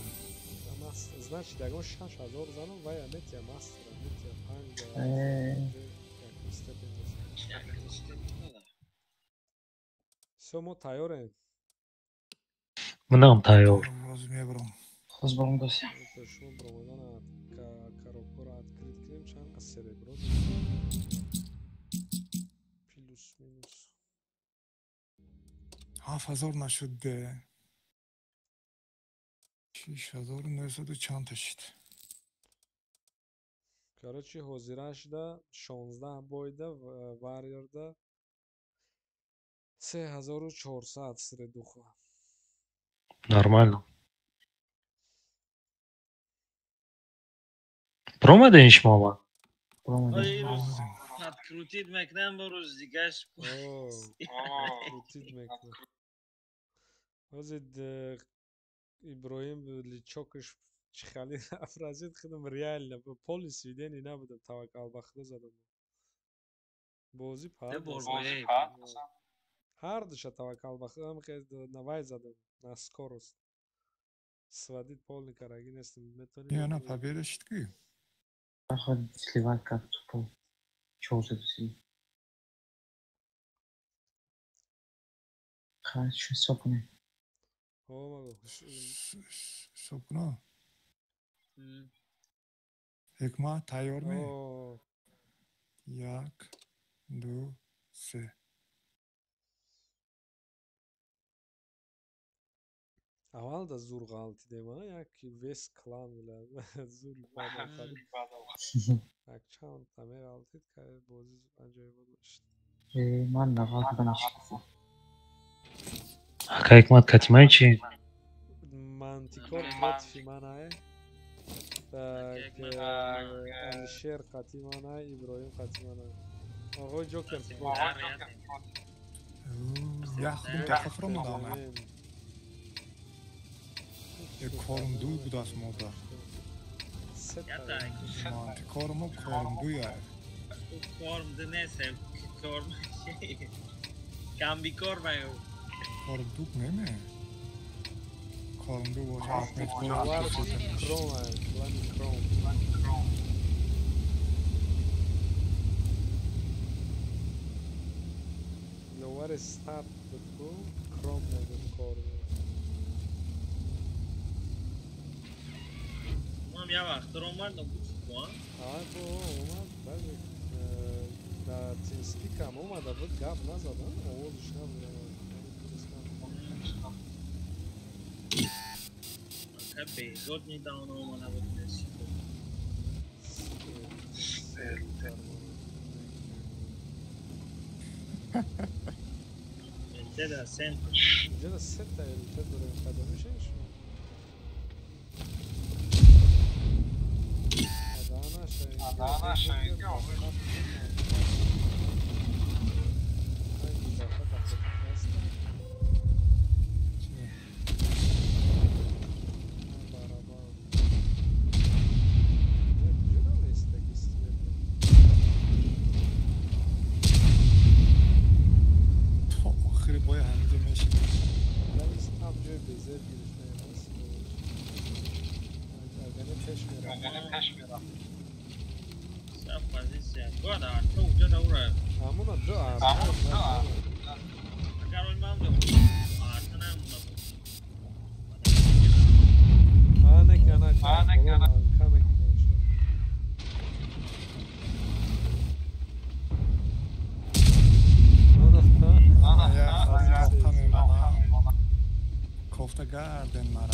Значит, ягон 6000 занам, вай аметия мастера, аметия панҷа. Всё, мо тайёрем. Манам тайёр. Хоз баром дося. Шумо бромадана коробкаро открыть кунем, чанд қад серебро плюс минус 7000 нашуд де. 6900 чанд та шид. Короче, ҳозирашда 16 бойда варьерда 3400 средуха. Нормально. Промаден шумо? Промаден. Открутить мекунам бо рӯз дигаш. Открутить мекунам. Ҳозир Иброҳим личокаш чихали афразид худам реально полный сведение набудам, таваккал ба худо задам. Бозӣ пар. Ҳар душа таваккал ба худам навай задам на скорость. Сводить полный караги нестам. Метонем. Я на победа шид ки. Ход сливать как тупо. 430. Хорошо, сокне. Сокна. Ҳикмат тайёр ме? Як, ду, се. Аввал да зур ғалтидем, а як вес клан била зур як чанд та меғалтид, ка бозӣ аҷоибот мешуд. Ман нағалтидам. Ака Ҳикмат, катимаи чи? Мантикор против манае. Так, Алишер қати манае, Иброҳим қати манае. Оғои Ҷокер. Як худум тафаккур омадам. Як корумдуй будааст мода. Мантикормо корумдуя. Кормду нест, корм камбикор маю. Корумдук неме? Корумду бошад. Кром, кром. Ловари старт буд ку, кром мегуфт корм. Ман як вақт омадам, гуфт ку, а? Бо омад, бале. Дар TeamSpeak ам омада буд, гап назадам, овозаш набуд. Ака Беҳзод недавно омада буд. ЛТ дар центр. Инҷа сета ЛТ дорем, кадомиша шумо? То охири боя ҳаминҷо мешинем. Саф позиция. Бояд арта уҷа давра. Ҳамуна ду арта. Агар оли ман арта намуна буд. Ана ана ана каме. Кофта гарден мара.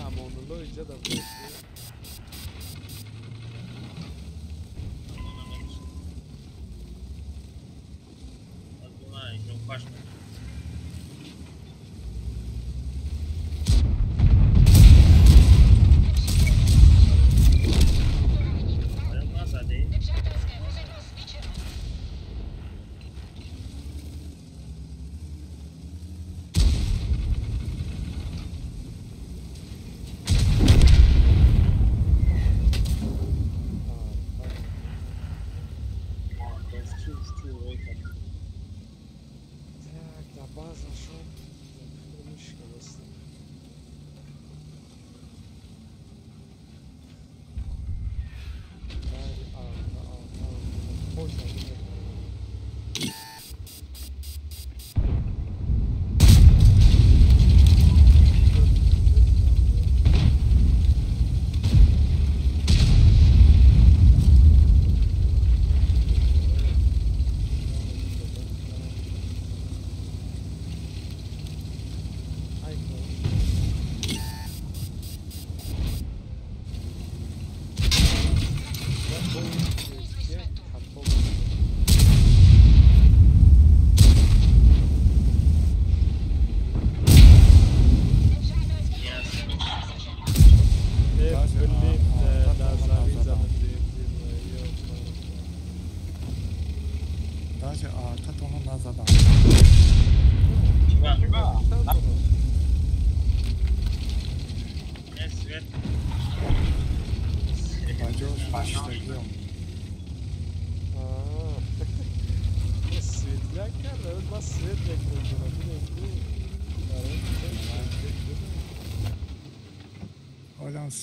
Амонулло инҷа да буд.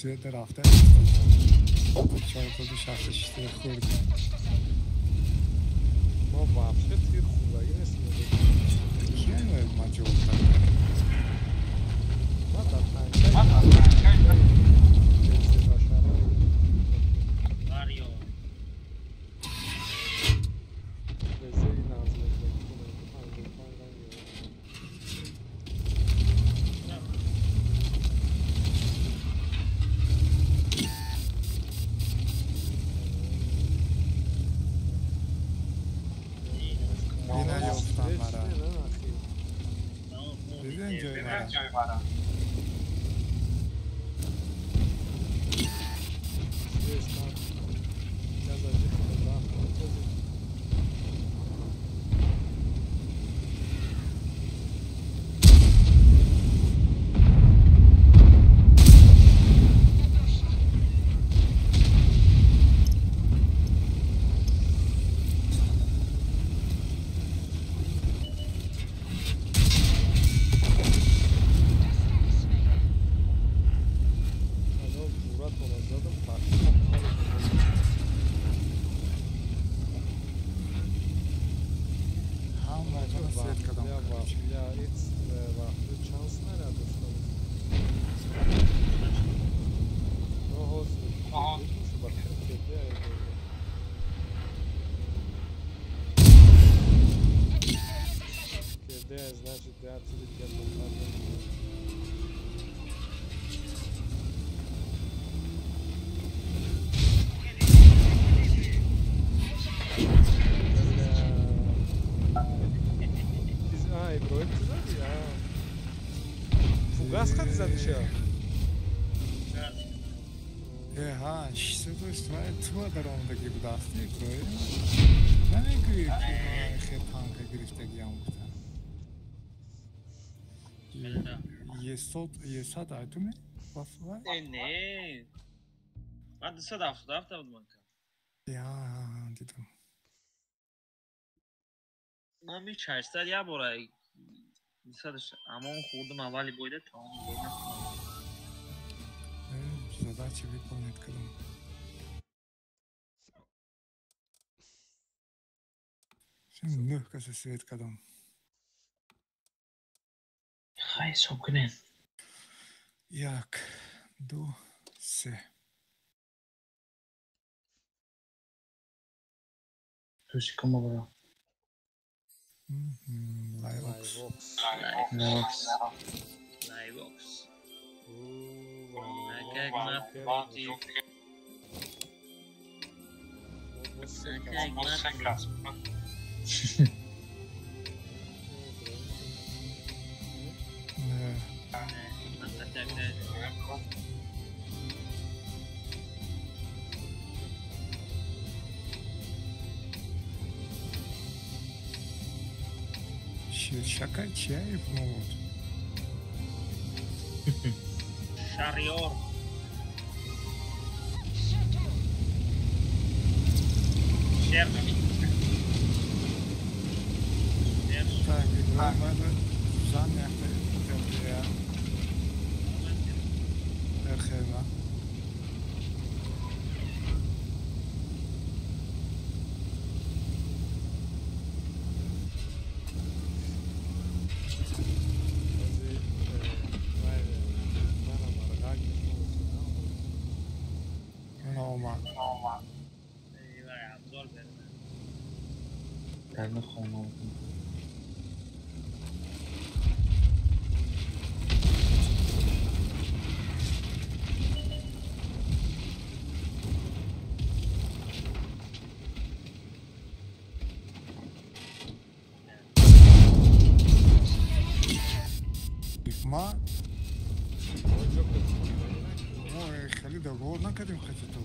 Свет рафта. 466 хӯрд. Мо вообще тир хӯрдаги нестем. Кия маҷол кард? Есад айтуми? Не. Ман 277 будам ка. Я, дидам. Ман 600 я бора 200 амон хӯрдам аввали бойда то он бойда. Задачи выполнить кадам. Нӯҳ каса свет кадам. Хай ҳисоб кунем. Як, ду, се. Тушикома бро. Лайвокс. Лайвокс. Лайвокс. Шакай Чаев, ну вот. Шариор. Шер. Так, играем в ЛДА. РХМ. Ма хеле договор накардем хати ту.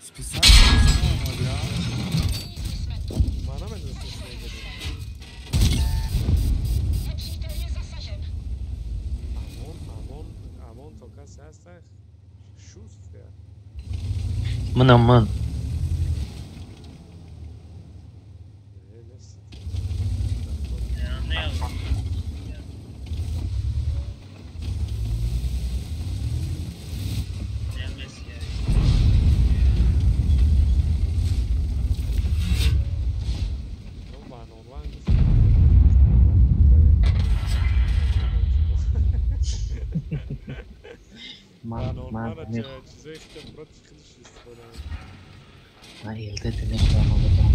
Списать Ман ман. Ман чизои против худаш истифода мекунад. Ман ЛТ намехоҳам бутонам.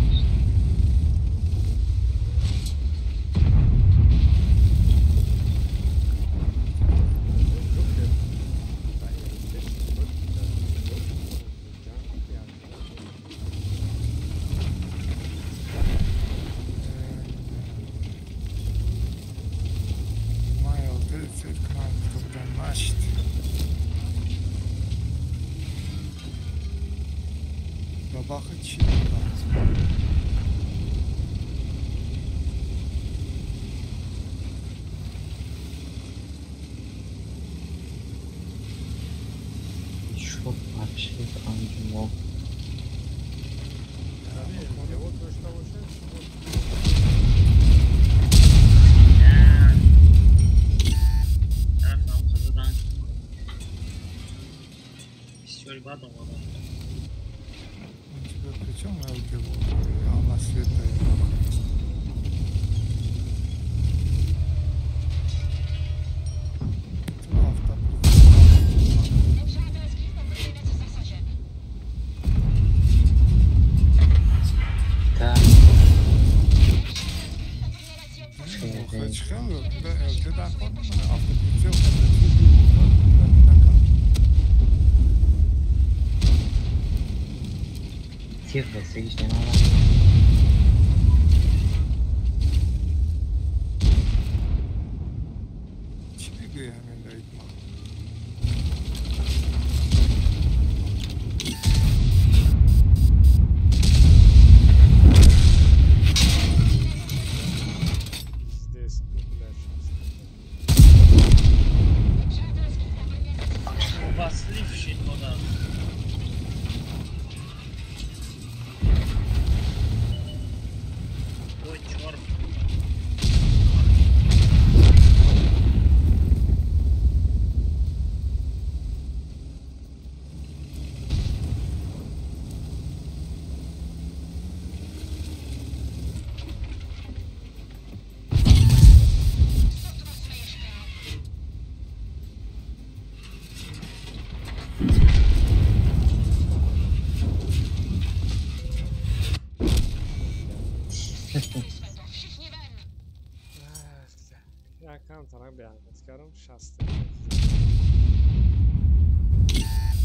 Чӣ мегӯӣ ҳамин даитма?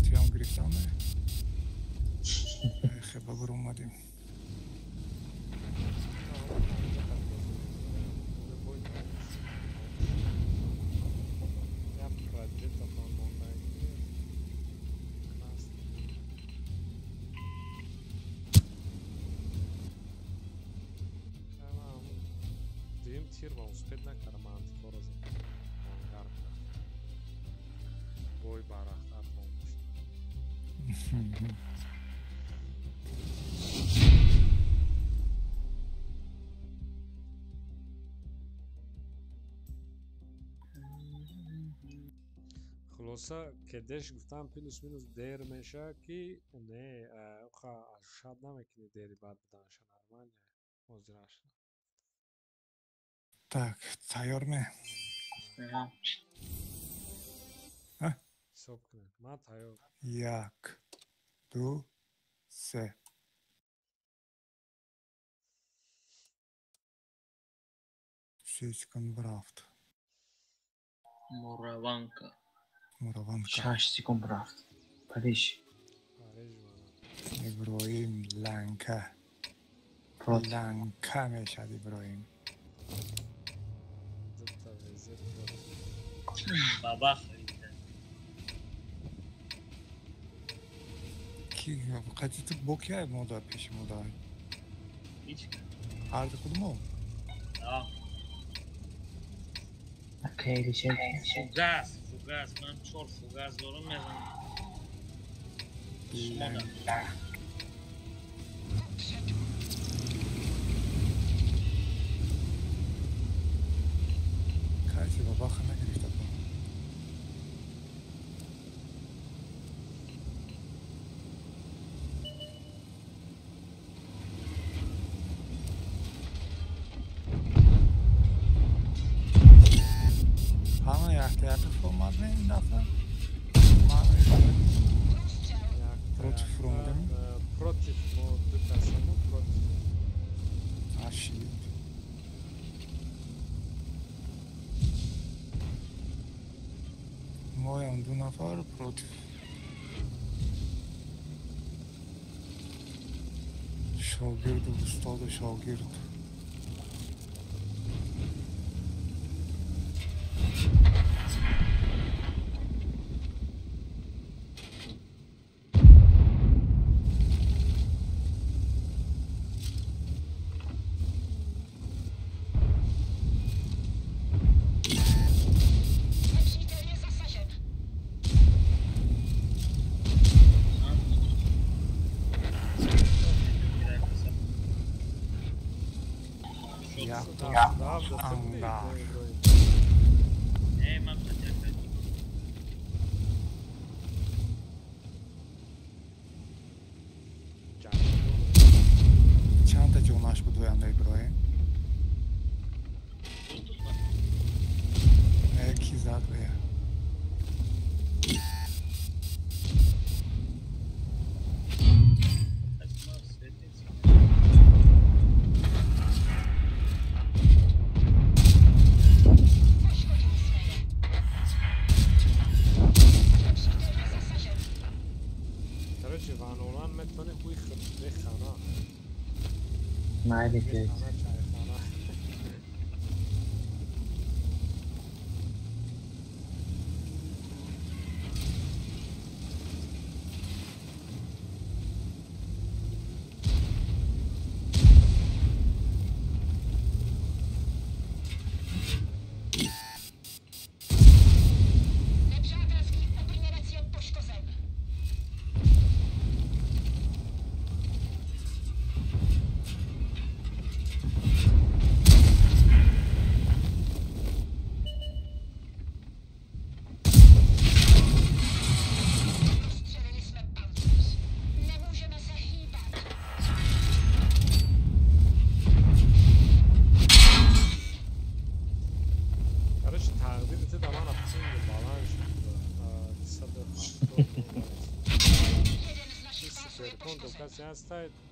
Туям гирифтам, хеба бур омадем. Тир ва успед накардам, антикора задам. Бой барахтар хомӯш. Хулоса кедеш гуфтам плюс минус дер меша ки не ха шад намекунӣ дери бад буданша нормально ҳозирашна. Так, тайёр ме? Ҳисоб кунед. Ман тайёр. 1, 2, 3. Се секунд рафт. Мураванка. Мураванка. 6 секунд рафт. Париж. Париж. Иброҳим Ланка. Ланка мешад Иброҳим. Бабах. Ки қати ту бо ки ай мода пеши мода? Ҳеҷ. Ҳарду худ мо? Фугас, фугас, ман 4 фугас дорам мезанам. Кайси бабаха нагирифта бо. Ҳама якта якта формат ме ин дафъа? Ман Против фромадем? Против мо ду касамо против. Ашид. Моям ду нафар против. Шогирду устоду шогирд. Чанда ҷонаш буд оянда Иброҳим? Не, ки зад бая?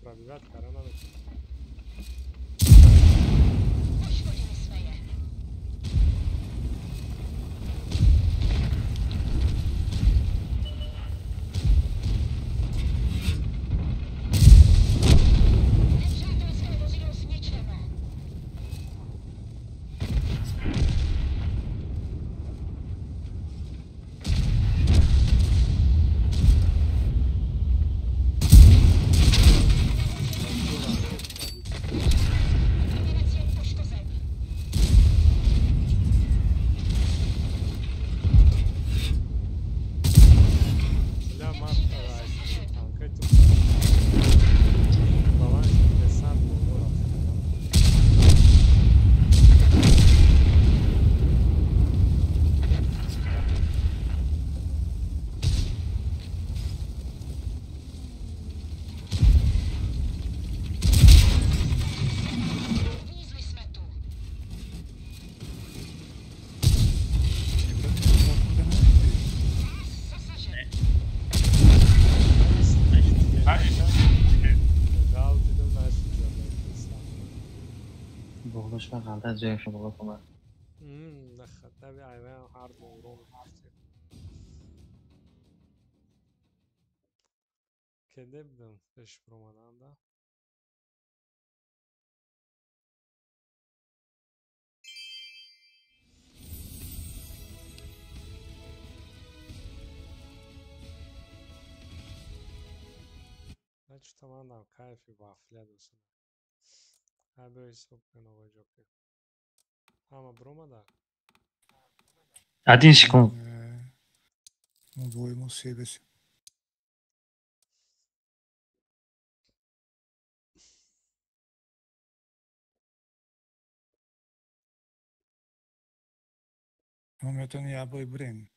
Пробивать корона. Кеде будам пеш промаданда. Значит, ман кайфи вафля досам. Ҳабё ҳисоб кун оғои Ҷокер. Ҳама бромада? Один секунд. Боимо себес. Мо метавонем як бой бирем.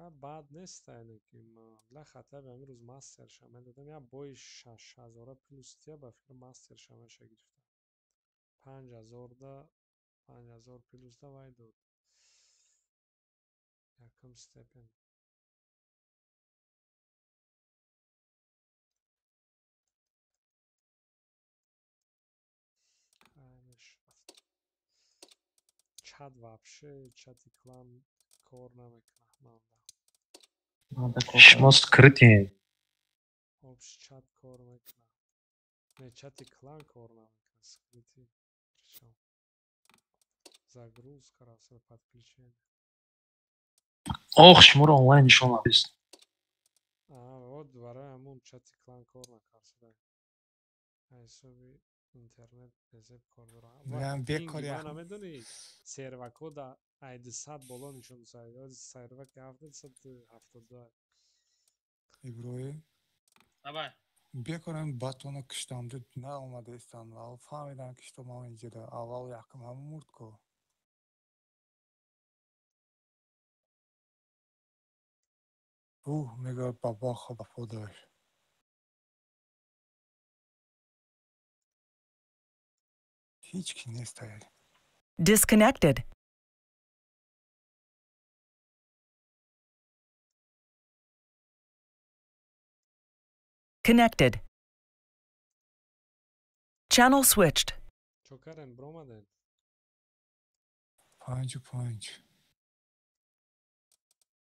Бад нест, яъне ки ла хатаби ҳамин рӯз мастерша медодам, як бои 6000 плюс тия, ба фикр, мастерша меша гирифта. 5000 да 5000 плюс да вай дод. Якум степень. Чат вообще, чати клан кор намекунад манда. Шумо скрытый. Общий чат кор мекунад. Не, чати клан кор намекунад, скрытый. Причем загрузка рафта, подключение. Ох, шуморо онлайн нишон надист. Вот барои ҳамун чати клан кор накард. Ҳисоби интернет безеб кор дорад. Мана медонӣ, сервако да 200 боло нишон, серваки 772. Иброҳим. Давай. Бекорам батона киштам, дид наомада истан. Фаҳмидам, ки что ман инҷода аввал якум ҳама мурд ко. Уҳ, мегӯяд, бабаха ба подаш. Ҳеҷ ки нест. Disconnected. Connected. Channel switched. Чо кардем, бромадем? 5-5.